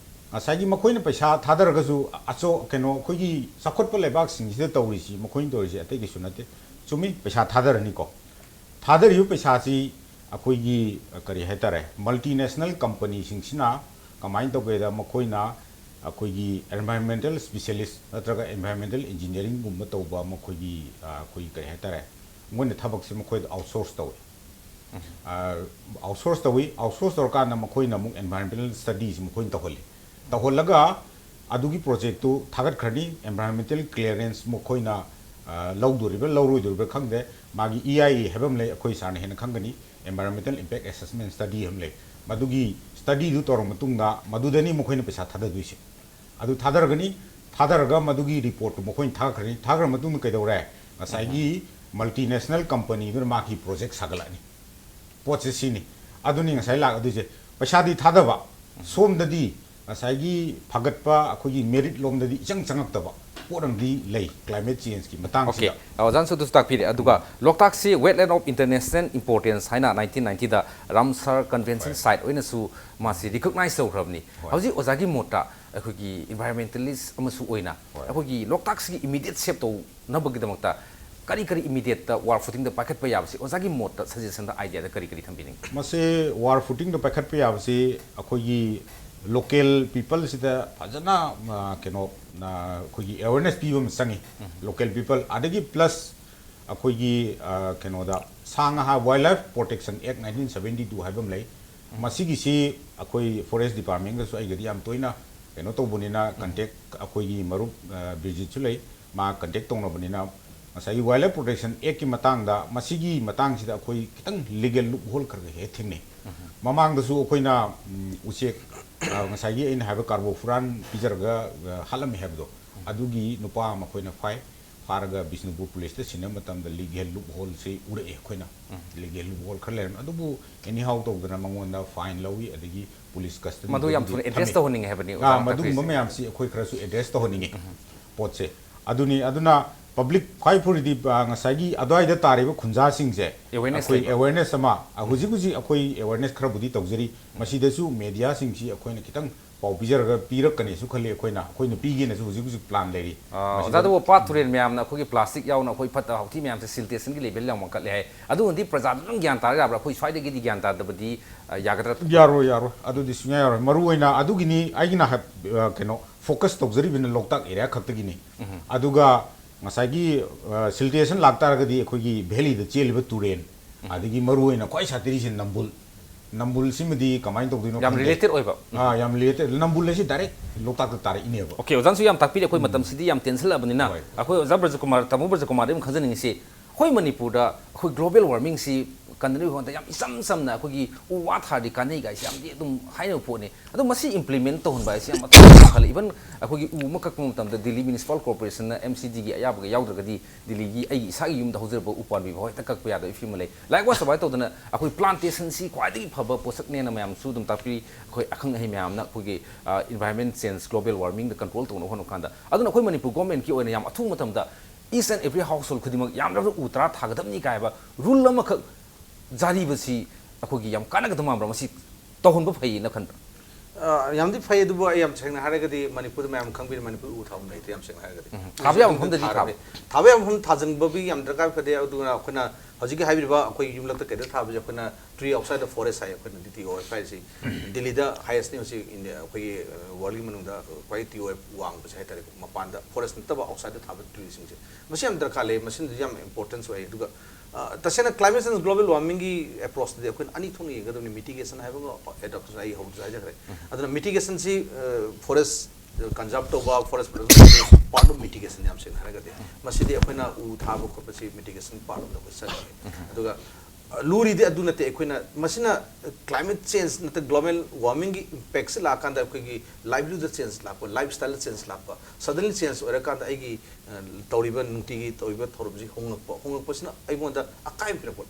ꯉꯁꯥꯏꯒꯤ ꯃꯈꯣꯏꯅ ꯄꯩꯁꯥ ꯊꯥꯗꯔꯒꯁꯨ ꯑꯆꯧ ꯀꯩꯅꯣ ꯑꯩꯈꯣꯏꯒꯤ ꯆꯥꯎꯈꯠꯄ ꯂꯩꯕꯥꯛꯁꯤꯡꯁꯤꯗ ꯇꯧꯔꯤꯁꯤ, ꯃꯈꯣꯏꯅ ꯇꯧꯔꯤꯁꯤ ꯑꯇꯩ ꯀꯩꯁꯨ ꯅꯠꯇꯦ꯫ ꯆꯨꯝꯃꯤ, ꯄꯩꯁꯥ ꯊꯥꯗꯔꯅꯤꯀꯣ꯫ ꯊꯥꯗꯔꯤꯕ ꯄꯩꯁꯥꯁꯤ ꯑꯩꯈꯣꯏꯒꯤ, ꯑ, ꯀꯔꯤ ꯍꯥꯏꯇꯥꯔꯦ, multinational companyꯁꯤꯡꯁꯤꯅ ꯀꯃꯥꯏꯅ ꯇꯧꯒꯦꯗ, ꯃꯈꯣꯏꯅ ꯑꯩꯈꯣꯏꯒꯤ environmental specialist ꯅꯠꯇ꯭ꯔꯒ environmental engineeringꯒꯨꯝꯕ ꯇꯧꯕ ꯃꯈꯣꯏꯒꯤ, ꯑ, ꯑꯩꯈꯣꯏꯒꯤ ꯀꯔꯤ ꯍꯥꯏꯇꯥꯔꯦ, ꯃꯈꯣꯏꯅ ꯊꯕꯛꯁꯦ ꯃꯈꯣꯏꯗ outsource ꯇꯧꯋꯤ꯫ ꯑ, outsource ꯇꯧꯋꯤ꯫ Outsource ꯇꯧꯔꯀꯥꯟꯗ ꯃꯈꯣꯏꯅ ꯑꯃꯨꯛ environmental studies ꯃꯈꯣꯏꯅ ꯇꯧꯍꯜꯂꯤ꯫ ꯇꯧꯍꯜꯂꯒ ꯑꯗꯨꯒꯤ projectꯇꯨ ꯊꯥꯒꯠꯈ꯭ꯔꯅꯤ꯫ Environmental clearance ꯃꯈꯣꯏꯅ, ꯑ, ꯂꯧꯗꯣꯔꯤꯕ꯭ꯔꯥ ꯂꯧꯔꯣꯏꯗꯣꯔꯤꯕ꯭ꯔꯥ ꯈꯪꯗꯦ꯫ ꯃꯥꯒꯤ E I A ꯍꯥꯏꯕ ꯑꯃ ꯂꯩ, ꯑꯩꯈꯣꯏ ꯁꯥꯔꯅ ꯍꯦꯟꯅ ꯈꯪꯒꯅꯤ꯫ Environmental impact assessment study ꯑꯃ ꯂꯩ꯫ ꯃꯗꯨꯒꯤ studyꯗꯨ ꯇꯧꯔꯕ ꯃꯇꯨꯡꯗ ꯃꯗꯨꯗꯅꯤ ꯃꯈꯣꯏꯅ ꯄꯩꯁꯥ ꯊꯥꯗꯗꯣꯏꯁꯦ꯫ ꯑꯗꯨ ꯊꯥꯗꯔꯒꯅꯤ, ꯊꯥꯗꯔꯒ ꯃꯗꯨꯒꯤ reportꯇꯨ ꯃꯈꯣꯏꯅ ꯊꯥꯒꯠꯈ꯭ꯔꯅꯤ꯫ ꯊꯥꯈ꯭ꯔ ꯃꯇꯨꯡꯗ ꯀꯩꯗꯧꯔꯦ? ꯉꯁꯥꯏꯒꯤ multinational companyꯗꯨꯅ ꯃꯥꯒꯤ project ꯁꯥꯒꯠꯂꯛꯑꯅꯤ꯫ ꯄꯣꯠꯁꯦ ꯁꯤꯅꯤ꯫ ꯑꯗꯨꯅꯤ ꯉꯁꯥꯏ ꯂꯥꯛꯀꯗꯣꯏꯁꯦ꯫ ꯄꯩꯁꯥꯗꯤ ꯊꯥꯗꯕ, ꯁꯣꯝꯗꯗꯤ ꯉꯁꯥꯏꯒꯤ ꯐꯒꯠꯄ ꯑꯩꯈꯣꯏꯒꯤ merit ꯂꯣꯝꯗꯗꯤ ꯏꯆꯪ ꯆꯪꯉꯛꯇꯕ ꯄꯣꯠ ꯑꯃꯗꯤ ꯂꯩ climate changeꯀꯤ ꯃꯇꯥꯡꯁꯤꯗ꯫ ꯑꯣꯀꯦ, ꯑꯣꯖꯥꯅꯁꯨ ꯑꯗꯨꯁꯨ ꯇꯥꯛꯄꯤꯔꯦ꯫ ꯑꯗꯨꯒ ꯂꯣꯛꯇꯥꯛꯁꯤ wetland of international importance ꯍꯥꯏꯅ nineteen ninetyꯗ Ramsar Convention site ꯑꯣꯏꯅꯁꯨ ꯃꯥꯁꯤ recognize ꯇꯧꯈ꯭ꯔꯕꯅꯤ꯫ ꯍꯣꯏ꯫ ꯍꯧꯖꯤꯛ ꯑꯣꯖꯥꯒꯤ ꯃꯣꯠꯇ ꯑꯩꯈꯣꯏꯒꯤ environmentalist ꯑꯃꯁꯨ ꯑꯣꯏꯅ ꯍꯣꯏ꯫ ꯑꯩꯈꯣꯏꯒꯤ ꯂꯣꯛꯇꯥꯛꯁꯤꯒꯤ immediate save ꯇꯧꯅꯕꯒꯤꯗꯃꯛꯇ ꯀꯔꯤ ꯀꯔꯤ immediateꯇ war footingꯗ ꯄꯥꯏꯈꯠꯄ ꯌꯥꯕꯁꯤ ꯑꯣꯖꯥꯒꯤ ꯃꯣꯠꯇ, suggestionꯗ, ideaꯗ ꯀꯔꯤ ꯀꯔꯤ ꯊꯝꯕꯤꯅꯤꯡꯉꯤ? ꯃꯁꯤ war footingꯗ ꯄꯥꯏꯈꯠꯄ ꯌꯥꯕꯁꯤ ꯑꯩꯈꯣꯏꯒꯤ local peopleꯁꯤꯗ ꯐꯖꯅ, ꯑ, ꯀꯩꯅꯣ, ꯑ, ꯑꯩꯈꯣꯏꯒꯤ awareness ꯄꯤꯕ ꯑꯃ ꯆꯪꯉꯤ꯫ Local people ꯑꯗꯒꯤ plus ꯑꯩꯈꯣꯏꯒꯤ, ꯑ, ꯀꯩꯅꯣꯗ ꯁꯥ ꯉꯥ Wildlife Protection Act nineteen seventy two ꯍꯥꯏꯕ ꯑꯃ ꯂꯩ꯫ ꯃꯁꯤꯒꯤꯁꯤ ꯑꯩꯈꯣꯏ forest departmentꯀꯁꯨ ꯑꯩꯒꯗꯤ ꯌꯥꯝ ꯇꯣꯏꯅ ꯀꯩꯅꯣ ꯇꯧꯕꯅꯤꯅ contact ꯑꯩꯈꯣꯏꯒꯤ ꯃꯔꯨꯞ, ꯑ, ꯕꯤꯔꯖꯤꯠꯁꯨ ꯂꯩ꯫ ꯃꯥ contact ꯇꯧꯅꯕꯅꯤꯅ ꯉꯁꯥꯏꯒꯤ Wildlife Protection Actꯀꯤ ꯃꯇꯥꯡꯗ, ꯃꯁꯤꯒꯤ ꯃꯇꯥꯡꯁꯤꯗ ꯑꯩꯈꯣꯏ ꯈꯤꯇꯪ legal loophole ꯈꯔ ꯈꯔ ꯍꯦꯛ ꯊꯦꯡꯅꯩ꯫ ꯃꯃꯥꯡꯗꯁꯨ ꯑꯩꯈꯣꯏꯅ, ꯎꯝ, ꯎꯆꯦꯛ, ꯑ, ꯉꯁꯥꯏꯒꯤ ꯑꯩꯅ ꯍꯥꯏꯕ carbofuran ꯄꯤꯖꯔꯒ, ꯑ, ꯍꯥꯠꯂꯝꯃꯦ ꯍꯥꯏꯕꯗꯣ, ꯑꯗꯨꯒꯤ ꯅꯨꯄꯥ ꯑꯃ ꯑꯩꯈꯣꯏꯅ ꯐꯥꯏ꯫ ꯐꯥꯔꯒ ꯕꯤꯁꯅꯨꯄꯨꯔ policeꯇ ꯁꯤꯟꯅꯕ ꯃꯇꯝꯗ legal loopholeꯁꯤ ꯎꯔꯛꯑꯦ ꯑꯩꯈꯣꯏꯅ꯫ Legal loophole ꯈꯔ ꯂꯩꯔꯝꯃꯦ꯫ ꯑꯗꯨꯕꯨ anyhow ꯇꯧꯗꯅ ꯃꯉꯣꯟꯗ fine ꯂꯧꯏ, ꯑꯗꯒꯤ police custody ꯃꯗꯨ ꯌꯥꯝ ꯊꯨꯅ address ꯇꯧꯍꯟꯅꯤꯡꯉꯦ ꯍꯥꯏꯕꯅꯤ, ꯑꯣꯖꯥꯅ ꯃꯗꯨꯒꯨꯝꯕ ꯇꯥꯛꯄꯤꯔꯤꯁꯦ꯫ ꯃꯌꯥꯝꯁꯤ ꯑꯩꯈꯣꯏ ꯈꯔꯁꯨ address ꯇꯧꯍꯟꯅꯤꯡꯉꯤ꯫ ꯄꯣꯠꯁꯦ ꯑꯗꯨꯅꯤ꯫ ꯑꯗꯨꯅ public ꯈ꯭ꯋꯥꯏ ꯐꯨꯔꯤꯗꯤ, ꯑ, ꯉꯁꯥꯏꯒꯤ ꯑꯗꯨꯋꯥꯏꯗ ꯇꯥꯔꯤꯕ ꯈꯨꯟꯖꯥꯁꯤꯡꯁꯦ Awareness ꯑꯩꯈꯣꯏ ꯂꯩꯕ꯫ Awareness ꯑꯃ, ꯑ, ꯍꯧꯖꯤꯛ ꯍꯧꯖꯤꯛ ꯑꯩꯈꯣꯏ awareness ꯈꯔꯕꯨꯗꯤ ꯇꯧꯖꯔꯤ꯫ ꯃꯁꯤꯗꯁꯨ mediaꯁꯤꯡꯁꯤ ꯑꯩꯈꯣꯏꯅ ꯈꯤꯇꯪ ꯄꯥꯎ ꯄꯤꯖꯔꯒ ꯄꯤꯔꯛꯀꯅꯤꯁꯨ ꯈꯜꯂꯤ꯫ ꯑꯩꯈꯣꯏꯅ ꯑꯩꯈꯣꯏꯅ ꯄꯤꯒꯦꯅꯁꯨ ꯍꯧꯖꯤꯛ ꯍꯧꯖꯤꯛ ꯄ꯭ꯂꯥꯟ ꯂꯩꯔꯤ꯫ ꯑꯣꯖꯥꯗꯕꯨ ꯄꯥꯠ ꯇꯨꯔꯦꯜ ꯃꯌꯥꯝꯅ ꯑꯩꯈꯣꯏꯒꯤ ꯄ꯭ꯂꯥꯁꯇꯤꯛ ꯌꯥꯎꯅ ꯑꯩꯈꯣꯏ ꯐꯠꯇ ꯍꯥꯎꯊꯤ ꯃꯌꯥꯝꯁꯦ ꯁꯤꯜꯇꯦꯁꯟꯒꯤ ꯂꯦꯚꯦꯜ ꯌꯥꯝ ꯋꯥꯡꯈꯠꯂꯦ ꯍꯥꯏ꯫ ꯑꯗꯨꯒꯗꯤ ꯄ꯭ꯔꯖꯥꯗ ꯑꯗꯨꯝ ꯒ꯭ꯌꯥꯟ ꯇꯥꯔ ꯌꯥꯕ꯭ꯔꯥ? ꯑꯩꯈꯣꯏ ꯁ꯭ꯋꯥꯏꯗꯒꯤꯗꯤ ꯒ꯭ꯌꯥꯟ ꯇꯥꯗꯕꯗꯤ ꯌꯥꯒꯗ꯭ꯔꯥ? ꯌꯥꯔꯣꯏ, ꯌꯥꯔꯣꯏ꯫ ꯑꯗꯨꯗꯤ ꯁꯨꯡꯌꯥ ꯌꯥꯔꯣꯏ꯫ ꯃꯔꯨ ꯑꯣꯏꯅ ꯑꯗꯨꯒꯤꯅꯤ ꯑꯩꯒꯤꯅ ꯀꯩꯅꯣ ꯐꯣꯀꯁ ꯇꯧꯖꯔꯤꯕꯅ ꯂꯣꯛꯇꯥꯛ ꯑꯦꯔꯤꯌꯥ ꯈꯛꯇꯒꯤꯅꯤ꯫ ꯑꯗꯨꯒ ꯉꯁꯥꯏꯒꯤ ꯁꯤꯜꯇꯦꯁꯟ ꯂꯥꯛꯇꯥꯔꯒꯗꯤ ꯑꯩꯈꯣꯏꯒꯤ ꯚꯦꯂꯤꯗ ꯆꯦꯜꯂꯤꯕ ꯇꯨꯔꯦꯟ, ꯑꯗꯒꯤ ꯃꯔꯨ ꯑꯣꯏꯅ ꯈ꯭ꯋꯥꯏ ꯁꯥꯊꯤꯔꯤꯁꯦ ꯅꯝꯕꯨꯜ꯫ ꯅꯝꯕꯨꯜꯁꯤꯃꯗꯤ ꯀꯃꯥꯏꯅ ꯇꯧꯗꯣꯏꯅꯣ ꯌꯥꯝ ꯈꯪꯗꯦ꯫ ꯔꯤꯂꯦꯇꯦꯠ ꯑꯣꯏꯕ꯫ ꯑꯥ, ꯌꯥꯝ ꯔꯤꯂꯦꯇꯦꯠ꯫ ꯅꯝꯕꯨꯜ ꯑꯁꯤ ꯗꯥꯏꯔꯦꯛ ꯂꯣꯛꯇꯥꯛꯇ ꯇꯥꯔꯛꯏꯅꯦꯕ꯫ ꯑꯣꯀꯦ, ꯑꯣꯖꯥꯅꯁꯨ ꯌꯥꯝ ꯇꯥꯛꯄꯤꯔꯦ꯫ ꯑꯩꯈꯣꯏ ꯃꯇꯝꯁꯤꯗꯤ ꯌꯥꯝ ꯇꯦꯟꯁꯤꯜꯂꯛꯑꯕꯅꯤꯅ ꯍꯣꯏ꯫ ꯑꯩꯈꯣꯏ ꯑꯣꯖꯥ ꯕ꯭ꯔꯖꯀꯨꯃꯥꯔ, ꯇꯥꯃꯣ ꯕ꯭ꯔꯖꯀꯨꯃꯥꯔꯗꯒꯤ ꯑꯃꯨꯛ ꯈꯪꯖꯅꯤꯡꯉꯤꯁꯤ, ꯑꯩꯈꯣꯏ ꯃꯅꯤꯄꯨꯔꯗ ꯑꯩꯈꯣꯏ ꯒ꯭ꯂꯣꯕꯦꯜ ꯋꯥꯔꯃꯤꯡꯁꯤ ꯀꯟꯗꯅꯕꯒꯤ ꯍꯣꯠꯅꯕꯗ ꯌꯥꯝ ꯏꯆꯝ ꯆꯝꯅ ꯑꯩꯈꯣꯏꯒꯤ ꯎ ꯋꯥ ꯊꯥꯔꯗꯤ ꯀꯥꯟꯅꯩ ꯀꯥꯏꯁꯦ ꯌꯥꯝꯗꯤ ꯑꯗꯨꯝ ꯍꯥꯏꯅꯕ ꯄꯣꯠꯅꯤ꯫ ꯑꯗꯣ ꯃꯁꯤ ꯏꯝꯄ꯭ꯂꯤꯃꯦꯟ ꯇꯧꯍꯟꯕ ꯍꯥꯏꯁꯦ ꯌꯥꯝ ꯃꯊꯧ ꯇꯥꯏ ꯈꯜꯂꯤ꯫ ꯏꯚꯟ ꯑꯩꯈꯣꯏꯒꯤ ꯎ ꯑꯃ ꯀꯛꯄ ꯃꯇꯝꯗ ꯗꯤꯜꯂꯤ ꯃ꯭ꯌꯨꯅꯤꯁꯤꯄꯥꯜ ꯀꯣꯔꯄꯣꯔꯦꯁꯟꯅ ꯑꯦꯝ ꯁꯤ ꯗꯤꯒꯤ ꯑꯌꯥꯕꯒ ꯌꯥꯎꯗ꯭ꯔꯒꯗꯤ ꯗꯤꯜꯂꯤꯒꯤ ꯑꯩꯒꯤ ꯏꯁꯥꯒꯤ ꯌꯨꯝꯗ ꯍꯧꯖꯔꯕ ꯎ ꯄꯥꯝꯕꯤ ꯐꯥꯎ ꯍꯦꯛꯇ ꯀꯛꯄ ꯌꯥꯗꯕ ꯐꯤꯕꯝ ꯑꯃ ꯂꯩ꯫ ꯂꯥꯏꯛ ꯋꯥꯁ ꯑꯗꯨꯃꯥꯏꯅ ꯇꯧꯗꯅ ꯑꯩꯈꯣꯏ ꯄ꯭ꯂꯥꯟꯇꯦꯁꯟꯁꯤ ꯈ꯭ꯋꯥꯏꯗꯒꯤ ꯐꯕ ꯄꯣꯠꯁꯛꯅꯦꯅ ꯃꯌꯥꯝꯁꯨ ꯑꯗꯨꯝ ꯇꯥꯛꯄꯤ꯫ ꯑꯩꯈꯣꯏ ꯑꯈꯪ ꯑꯍꯩ ꯃꯌꯥꯝꯅ ꯑꯩꯈꯣꯏꯒꯤ ꯏꯟꯚꯥꯏꯔꯟꯃꯦꯟ ꯆꯦꯟꯖ, ꯒ꯭ꯂꯣꯕꯦꯜ ꯋꯥꯔꯃꯤꯡꯗ ꯀꯟꯇ꯭ꯔꯣꯜ ꯇꯧꯅꯕ ꯍꯣꯠꯅꯕ ꯀꯥꯟꯗ, ꯑꯗꯨꯅ ꯑꯩꯈꯣꯏ ꯃꯅꯤꯄꯨꯔ ꯒꯣꯔꯃꯦꯟꯠꯀꯤ ꯑꯣꯏꯅ ꯌꯥꯝ ꯑꯊꯨꯕ ꯃꯇꯝꯗ each and every household ꯈꯨꯗꯤꯡꯃꯛ ꯌꯥꯝꯗ꯭ꯔꯕꯗ ꯎ ꯇꯔꯥ ꯊꯥꯒꯗꯕꯅꯤ ꯀꯥꯏꯕ ꯔꯨꯜ ꯑꯃꯈꯛ ꯖꯥꯔꯤꯕꯁꯤ ꯑꯩꯈꯣꯏꯒꯤ ꯌꯥꯝ ꯀꯥꯟꯅꯒꯗꯕ ꯃꯥꯟꯕ꯭ꯔꯥ? ꯃꯁꯤ ꯇꯧꯍꯟꯕ ꯐꯩꯌꯦꯅ ꯈꯟꯕ꯭ꯔꯥ? ꯑ, ꯌꯥꯝꯗꯤ ꯐꯩ, ꯑꯗꯨꯕꯨ ꯑꯩ ꯌꯥꯝ ꯁꯦꯡꯅ ꯍꯥꯏꯔꯒꯗꯤ ꯃꯅꯤꯄꯨꯔꯗ ꯃꯌꯥꯝ ꯈꯪꯕꯤꯔꯤ, ꯃꯅꯤꯄꯨꯔ ꯎ ꯊꯥꯐꯝ ꯂꯩꯇ꯭ꯔꯦ, ꯌꯥꯝ ꯁꯦꯡꯅ ꯍꯥꯏꯔꯒꯗꯤ꯫ ꯊꯥꯕ ꯌꯥꯕ ꯃꯐꯝꯗꯗꯤ ꯊꯥꯕ꯫ ꯊꯥꯕ ꯌꯥꯕ ꯃꯐꯝ ꯊꯥꯖꯤꯟꯕꯒꯤ ꯌꯥꯝ ꯗꯔꯀꯥꯔ ꯐꯗꯦ꯫ ꯑꯗꯨꯅ ꯑꯩꯈꯣꯏꯅ ꯍꯧꯖꯤꯛꯀꯤ ꯍꯥꯏꯕꯤꯔꯤꯕ ꯑꯩꯈꯣꯏꯒꯤ ꯌꯨꯝꯂꯛꯇ ꯀꯩꯗ ꯊꯥꯕꯁꯦ ꯑꯩꯈꯣꯏꯅ tree outside the forest ꯍꯥꯏ, ꯑꯩꯈꯣꯏꯅ ꯗꯤ ꯇꯤ ꯑꯣ ꯑꯦꯐ ꯍꯥꯏꯔꯤꯁꯤ꯫ ꯗꯤꯜꯂꯤꯗ highest ꯅꯤ ꯍꯧꯖꯤꯛ ꯏꯟꯗꯤꯌꯥ, ꯑꯩꯈꯣꯏꯒꯤ ꯋꯥꯔꯜꯒꯤ ꯃꯅꯨꯡꯗ ꯈ꯭ꯋꯥꯏ ꯇꯤ ꯑꯣ ꯑꯦꯐ ꯋꯥꯡꯕꯁꯦ ꯍꯥꯏꯇꯥꯔꯦꯀꯣ, ꯃꯄꯥꯟꯗ, ꯐꯣꯔꯦꯁ ꯅꯠꯇꯕ ꯑꯥꯎꯠꯁꯥꯏꯗꯇ ꯊꯥꯕ ꯇ꯭ꯔꯤꯁꯤꯡꯁꯦ꯫ ꯃꯁꯤ ꯌꯥꯝ ꯗꯔꯀꯥꯔ ꯂꯩ, ꯃꯁꯤꯅꯁꯨ ꯌꯥꯝ ꯏꯝꯄꯣꯔꯇꯦꯟꯁ ꯑꯣꯏ꯫ ꯑꯗꯨꯒ ꯑ, ꯇꯁꯦꯡꯅ ꯀ꯭ꯂꯥꯏꯃꯦꯠ ꯆꯦꯟꯖ, ꯒ꯭ꯂꯣꯕꯦꯜ ꯋꯥꯔꯃꯤꯡꯒꯤ ꯑꯦꯄ꯭ꯔꯣꯆꯇꯗꯤ ꯑꯩꯈꯣꯏꯅ ꯑꯅꯤ ꯊꯣꯛꯅ ꯌꯦꯡꯒꯗꯕꯅꯤ, ꯃꯤꯇꯤꯒꯦꯁꯟ ꯍꯥꯏꯕꯒ ꯑꯦꯗꯥꯞꯇꯦꯁꯟ꯫ ꯑꯩ ꯍꯧꯕꯗꯁꯨ ꯍꯥꯏꯖꯈ꯭ꯔꯦ꯫ ꯑꯗꯨꯅ ꯃꯤꯇꯤꯒꯦꯁꯟꯁꯤ, ꯐꯣꯔꯦꯁ ꯀꯟꯖꯥꯔꯕ ꯇꯧꯕ, forest protection, part of mitigation ꯌꯥꯝ ꯁꯦꯡꯅ ꯍꯥꯏꯔꯒꯗꯤ꯫ ꯃꯁꯤꯗꯤ ꯑꯩꯈꯣꯏꯅ ꯎ ꯊꯥꯕ ꯈꯣꯠꯄꯁꯤ ꯃꯤꯇꯤꯒꯦꯁꯟ ꯄꯥꯔꯠ ꯑꯃꯗ ꯑꯩꯈꯣꯏ ꯆꯠꯈ꯭ꯔꯦ꯫ ꯑꯗꯨꯒ ꯑ, ꯂꯨꯔꯤꯗꯤ ꯑꯗꯨ ꯅꯠꯇꯦ, ꯑꯩꯈꯣꯏꯅ ꯃꯁꯤꯅ ꯀ꯭ꯂꯥꯏꯃꯦꯠ ꯆꯦꯟꯖ ꯅꯠꯇ꯭ꯔꯒ ꯒ꯭ꯂꯣꯕꯦꯜ ꯋꯥꯔꯃꯤꯡꯒꯤ ꯏꯝꯄꯦꯛꯁꯤ ꯂꯥꯛꯑꯀꯥꯟꯗ ꯑꯩꯈꯣꯏꯒꯤ ꯂꯥꯏꯚꯂꯤꯍꯨꯗ ꯆꯦꯟꯖ ꯂꯥꯛꯄ, ꯂꯥꯏꯐ ꯁ꯭ꯇꯥꯏꯜꯗ ꯆꯦꯟꯖ ꯂꯥꯛꯄ, ꯁꯗꯟꯂꯤ ꯆꯦꯟꯖ ꯑꯣꯏꯔꯀꯥꯟꯗ ꯑꯩꯒꯤ ꯑ, ꯇꯧꯔꯤꯕ, ꯅꯨꯡꯇꯤꯒꯤ ꯇꯧꯔꯤꯕ ꯊꯧꯔꯝꯁꯤ ꯍꯣꯡꯂꯛꯄ, ꯍꯣꯡꯂꯛꯄꯁꯤꯅ ꯑꯩꯉꯣꯟꯗ ꯑꯀꯥꯏꯕ ꯄꯤꯔꯛꯄ꯫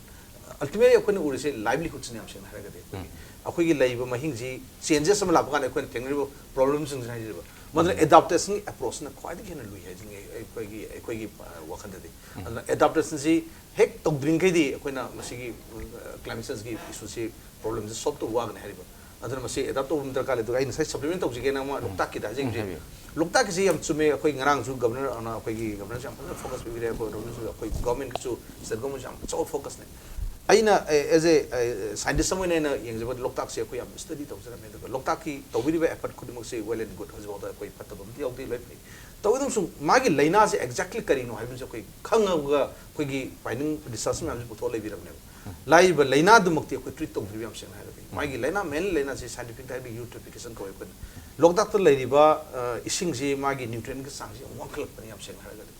ꯑꯜꯇꯤꯃꯦꯠꯂꯤ ꯑꯩꯈꯣꯏꯅ ꯎꯔꯤꯁꯦ ꯂꯥꯏꯚꯂꯤꯍꯨꯗꯁꯤꯅ ꯌꯥꯝ ꯁꯦꯡꯅ ꯍꯥꯏꯔꯒꯗꯤ ꯑꯩꯈꯣꯏꯒꯤ, ꯑꯩꯈꯣꯏꯒꯤ ꯂꯩꯔꯤꯕ ꯃꯍꯤꯡꯁꯤ, ꯆꯦꯟꯖꯦꯁ ꯑꯃ ꯂꯥꯛꯄ ꯀꯥꯟꯗ ꯑꯩꯈꯣꯏꯅ ꯊꯦꯡꯅꯔꯤꯕ ꯄ꯭ꯔꯣꯕ꯭ꯂꯦꯝꯁꯤꯡꯁꯤꯅ ꯍꯥꯏꯖꯔꯤꯕ꯫ ꯃꯗꯨꯅ ꯑꯦꯗꯥꯞꯇꯦꯁꯟꯒꯤ ꯑꯦꯄ꯭ꯔꯣꯆꯅ ꯈ꯭ꯋꯥꯏꯗꯒꯤ ꯍꯦꯟꯅ ꯂꯨꯏ ꯍꯥꯏꯖꯅꯤꯡꯉꯤ ꯑꯩꯈꯣꯏꯒꯤ, ꯑꯩꯈꯣꯏꯒꯤ ꯑ, ꯋꯥꯈꯜꯗꯗꯤ꯫ ꯑꯗꯨꯅ ꯑꯦꯗꯥꯞꯇꯦꯁꯟꯁꯤ ꯍꯦꯛ ꯇꯧꯗ꯭ꯔꯤꯉꯩꯗꯤ ꯑꯩꯈꯣꯏꯅ ꯃꯁꯤꯒꯤ ꯀ꯭ꯂꯥꯏꯃꯦꯠ ꯆꯦꯟꯖꯀꯤ ꯏꯁꯨꯁꯤ, ꯄ꯭ꯔꯣꯕ꯭ꯂꯦꯝꯁꯤ ꯁꯣꯜꯕ ꯇꯧꯕ ꯋꯥꯒꯅꯤ ꯍꯥꯏꯔꯤꯕ꯫ ꯑꯗꯨꯅ ꯃꯁꯤ ꯑꯦꯗꯥꯞ ꯇꯧꯕ ꯑꯃ ꯗꯔꯀꯥꯔ ꯂꯩ꯫ ꯑꯗꯨꯒ ꯑꯩ ꯉꯁꯥꯏ ꯁꯄ꯭ꯂꯤꯃꯦꯟ ꯇꯧꯖꯒꯦꯅ ꯑꯃ ꯂꯣꯛꯇꯥꯛꯀꯤꯗ ꯍꯥꯏꯖꯈꯤꯕꯁꯦ, ꯍꯥꯏꯕꯤꯌꯨ꯫ ꯂꯣꯛꯇꯥꯛꯀꯤꯁꯤ ꯌꯥꯝ ꯆꯨꯝꯃꯦ꯫ ꯑꯩꯈꯣꯏ ꯉꯔꯥꯡꯁꯨ ꯒꯕꯔꯅꯔꯅ ꯑꯩꯈꯣꯏꯒꯤ ꯒꯕꯔꯅꯔꯁꯨ ꯌꯥꯝ ꯐꯖꯅ ꯐꯣꯀꯁ ꯄꯤꯕꯤꯔꯦ꯫ ꯑꯩꯈꯣꯏ ꯒꯣꯔꯃꯦꯟꯒꯤꯁꯨ, ꯁ꯭ꯇꯦꯠ ꯒꯣꯔꯃꯦꯟꯁꯨ ꯌꯥꯝ ꯑꯆꯧꯕ ꯐꯣꯀꯁꯅꯦ꯫ ꯑꯩꯅ ꯑꯦꯖ ꯑꯦ ꯁꯥꯏꯟꯇꯤꯁ ꯑꯃ ꯑꯣꯏꯅ ꯑꯩꯅ ꯌꯦꯡꯖꯕꯗ ꯂꯣꯛꯇꯥꯛꯁꯦ ꯑꯩꯈꯣꯏ ꯌꯥꯝ ꯁ꯭ꯇꯗꯤ ꯇꯧꯖꯔꯝꯃꯦ꯫ ꯑꯗꯨꯒ ꯂꯣꯛꯇꯥꯛꯀꯤ ꯇꯧꯕꯤꯔꯤꯕ ꯑꯦꯐꯔꯠ ꯈꯨꯗꯤꯡꯃꯛꯁꯤ ꯋꯦꯜ ꯑꯦꯟ ꯒꯨꯗ, ꯍꯧꯖꯤꯛꯐꯥꯎꯗ ꯑꯩꯈꯣꯏ ꯐꯠꯇꯕ ꯑꯝꯇ ꯌꯥꯎꯗꯦ, ꯂꯣꯏ ꯐꯩ꯫ ꯇꯧꯕꯇꯕꯨ ꯃꯥꯒꯤ ꯂꯥꯏꯅꯥꯁꯦ ꯑꯦꯛꯖꯦꯛꯂꯤ ꯀꯔꯤꯅꯣ ꯍꯥꯏꯕꯁꯦ ꯑꯩꯈꯣꯏ ꯈꯪꯉꯒ ꯑꯩꯈꯣꯏꯒꯤ ꯐꯥꯏꯟꯗꯤꯡ ꯔꯤꯁꯔꯆ ꯃꯌꯥꯝꯁꯦ ꯄꯨꯊꯣꯛꯑ ꯂꯩꯕꯤꯔꯕꯅꯦꯕ꯫ ꯂꯥꯛꯏꯕ ꯂꯥꯏꯅꯥꯗꯨꯃꯛꯇꯤ ꯑꯩꯈꯣꯏ ꯇ꯭ꯔꯤꯠ ꯇꯧꯗ꯭ꯔꯤꯕ, ꯌꯥꯝ ꯁꯦꯡꯅ ꯍꯥꯏꯔꯒꯗꯤ꯫ ꯃꯥꯒꯤ ꯂꯥꯏꯅꯥ, ꯃꯦꯟ ꯂꯥꯏꯅꯥꯁꯤ ꯁꯥꯏꯟꯇꯤꯐꯤꯛꯇ ꯍꯥꯏꯔꯒ ꯌꯨꯇ꯭ꯔꯣꯐꯤꯀꯦꯁꯟ ꯀꯧꯋꯦ ꯑꯩꯈꯣꯏꯅ꯫ ꯂꯣꯛꯇꯥꯛꯇ ꯂꯩꯔꯤꯕ, ꯑ, ꯏꯁꯤꯡꯁꯤ ꯃꯥꯒꯤ ꯅ꯭ꯌꯨꯇ꯭ꯔꯤꯌꯦꯟꯒꯤ ꯆꯥꯡꯁꯤ ꯌꯥꯝ ꯋꯥꯡꯈꯠꯂꯛꯄꯅꯤ, ꯌꯥꯝ ꯁꯦꯡꯅ ꯍꯥꯏꯔꯒꯗꯤ꯫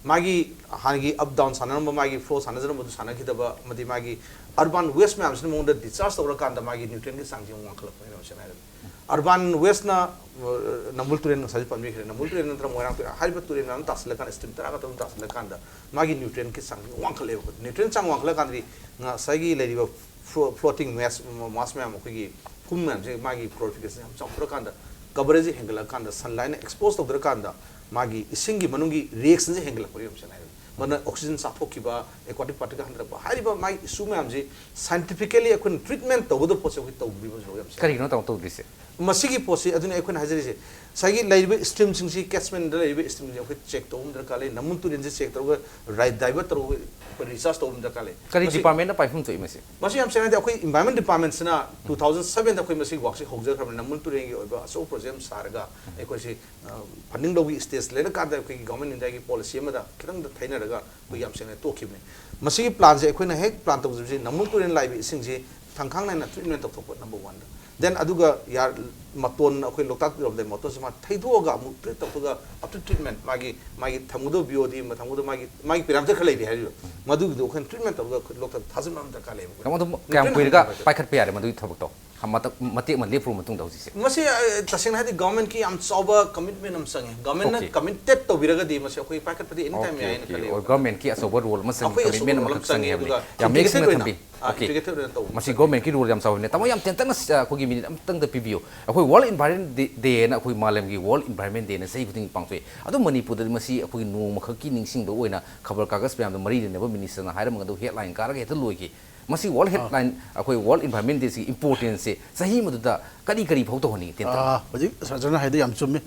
ꯃꯥꯒꯤ ꯍꯥꯟꯅꯒꯤ ꯑꯞ ꯗꯥꯎꯟ ꯁꯥꯟꯅꯔꯝꯕ, ꯃꯥꯒꯤ ꯐ꯭ꯂꯣ ꯁꯥꯟꯅꯖꯔꯝꯕꯗꯨ ꯁꯥꯟꯅꯈꯤꯗꯕ, ꯑꯃꯗꯤ ꯃꯥꯒꯤ ꯑꯔꯕꯥꯟ ꯋꯦꯁ ꯃꯌꯥꯝꯁꯤꯅ ꯃꯉꯣꯟꯗ ꯗꯤꯁꯆꯥꯔꯖ ꯇꯧꯔꯀꯥꯟꯗ ꯃꯥꯒꯤ ꯅ꯭ꯌꯨꯇ꯭ꯔꯤꯌꯦꯟꯒꯤ ꯆꯥꯡꯁꯤ ꯌꯥꯝ ꯋꯥꯡꯈꯠꯂꯛꯄꯅꯤ, ꯌꯥꯝ ꯁꯦꯡꯅ ꯍꯥꯏꯔꯒꯗꯤ꯫ ꯑꯔꯕꯥꯟ ꯋꯦꯁꯅ, ꯑ, ꯅꯝꯕꯨꯜ ꯇꯨꯔꯦꯜ ꯉꯁꯥꯏꯁꯨ ꯄꯟꯕꯤꯈ꯭ꯔꯦ, ꯅꯝꯕꯨꯜ ꯇꯨꯔꯦꯜ ꯅꯠꯇ꯭ꯔꯒ ꯃꯣꯏꯔꯥꯡ ꯇꯨꯔꯦꯜ ꯍꯥꯏꯔꯤꯕ ꯇꯨꯔꯦꯜ ꯃꯌꯥꯝ ꯇꯥꯁꯤꯜꯂꯀꯥꯟꯗ, ꯁ꯭ꯇ꯭ꯔꯤꯝ ꯇꯔꯥꯒ ꯇꯔꯨꯛ ꯇꯥꯁꯤꯜꯂꯀꯥꯟꯗ ꯃꯥꯒꯤ ꯅ꯭ꯌꯨꯇ꯭ꯔꯤꯌꯦꯟꯒꯤ ꯆꯥꯡꯁꯤ ꯋꯥꯡꯈꯠꯂꯦꯕ꯫ ꯅ꯭ꯌꯨꯇ꯭ꯔꯤꯌꯦꯟ ꯆꯥꯡ ꯋꯥꯡꯈꯠꯂꯀꯥꯟꯗꯗꯤ ꯉꯁꯥꯏꯒꯤ ꯂꯩꯔꯤꯕ ꯐ꯭ꯂꯣ-, ꯐ꯭ꯂꯣꯇꯤꯡ ꯃꯦꯁ, ꯃꯥꯁ ꯃꯌꯥꯝ, ꯑꯩꯈꯣꯏꯒꯤ ꯐꯨꯝ ꯃꯌꯥꯝꯁꯦ ꯃꯥꯒꯤ ꯀ꯭ꯂꯣꯔꯤꯐꯤꯀꯦꯁꯟ ꯌꯥꯝ ꯆꯥꯎꯊꯣꯔꯀꯥꯟꯗ, ꯀꯕꯔꯦꯖꯁꯦ ꯍꯦꯟꯒꯠꯂꯛꯀꯥꯟꯗ, ꯁꯟꯂꯥꯏꯠꯅ ꯑꯦꯛꯁꯄꯣꯖ ꯇꯧꯗ꯭ꯔꯀꯥꯟꯗ ꯃꯥꯒꯤ ꯏꯁꯤꯡꯒꯤ ꯃꯅꯨꯡꯒꯤ ꯔꯤꯌꯦꯛꯁꯟꯁꯦ ꯍꯦꯟꯒꯠꯂꯛꯄ, ꯌꯥꯝ ꯁꯦꯡꯅ ꯍꯥꯏꯔꯒꯗꯤ꯫ ꯃꯗꯨꯅ ꯑꯣꯛꯁꯤꯖꯦꯟ ꯆꯥꯊꯣꯛꯈꯤꯕ, ꯑꯦꯀ꯭ꯋꯥꯇꯤꯛ ꯄꯥꯔꯇꯤꯀꯜ ꯍꯟꯊꯔꯛꯄ, ꯍꯥꯏꯔꯤꯕ ꯃꯥꯒꯤ ꯏꯁꯨ ꯃꯌꯥꯝꯁꯤ ꯁꯥꯏꯟꯇꯤꯐꯤꯀꯦꯂꯤ ꯑꯩꯈꯣꯏꯅ ꯇ꯭ꯔꯤꯠꯃꯦꯟ ꯇꯧꯒꯗꯕ ꯄꯣꯠꯁꯦ ꯑꯩꯈꯣꯏ ꯇꯧꯗ꯭ꯔꯤꯕꯁꯨ ꯌꯥꯝ ꯁꯦꯡꯅ꯫ ꯀꯔꯤꯒꯤꯅꯣ ꯇꯥꯃꯣ ꯇꯧꯗ꯭ꯔꯤꯁꯦ? ꯃꯁꯤꯒꯤ ꯄꯣꯠꯁꯤ ꯑꯗꯨꯅꯤ ꯑꯩꯈꯣꯏꯅ ꯍꯥꯏꯖꯔꯤꯁꯦ꯫ ꯉꯁꯥꯏꯒꯤ ꯂꯩꯔꯤꯕ ꯁ꯭ꯇ꯭ꯔꯤꯝꯁꯤꯡꯁꯤ, ꯀꯦꯆꯃꯦꯟꯗ ꯂꯩꯔꯤꯕ ꯁ꯭ꯇ꯭ꯔꯤꯝꯁꯤ ꯑꯩꯈꯣꯏ ꯆꯦꯛ ꯇꯧꯕ ꯑꯃ ꯗꯔꯀꯥꯔ ꯂꯩ꯫ ꯅꯝꯕꯨꯜ ꯇꯨꯔꯦꯜꯁꯦ ꯆꯦꯛ ꯇꯧꯔꯒ, ꯔꯥꯏꯠ ꯗꯥꯏꯚꯔꯠ ꯇꯧꯔꯒ ꯑꯩꯈꯣꯏ ꯔꯤꯆꯥꯔꯖ ꯇꯧꯕ ꯑꯃ ꯗꯔꯀꯥꯔ ꯂꯩ꯫ ꯀꯔꯤ ꯃꯁꯤ, ꯗꯤꯄꯥꯔꯠꯃꯦꯟꯅ ꯄꯥꯏꯐꯝ ꯊꯣꯛꯏ ꯃꯁꯤ? ꯃꯁꯤ ꯌꯥꯝ ꯁꯦꯡꯅ ꯍꯥꯏꯗꯤ ꯑꯩꯈꯣꯏ ꯏꯟꯚꯥꯏꯔꯣꯟꯃꯦꯟ ꯗꯤꯄꯥꯔꯠꯃꯦꯟꯁꯤꯅ ꯇꯨ ꯊꯥꯎꯖꯟ ꯁꯕꯦꯟꯗ ꯑꯩꯈꯣꯏ ꯃꯁꯤꯒꯤ ꯋꯥꯛꯁꯤ ꯍꯧꯖꯈ꯭ꯔꯕꯅꯤ꯫ ꯅꯝꯕꯨꯜ ꯇꯨꯔꯦꯜꯒꯤ ꯑꯣꯏꯕ ꯑꯆꯧꯕ ꯄ꯭ꯔꯣꯖꯦꯛ ꯑꯃ ꯁꯥꯔꯒ ꯑꯩꯈꯣꯏꯁꯤ, ꯑ, ꯐꯟꯗꯤꯡ ꯂꯧꯕꯒꯤ ꯁ꯭ꯇꯦꯖ ꯂꯩꯔꯀꯥꯟꯗ ꯑꯩꯈꯣꯏꯒꯤ ꯒꯚꯔꯟꯃꯦꯟ ꯏꯟꯗꯤꯌꯥꯒꯤ ꯄꯣꯂꯤꯁꯤ ꯑꯃꯗ ꯈꯤꯇꯪꯗ ꯊꯩꯅꯔꯒ ꯑꯩꯈꯣꯏ ꯌꯥꯝ ꯁꯦꯡꯅ ꯇꯣꯛꯈꯤꯕꯅꯤ꯫ ꯃꯁꯤꯒꯤ ꯄ꯭ꯂꯥꯟꯁꯦ ꯑꯩꯈꯣꯏꯅ ꯍꯦꯛ ꯄ꯭ꯂꯥꯟ ꯇꯧꯖꯕꯁꯤ ꯅꯝꯕꯨꯜ ꯇꯨꯔꯦꯜ ꯂꯥꯛꯏꯕ ꯏꯁꯤꯡꯁꯤ ꯊꯪꯈꯥꯡ ꯅꯥꯏꯅ ꯇ꯭ꯔꯤꯠꯃꯦꯟ ꯇꯧꯊꯣꯛꯄ, ꯅꯝꯕꯔ ꯋꯥꯟꯗ꯫ ꯗꯦꯟ ꯑꯗꯨꯒ ꯌꯥꯔ-, ꯃꯇꯣꯟ, ꯑꯩꯈꯣꯏ ꯂꯣꯛꯇꯥꯛ ꯌꯧꯔꯝꯗꯥꯏ ꯃꯇꯣꯟꯁꯤ ꯃꯥ ꯊꯩꯗꯣꯛꯑꯒ ꯑꯃꯨꯛ ꯇ꯭ꯔꯤꯠ ꯇꯧꯊꯣꯛꯑꯒ ꯑꯞꯇꯨ ꯇ꯭ꯔꯤꯠꯃꯦꯟ, ꯃꯥꯒꯤ, ꯃꯥꯒꯤ ꯊꯝꯒꯗꯕ ꯕꯤ ꯑꯣ ꯗꯤ, ꯊꯝꯒꯗꯕ ꯃꯥꯒꯤ, ꯃꯥꯒꯤ ꯄꯦꯔꯥꯃꯤꯇꯔ ꯈꯔ ꯂꯩꯔꯤ ꯍꯥꯏꯔꯤꯕ, ꯃꯗꯨꯒꯤꯗꯣ ꯑꯩꯈꯣꯏꯅ ꯇ꯭ꯔꯤꯠꯃꯦꯟ ꯇꯧꯔꯒ ꯑꯩꯈꯣꯏ ꯂꯣꯛꯇꯥꯛ ꯊꯥꯖꯤꯟꯕ ꯑꯃ ꯗꯔꯀꯥꯔ ꯂꯩꯌꯦꯕ꯫ ꯇꯥꯃꯣ, ꯑꯗꯨꯝ ꯀꯌꯥꯝ ꯀꯨꯏꯔꯒ ꯄꯥꯏꯈꯠꯄ ꯌꯥꯔꯦ ꯃꯗꯨꯒꯤ ꯊꯕꯛꯇꯣ? ꯍ-, ꯃꯇꯝ, ꯃꯇꯦꯛ ꯑꯃ ꯂꯦꯞꯄꯨꯔ ꯃꯇꯨꯡꯗ ꯍꯧꯖꯤꯛꯁꯦ? ꯃꯁꯤ, ꯑ, ꯇꯁꯦꯡꯅ ꯍꯥꯏꯗꯤ ꯒꯚꯔꯟꯃꯦꯟꯀꯤ ꯌꯥꯝ ꯆꯥꯎꯕ ꯀꯃꯤꯠꯃꯦꯟ ꯑꯃ ꯆꯪꯉꯦ꯫ ꯒꯚꯔꯟꯃꯦꯟꯅ ꯀꯃꯤꯇꯦꯠ ꯇꯧꯕꯤꯔꯒꯗꯤ ꯃꯁꯤ ꯑꯩꯈꯣꯏ ꯄꯥꯏꯈꯠꯄꯗꯤ ꯑꯦꯅꯤ ꯇꯥꯏꯝ ꯑꯣꯀꯦ, ꯌꯥꯏꯌꯦꯅ ꯑꯣꯀꯦ꯫ ꯈꯜꯂꯤ꯫ ꯑꯣ, ꯒꯚꯔꯟꯃꯦꯟꯀꯤ ꯑꯆꯧꯕ ꯔꯣꯜ ꯑꯃ ꯆꯪꯉꯤ, ꯑꯩꯈꯣꯏ ꯑꯆꯧꯕ ꯀꯃꯤꯠꯃꯦꯟ ꯔꯣꯜ ꯑꯃ ꯑꯃꯈꯛ ꯆꯪꯉꯤ ꯆꯪꯉꯦ, ꯍꯥꯏꯕ ꯌꯥꯝꯃꯤ꯫ ꯑꯗꯨꯒ ꯌꯥꯝ ꯃꯌꯦꯛ ꯏꯟꯇꯤꯒ꯭ꯔꯦꯇꯦꯠ ꯁꯦꯡꯅ ꯑꯣꯏꯅ ꯊꯝꯕꯤ꯫ ꯑꯥ, okay, integrated ꯑꯣꯏꯅ ꯇꯧꯕ ꯃꯁꯤ ꯆꯠꯅꯤꯡꯉꯦ꯫ Government ꯀꯤ role ꯌꯥꯝ ꯆꯥꯎꯕꯅꯦ꯫ ꯇꯥꯃꯣ, ꯌꯥꯝ ꯇꯦꯟꯇꯛꯅ, ꯑ, ꯑꯩꯈꯣꯏꯒꯤ minute ꯑꯃꯇꯪꯗ ꯄꯤꯕꯤꯌꯨ꯫ ꯑꯩꯈꯣꯏ World Environment Day, Day ꯍꯥꯏꯅ ꯑꯩꯈꯣꯏ ꯃꯥꯂꯦꯝꯒꯤ World Environment Day ꯅ ꯆꯍꯤ ꯈꯨꯗꯤꯡꯒꯤ ꯄꯥꯡꯊꯣꯛꯏ꯫ ꯑꯗꯨ ꯃꯅꯤꯄꯨꯔꯗꯗꯤ ꯃꯁꯤ ꯑꯩꯈꯣꯏꯒꯤ ꯅꯣꯡꯃꯈꯛꯀꯤ ꯅꯤꯡꯁꯤꯡꯕ ꯑꯣꯏꯅ ꯈꯕꯔ ꯀꯥꯒꯖ ꯃꯌꯥꯝꯗ ꯃꯔꯤ ꯂꯩꯅꯕ minister ꯅ ꯍꯥꯏꯔꯝꯃꯒ ꯑꯗꯨ headline ꯀꯥꯔꯒ ꯍꯦꯛꯇ ꯂꯣꯏꯈꯤ꯫ ꯃꯁꯤ World ꯑꯥ꯫ Headline, ꯑꯩꯈꯣꯏ World Environment Day ꯁꯤꯒꯤ importance ꯁꯦ ꯆꯍꯤ ꯑꯃꯗꯨꯗ ꯀꯔꯤ ꯀꯔꯤ ꯐꯥꯎ ꯇꯧꯍꯟꯅꯤꯡꯉꯤ? ꯇꯦꯟꯇꯛꯅ꯫ ꯑꯥ, ꯍꯧꯖꯤꯛ ꯁꯥꯔ ꯆꯟꯗ꯭ꯔꯅ ꯍꯥꯏꯗꯣ ꯌꯥꯝ ꯆꯨꯝꯃꯤ꯫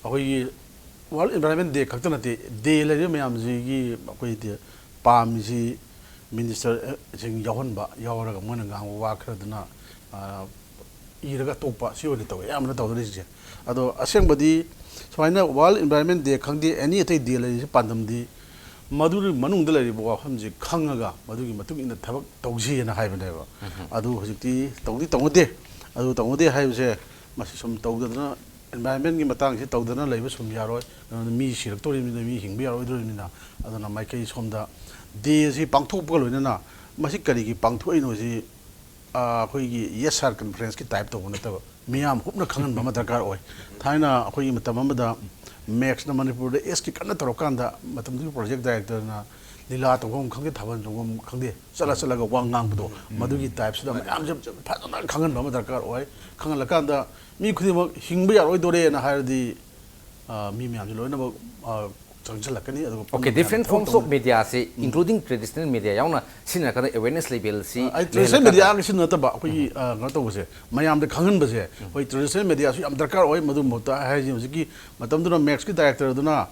ꯑꯩꯈꯣꯏꯒꯤ World Environment Day ꯈꯛꯇ ꯅꯠꯇꯦ, day ꯂꯩꯔꯤꯕ ꯃꯌꯥꯝꯁꯤꯒꯤ ꯑꯩꯈꯣꯏꯗꯤ ꯄꯥꯝꯃꯤꯁꯤ minister ꯁꯤꯡ ꯌꯥꯎꯍꯟꯕ, ꯌꯥꯎꯔꯒ ꯃꯣꯏꯅ ꯉꯥꯡꯕ ꯋꯥ ꯈꯔꯗꯨꯅ, ꯑ, ꯏꯔꯒ ꯇꯣꯛꯄ, ꯁꯤ ꯑꯣꯏꯅ ꯇꯧꯋꯦ ꯑꯌꯥꯝꯕꯅ ꯇꯧꯅꯔꯤꯁꯦ꯫ ꯑꯗꯣ ꯑꯁꯦꯡꯕꯗꯤ ꯁꯨꯃꯥꯏꯅ World Environment Day ꯈꯪꯗꯦ, any ꯑꯇꯩ day ꯂꯩꯔꯤꯁꯤ ꯄꯥꯟꯗꯝꯗꯤ ꯃꯗꯨꯒꯤ ꯃꯅꯨꯡꯗ ꯂꯩꯔꯤꯕ ꯋꯥꯐꯝꯁꯤ ꯈꯪꯉꯒ ꯃꯗꯨꯒꯤ ꯃꯇꯨꯡ ꯏꯟꯅ ꯊꯕꯛ ꯇꯧꯁꯤꯅ ꯍꯥꯏꯕꯅꯦꯕ꯫ ꯎꯝ꯫ ꯑꯗꯨ ꯍꯧꯖꯤꯛꯇꯤ ꯇꯧꯗꯤ ꯇꯧꯅꯗꯦ꯫ ꯑꯗꯨ ꯇꯧꯅꯗꯦ ꯍꯥꯏꯕꯁꯦ ꯃꯁꯤ ꯁꯨꯝ ꯇꯧꯗꯗꯅ environment ꯀꯤ ꯃꯇꯥꯡꯁꯤ ꯇꯧꯗꯅ ꯂꯩꯕ ꯁꯨꯝ ꯌꯥꯔꯣꯏ꯫ ꯑꯗꯨꯅ ꯃꯤ ꯁꯤꯔꯛꯇꯣꯔꯤꯕꯅꯤꯅ, ꯃꯤ ꯍꯤꯡꯕ ꯌꯥꯔꯣꯏꯗꯣꯔꯤꯕꯅꯤꯅ, ꯑꯗꯨꯅ ꯃꯥꯏꯀꯩ ꯁꯣꯝꯗ day ꯑꯁꯤ ꯄꯥꯡꯊꯣꯛꯄꯒ ꯂꯣꯏꯅꯅ ꯃꯁꯤ ꯀꯔꯤꯒꯤ ꯄꯥꯡꯊꯣꯛꯏꯅꯣ ꯁꯤ, ꯑ, ꯑꯩꯈꯣꯏꯒꯤ Yes Sir Conference ꯀꯤ type ꯇꯧꯕ ꯅꯠꯇꯕ, ꯃꯤꯌꯥꯝ ꯍꯨꯞꯅ ꯈꯪꯍꯟꯕ ꯑꯃ ꯗꯔꯀꯥꯔ ꯑꯣꯏ꯫ ꯊꯥꯏꯅ ꯑꯩꯈꯣꯏꯒꯤ ꯃꯇꯝ ꯑꯃꯗ ꯃꯦꯛꯁꯅ ꯃꯅꯤꯄꯨꯔꯗ S ꯀꯤ ꯀꯟꯅ ꯇꯧꯔꯀꯥꯟꯗ ꯃꯇꯝꯗꯨꯒꯤ project director ꯅ ꯂꯤꯂꯥ ꯇꯧꯐꯝ ꯈꯪꯗꯦ, ꯊꯥꯕꯜ ꯆꯣꯡꯐꯝ ꯈꯪꯗꯦ, ꯆꯠꯂ ꯆꯠꯂꯒ ꯋꯥ ꯉꯥꯡꯕꯗꯣ, ꯃꯗꯨꯒꯤ type ꯁꯤꯗ ꯃꯌꯥꯝꯁꯦ ꯐꯖꯅ ꯈꯪꯍꯟꯕ ꯑꯃ ꯗꯔꯀꯥꯔ ꯑꯣꯏ꯫ ꯈꯪꯍꯜꯂꯀꯥꯟꯗ ꯃꯤ ꯈꯨꯗꯤꯡꯃꯛ ꯍꯤꯡꯕ ꯌꯥꯔꯣꯏꯗꯣꯔꯦꯅ ꯍꯥꯏꯔꯗꯤ, ꯑ, ꯃꯤ ꯃꯌꯥꯝꯁꯦ ꯂꯣꯏꯅꯃꯛ, ꯑ, ꯆꯪꯁꯤꯜꯂꯛꯀꯅꯤ꯫ ꯑꯗꯨꯒ ꯄꯨꯟꯅ Okay, ꯃꯌꯥꯝ different ꯊꯕꯛ forms of ꯇꯧꯅ media ꯁꯤ, ꯎꯝ꯫ Including traditional media ꯌꯥꯎꯅ ꯁꯤꯖꯤꯟꯅꯔꯀꯥꯟꯗ awareness level ꯁꯤ ꯑ, ꯑꯩ traditional ꯂꯩꯍꯜꯂꯀꯥꯟꯗ media ꯒꯤꯁꯨ ꯅꯠꯇꯕ, ꯑꯩꯈꯣꯏꯒꯤ, ꯎꯝ꯫ ꯑ, ꯀꯩꯅꯣ ꯇꯧꯕꯁꯦ, ꯃꯌꯥꯝꯗ ꯈꯪꯍꯟꯕꯁꯦ, ꯎꯝ꯫ ꯑꯩꯈꯣꯏ traditional media ꯁꯨ ꯌꯥꯝ ꯗꯔꯀꯥꯔ ꯑꯣꯏ꯫ ꯃꯗꯨ ꯃꯍꯨꯠꯇ ꯍꯥꯏꯁꯦ, ꯍꯧꯖꯤꯛꯀꯤ ꯃꯇꯝꯗꯨꯗ ꯃꯦꯛꯁꯀꯤ director ꯗꯨꯅ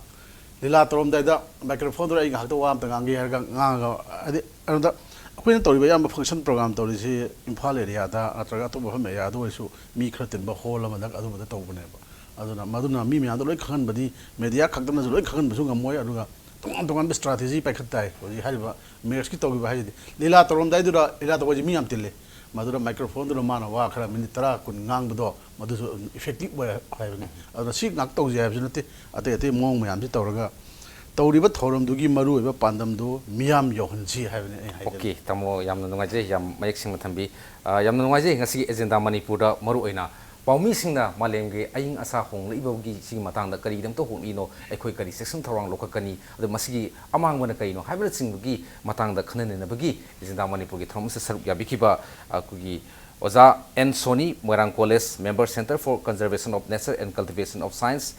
ꯂꯤꯂꯥ ꯇꯧꯔꯝꯗꯥꯏꯗ microphone ꯗꯨꯗ ꯑꯩ ꯉꯥꯏꯍꯥꯛꯇ ꯋꯥ ꯑꯝꯇ ꯉꯥꯡꯒꯦ ꯍꯥꯏꯔꯒ ꯉꯥꯡꯉꯒ, ꯍꯥꯏꯗꯤ, ꯑꯗꯨꯗ ꯑꯩꯈꯣꯏꯅ ꯇꯧꯔꯤꯕ ꯑꯌꯥꯝꯕ function program ꯇꯧꯔꯤꯁꯤ ꯏꯝꯐꯥꯜ area ꯗ ꯅꯠꯇ꯭ꯔꯒ ꯑꯇꯣꯞꯄ ꯃꯐꯝ area ꯗ ꯑꯣꯏꯔꯁꯨ ꯃꯤ ꯈꯔ ꯇꯤꯟꯕ hall ꯑꯃꯗ ꯑꯗꯨꯝꯕꯗ ꯇꯧꯕꯅꯦꯕ꯫ ꯑꯗꯨꯅ ꯃꯗꯨꯅ ꯃꯤ ꯃꯌꯥꯝꯗ ꯂꯣꯏ ꯈꯪꯍꯟꯕꯗꯤ, media ꯈꯛꯇꯅꯁꯨ ꯂꯣꯏ ꯈꯪꯍꯟꯕꯁꯨ ꯉꯝꯃꯣꯏ꯫ ꯑꯗꯨꯒ ꯇꯣꯉꯥꯟ ꯇꯣꯉꯥꯟꯕ strategy ꯄꯥꯏꯈꯠ ꯇꯥꯏ꯫ ꯍꯧꯖꯤꯛ ꯍꯥꯏꯔꯤꯕ ꯃꯦꯛꯁꯀꯤ ꯇꯧꯈꯤꯕ ꯍꯥꯏꯁꯤꯗꯤ ꯂꯤꯂꯥ ꯇꯧꯔꯝꯗꯥꯏꯗꯨꯗ, ꯂꯤꯂꯥ ꯇꯧꯕ ꯍꯥꯏꯁꯦ ꯃꯤ ꯌꯥꯝ ꯇꯤꯜꯂꯤ, ꯃꯗꯨꯗ microphone ꯗꯨꯗ ꯃꯥꯅ ꯋꯥ ꯈꯔ minute ꯇꯔꯥ ꯀꯨꯟ ꯉꯥꯡꯕꯗꯣ ꯃꯗꯨꯁꯨ effective ꯑꯣꯏ ꯍꯥꯏꯕꯅꯤ꯫ ꯑꯗꯨꯅ ꯁꯤ ꯉꯥꯛ ꯇꯧꯁꯦ ꯍꯥꯏꯕꯁꯨ ꯅꯠꯇꯦ, ꯑꯇꯩ ꯑꯇꯩ ꯃꯑꯣꯡ ꯃꯌꯥꯝꯁꯤ ꯇꯧꯔꯒ ꯇꯧꯔꯤꯕ ꯊꯧꯔꯝꯗꯨꯒꯤ ꯃꯔꯨꯑꯣꯏꯕ ꯄꯥꯟꯗꯝꯗꯨ ꯃꯤꯌꯥꯝ ꯌꯧꯍꯟꯁꯤ ꯍꯥꯏꯕꯅꯤ ꯑꯩ ꯍꯥꯏꯖꯅꯤꯡꯉꯤ꯫ Okay, ꯇꯥꯃꯣ, ꯌꯥꯝꯅ ꯅꯨꯡꯉꯥꯏꯖꯩ, ꯌꯥꯝ ꯃꯌꯦꯛ ꯁꯦꯡꯅ ꯊꯝꯕꯤ꯫ ꯑ, ꯌꯥꯝꯅ ꯅꯨꯡꯉꯥꯏꯖꯩ꯫ ꯉꯁꯤꯒꯤ Agenda ꯃꯅꯤꯄꯨꯔꯗ ꯃꯔꯨꯑꯣꯏꯅ ꯄꯥꯎꯃꯤꯁꯤꯡꯅ ꯃꯥꯂꯦꯝꯒꯤ ꯑꯏꯪ ꯑꯁꯥ ꯍꯣꯡꯂꯛꯏꯕꯒꯤ ꯁꯤꯒꯤ ꯃꯇꯥꯡꯗ ꯀꯔꯤꯒꯤꯗꯃꯛꯇ ꯍꯣꯡꯂꯛꯏꯅꯣ, ꯑꯩꯈꯣꯏ ꯀꯔꯤ ꯆꯦꯛꯁꯤꯟ ꯊꯧꯔꯥꯡ ꯂꯧꯈꯠꯀꯅꯤ, ꯑꯗꯨ ꯃꯁꯤꯒꯤ ꯑꯃꯥꯡꯕꯅ ꯀꯔꯤꯅꯣ ꯍꯥꯏꯕꯅꯆꯤꯡꯕꯒꯤ ꯃꯇꯥꯡꯗ ꯈꯟꯅ ꯅꯩꯅꯕꯒꯤ ꯑꯦꯖꯦꯟꯗꯥ ꯃꯅꯤꯄꯨꯔꯒꯤ ꯊꯧꯔꯝ ꯑꯁꯤꯗ ꯁꯔꯨꯛ ꯌꯥꯕꯤꯈꯤꯕ ꯑꯩꯈꯣꯏꯒꯤ ꯑꯣꯖꯥ N Soni, Moirang College, Member Centre for Conservation of Nature and Cultivation of Science,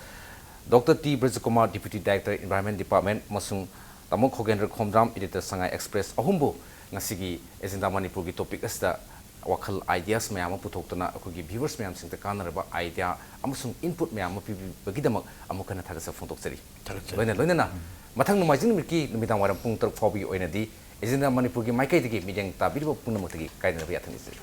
doctor T Brajakumar, Deputy Director, Environment Department, ꯑꯃꯁꯨꯡ ꯇꯥꯃꯣ ꯈꯣꯒꯦꯟꯗ꯭ꯔ ꯈꯣꯝꯗ꯭ꯔꯥꯝ, Editor, ꯁꯉꯥꯏ ꯑꯦꯛꯁꯄ꯭ꯔꯦꯁ, ꯑꯍꯨꯝꯕꯨ ꯉꯁꯤꯒꯤ ꯑꯦꯖꯦꯟꯗꯥ ꯃꯅꯤꯄꯨꯔꯒꯤ ꯇꯣꯄꯤꯛ ꯑꯁꯤꯗ ꯋꯥꯈꯜ, ideas ꯃꯌꯥꯝ ꯑꯃ ꯄꯨꯊꯣꯛꯇꯨꯅ ꯑꯩꯈꯣꯏꯒꯤ viewers ꯃꯌꯥꯝꯁꯤꯡꯗ ꯀꯥꯟꯅꯔꯕ idea ꯑꯃꯁꯨꯡ input ꯃꯌꯥꯝ ꯑꯃ ꯄꯤꯕꯤꯕꯒꯤꯗꯃꯛ ꯑꯃꯨꯛ ꯍꯟꯅ ꯊꯥꯒꯠꯆꯕ ꯐꯣꯡꯗꯣꯛꯆꯔꯤ꯫ ꯊꯥꯒꯠꯆꯔꯤ꯫ ꯂꯣꯏꯅ ꯂꯣꯏꯅꯅ ꯃꯊꯪ ꯅꯣꯡꯃꯥꯏꯖꯤꯡ ꯅꯨꯃꯤꯠꯀꯤ ꯅꯨꯃꯤꯗꯥꯡ ꯋꯥꯏꯔꯝ ꯄꯨꯡ ꯇꯔꯨꯛ ꯐꯥꯎꯕꯒꯤ ꯑꯣꯏꯅꯗꯤ ꯑꯦꯖꯦꯟꯗꯥ ꯃꯅꯤꯄꯨꯔꯒꯤ ꯃꯥꯏꯀꯩꯗꯒꯤ ꯃꯤꯠꯌꯦꯡ ꯇꯥꯕꯤꯔꯤꯕ ꯄꯨꯝꯅꯃꯛꯇꯒꯤ ꯀꯥꯏꯗꯅꯕ ꯌꯥꯊꯪ ꯅꯤꯖꯔꯤ꯫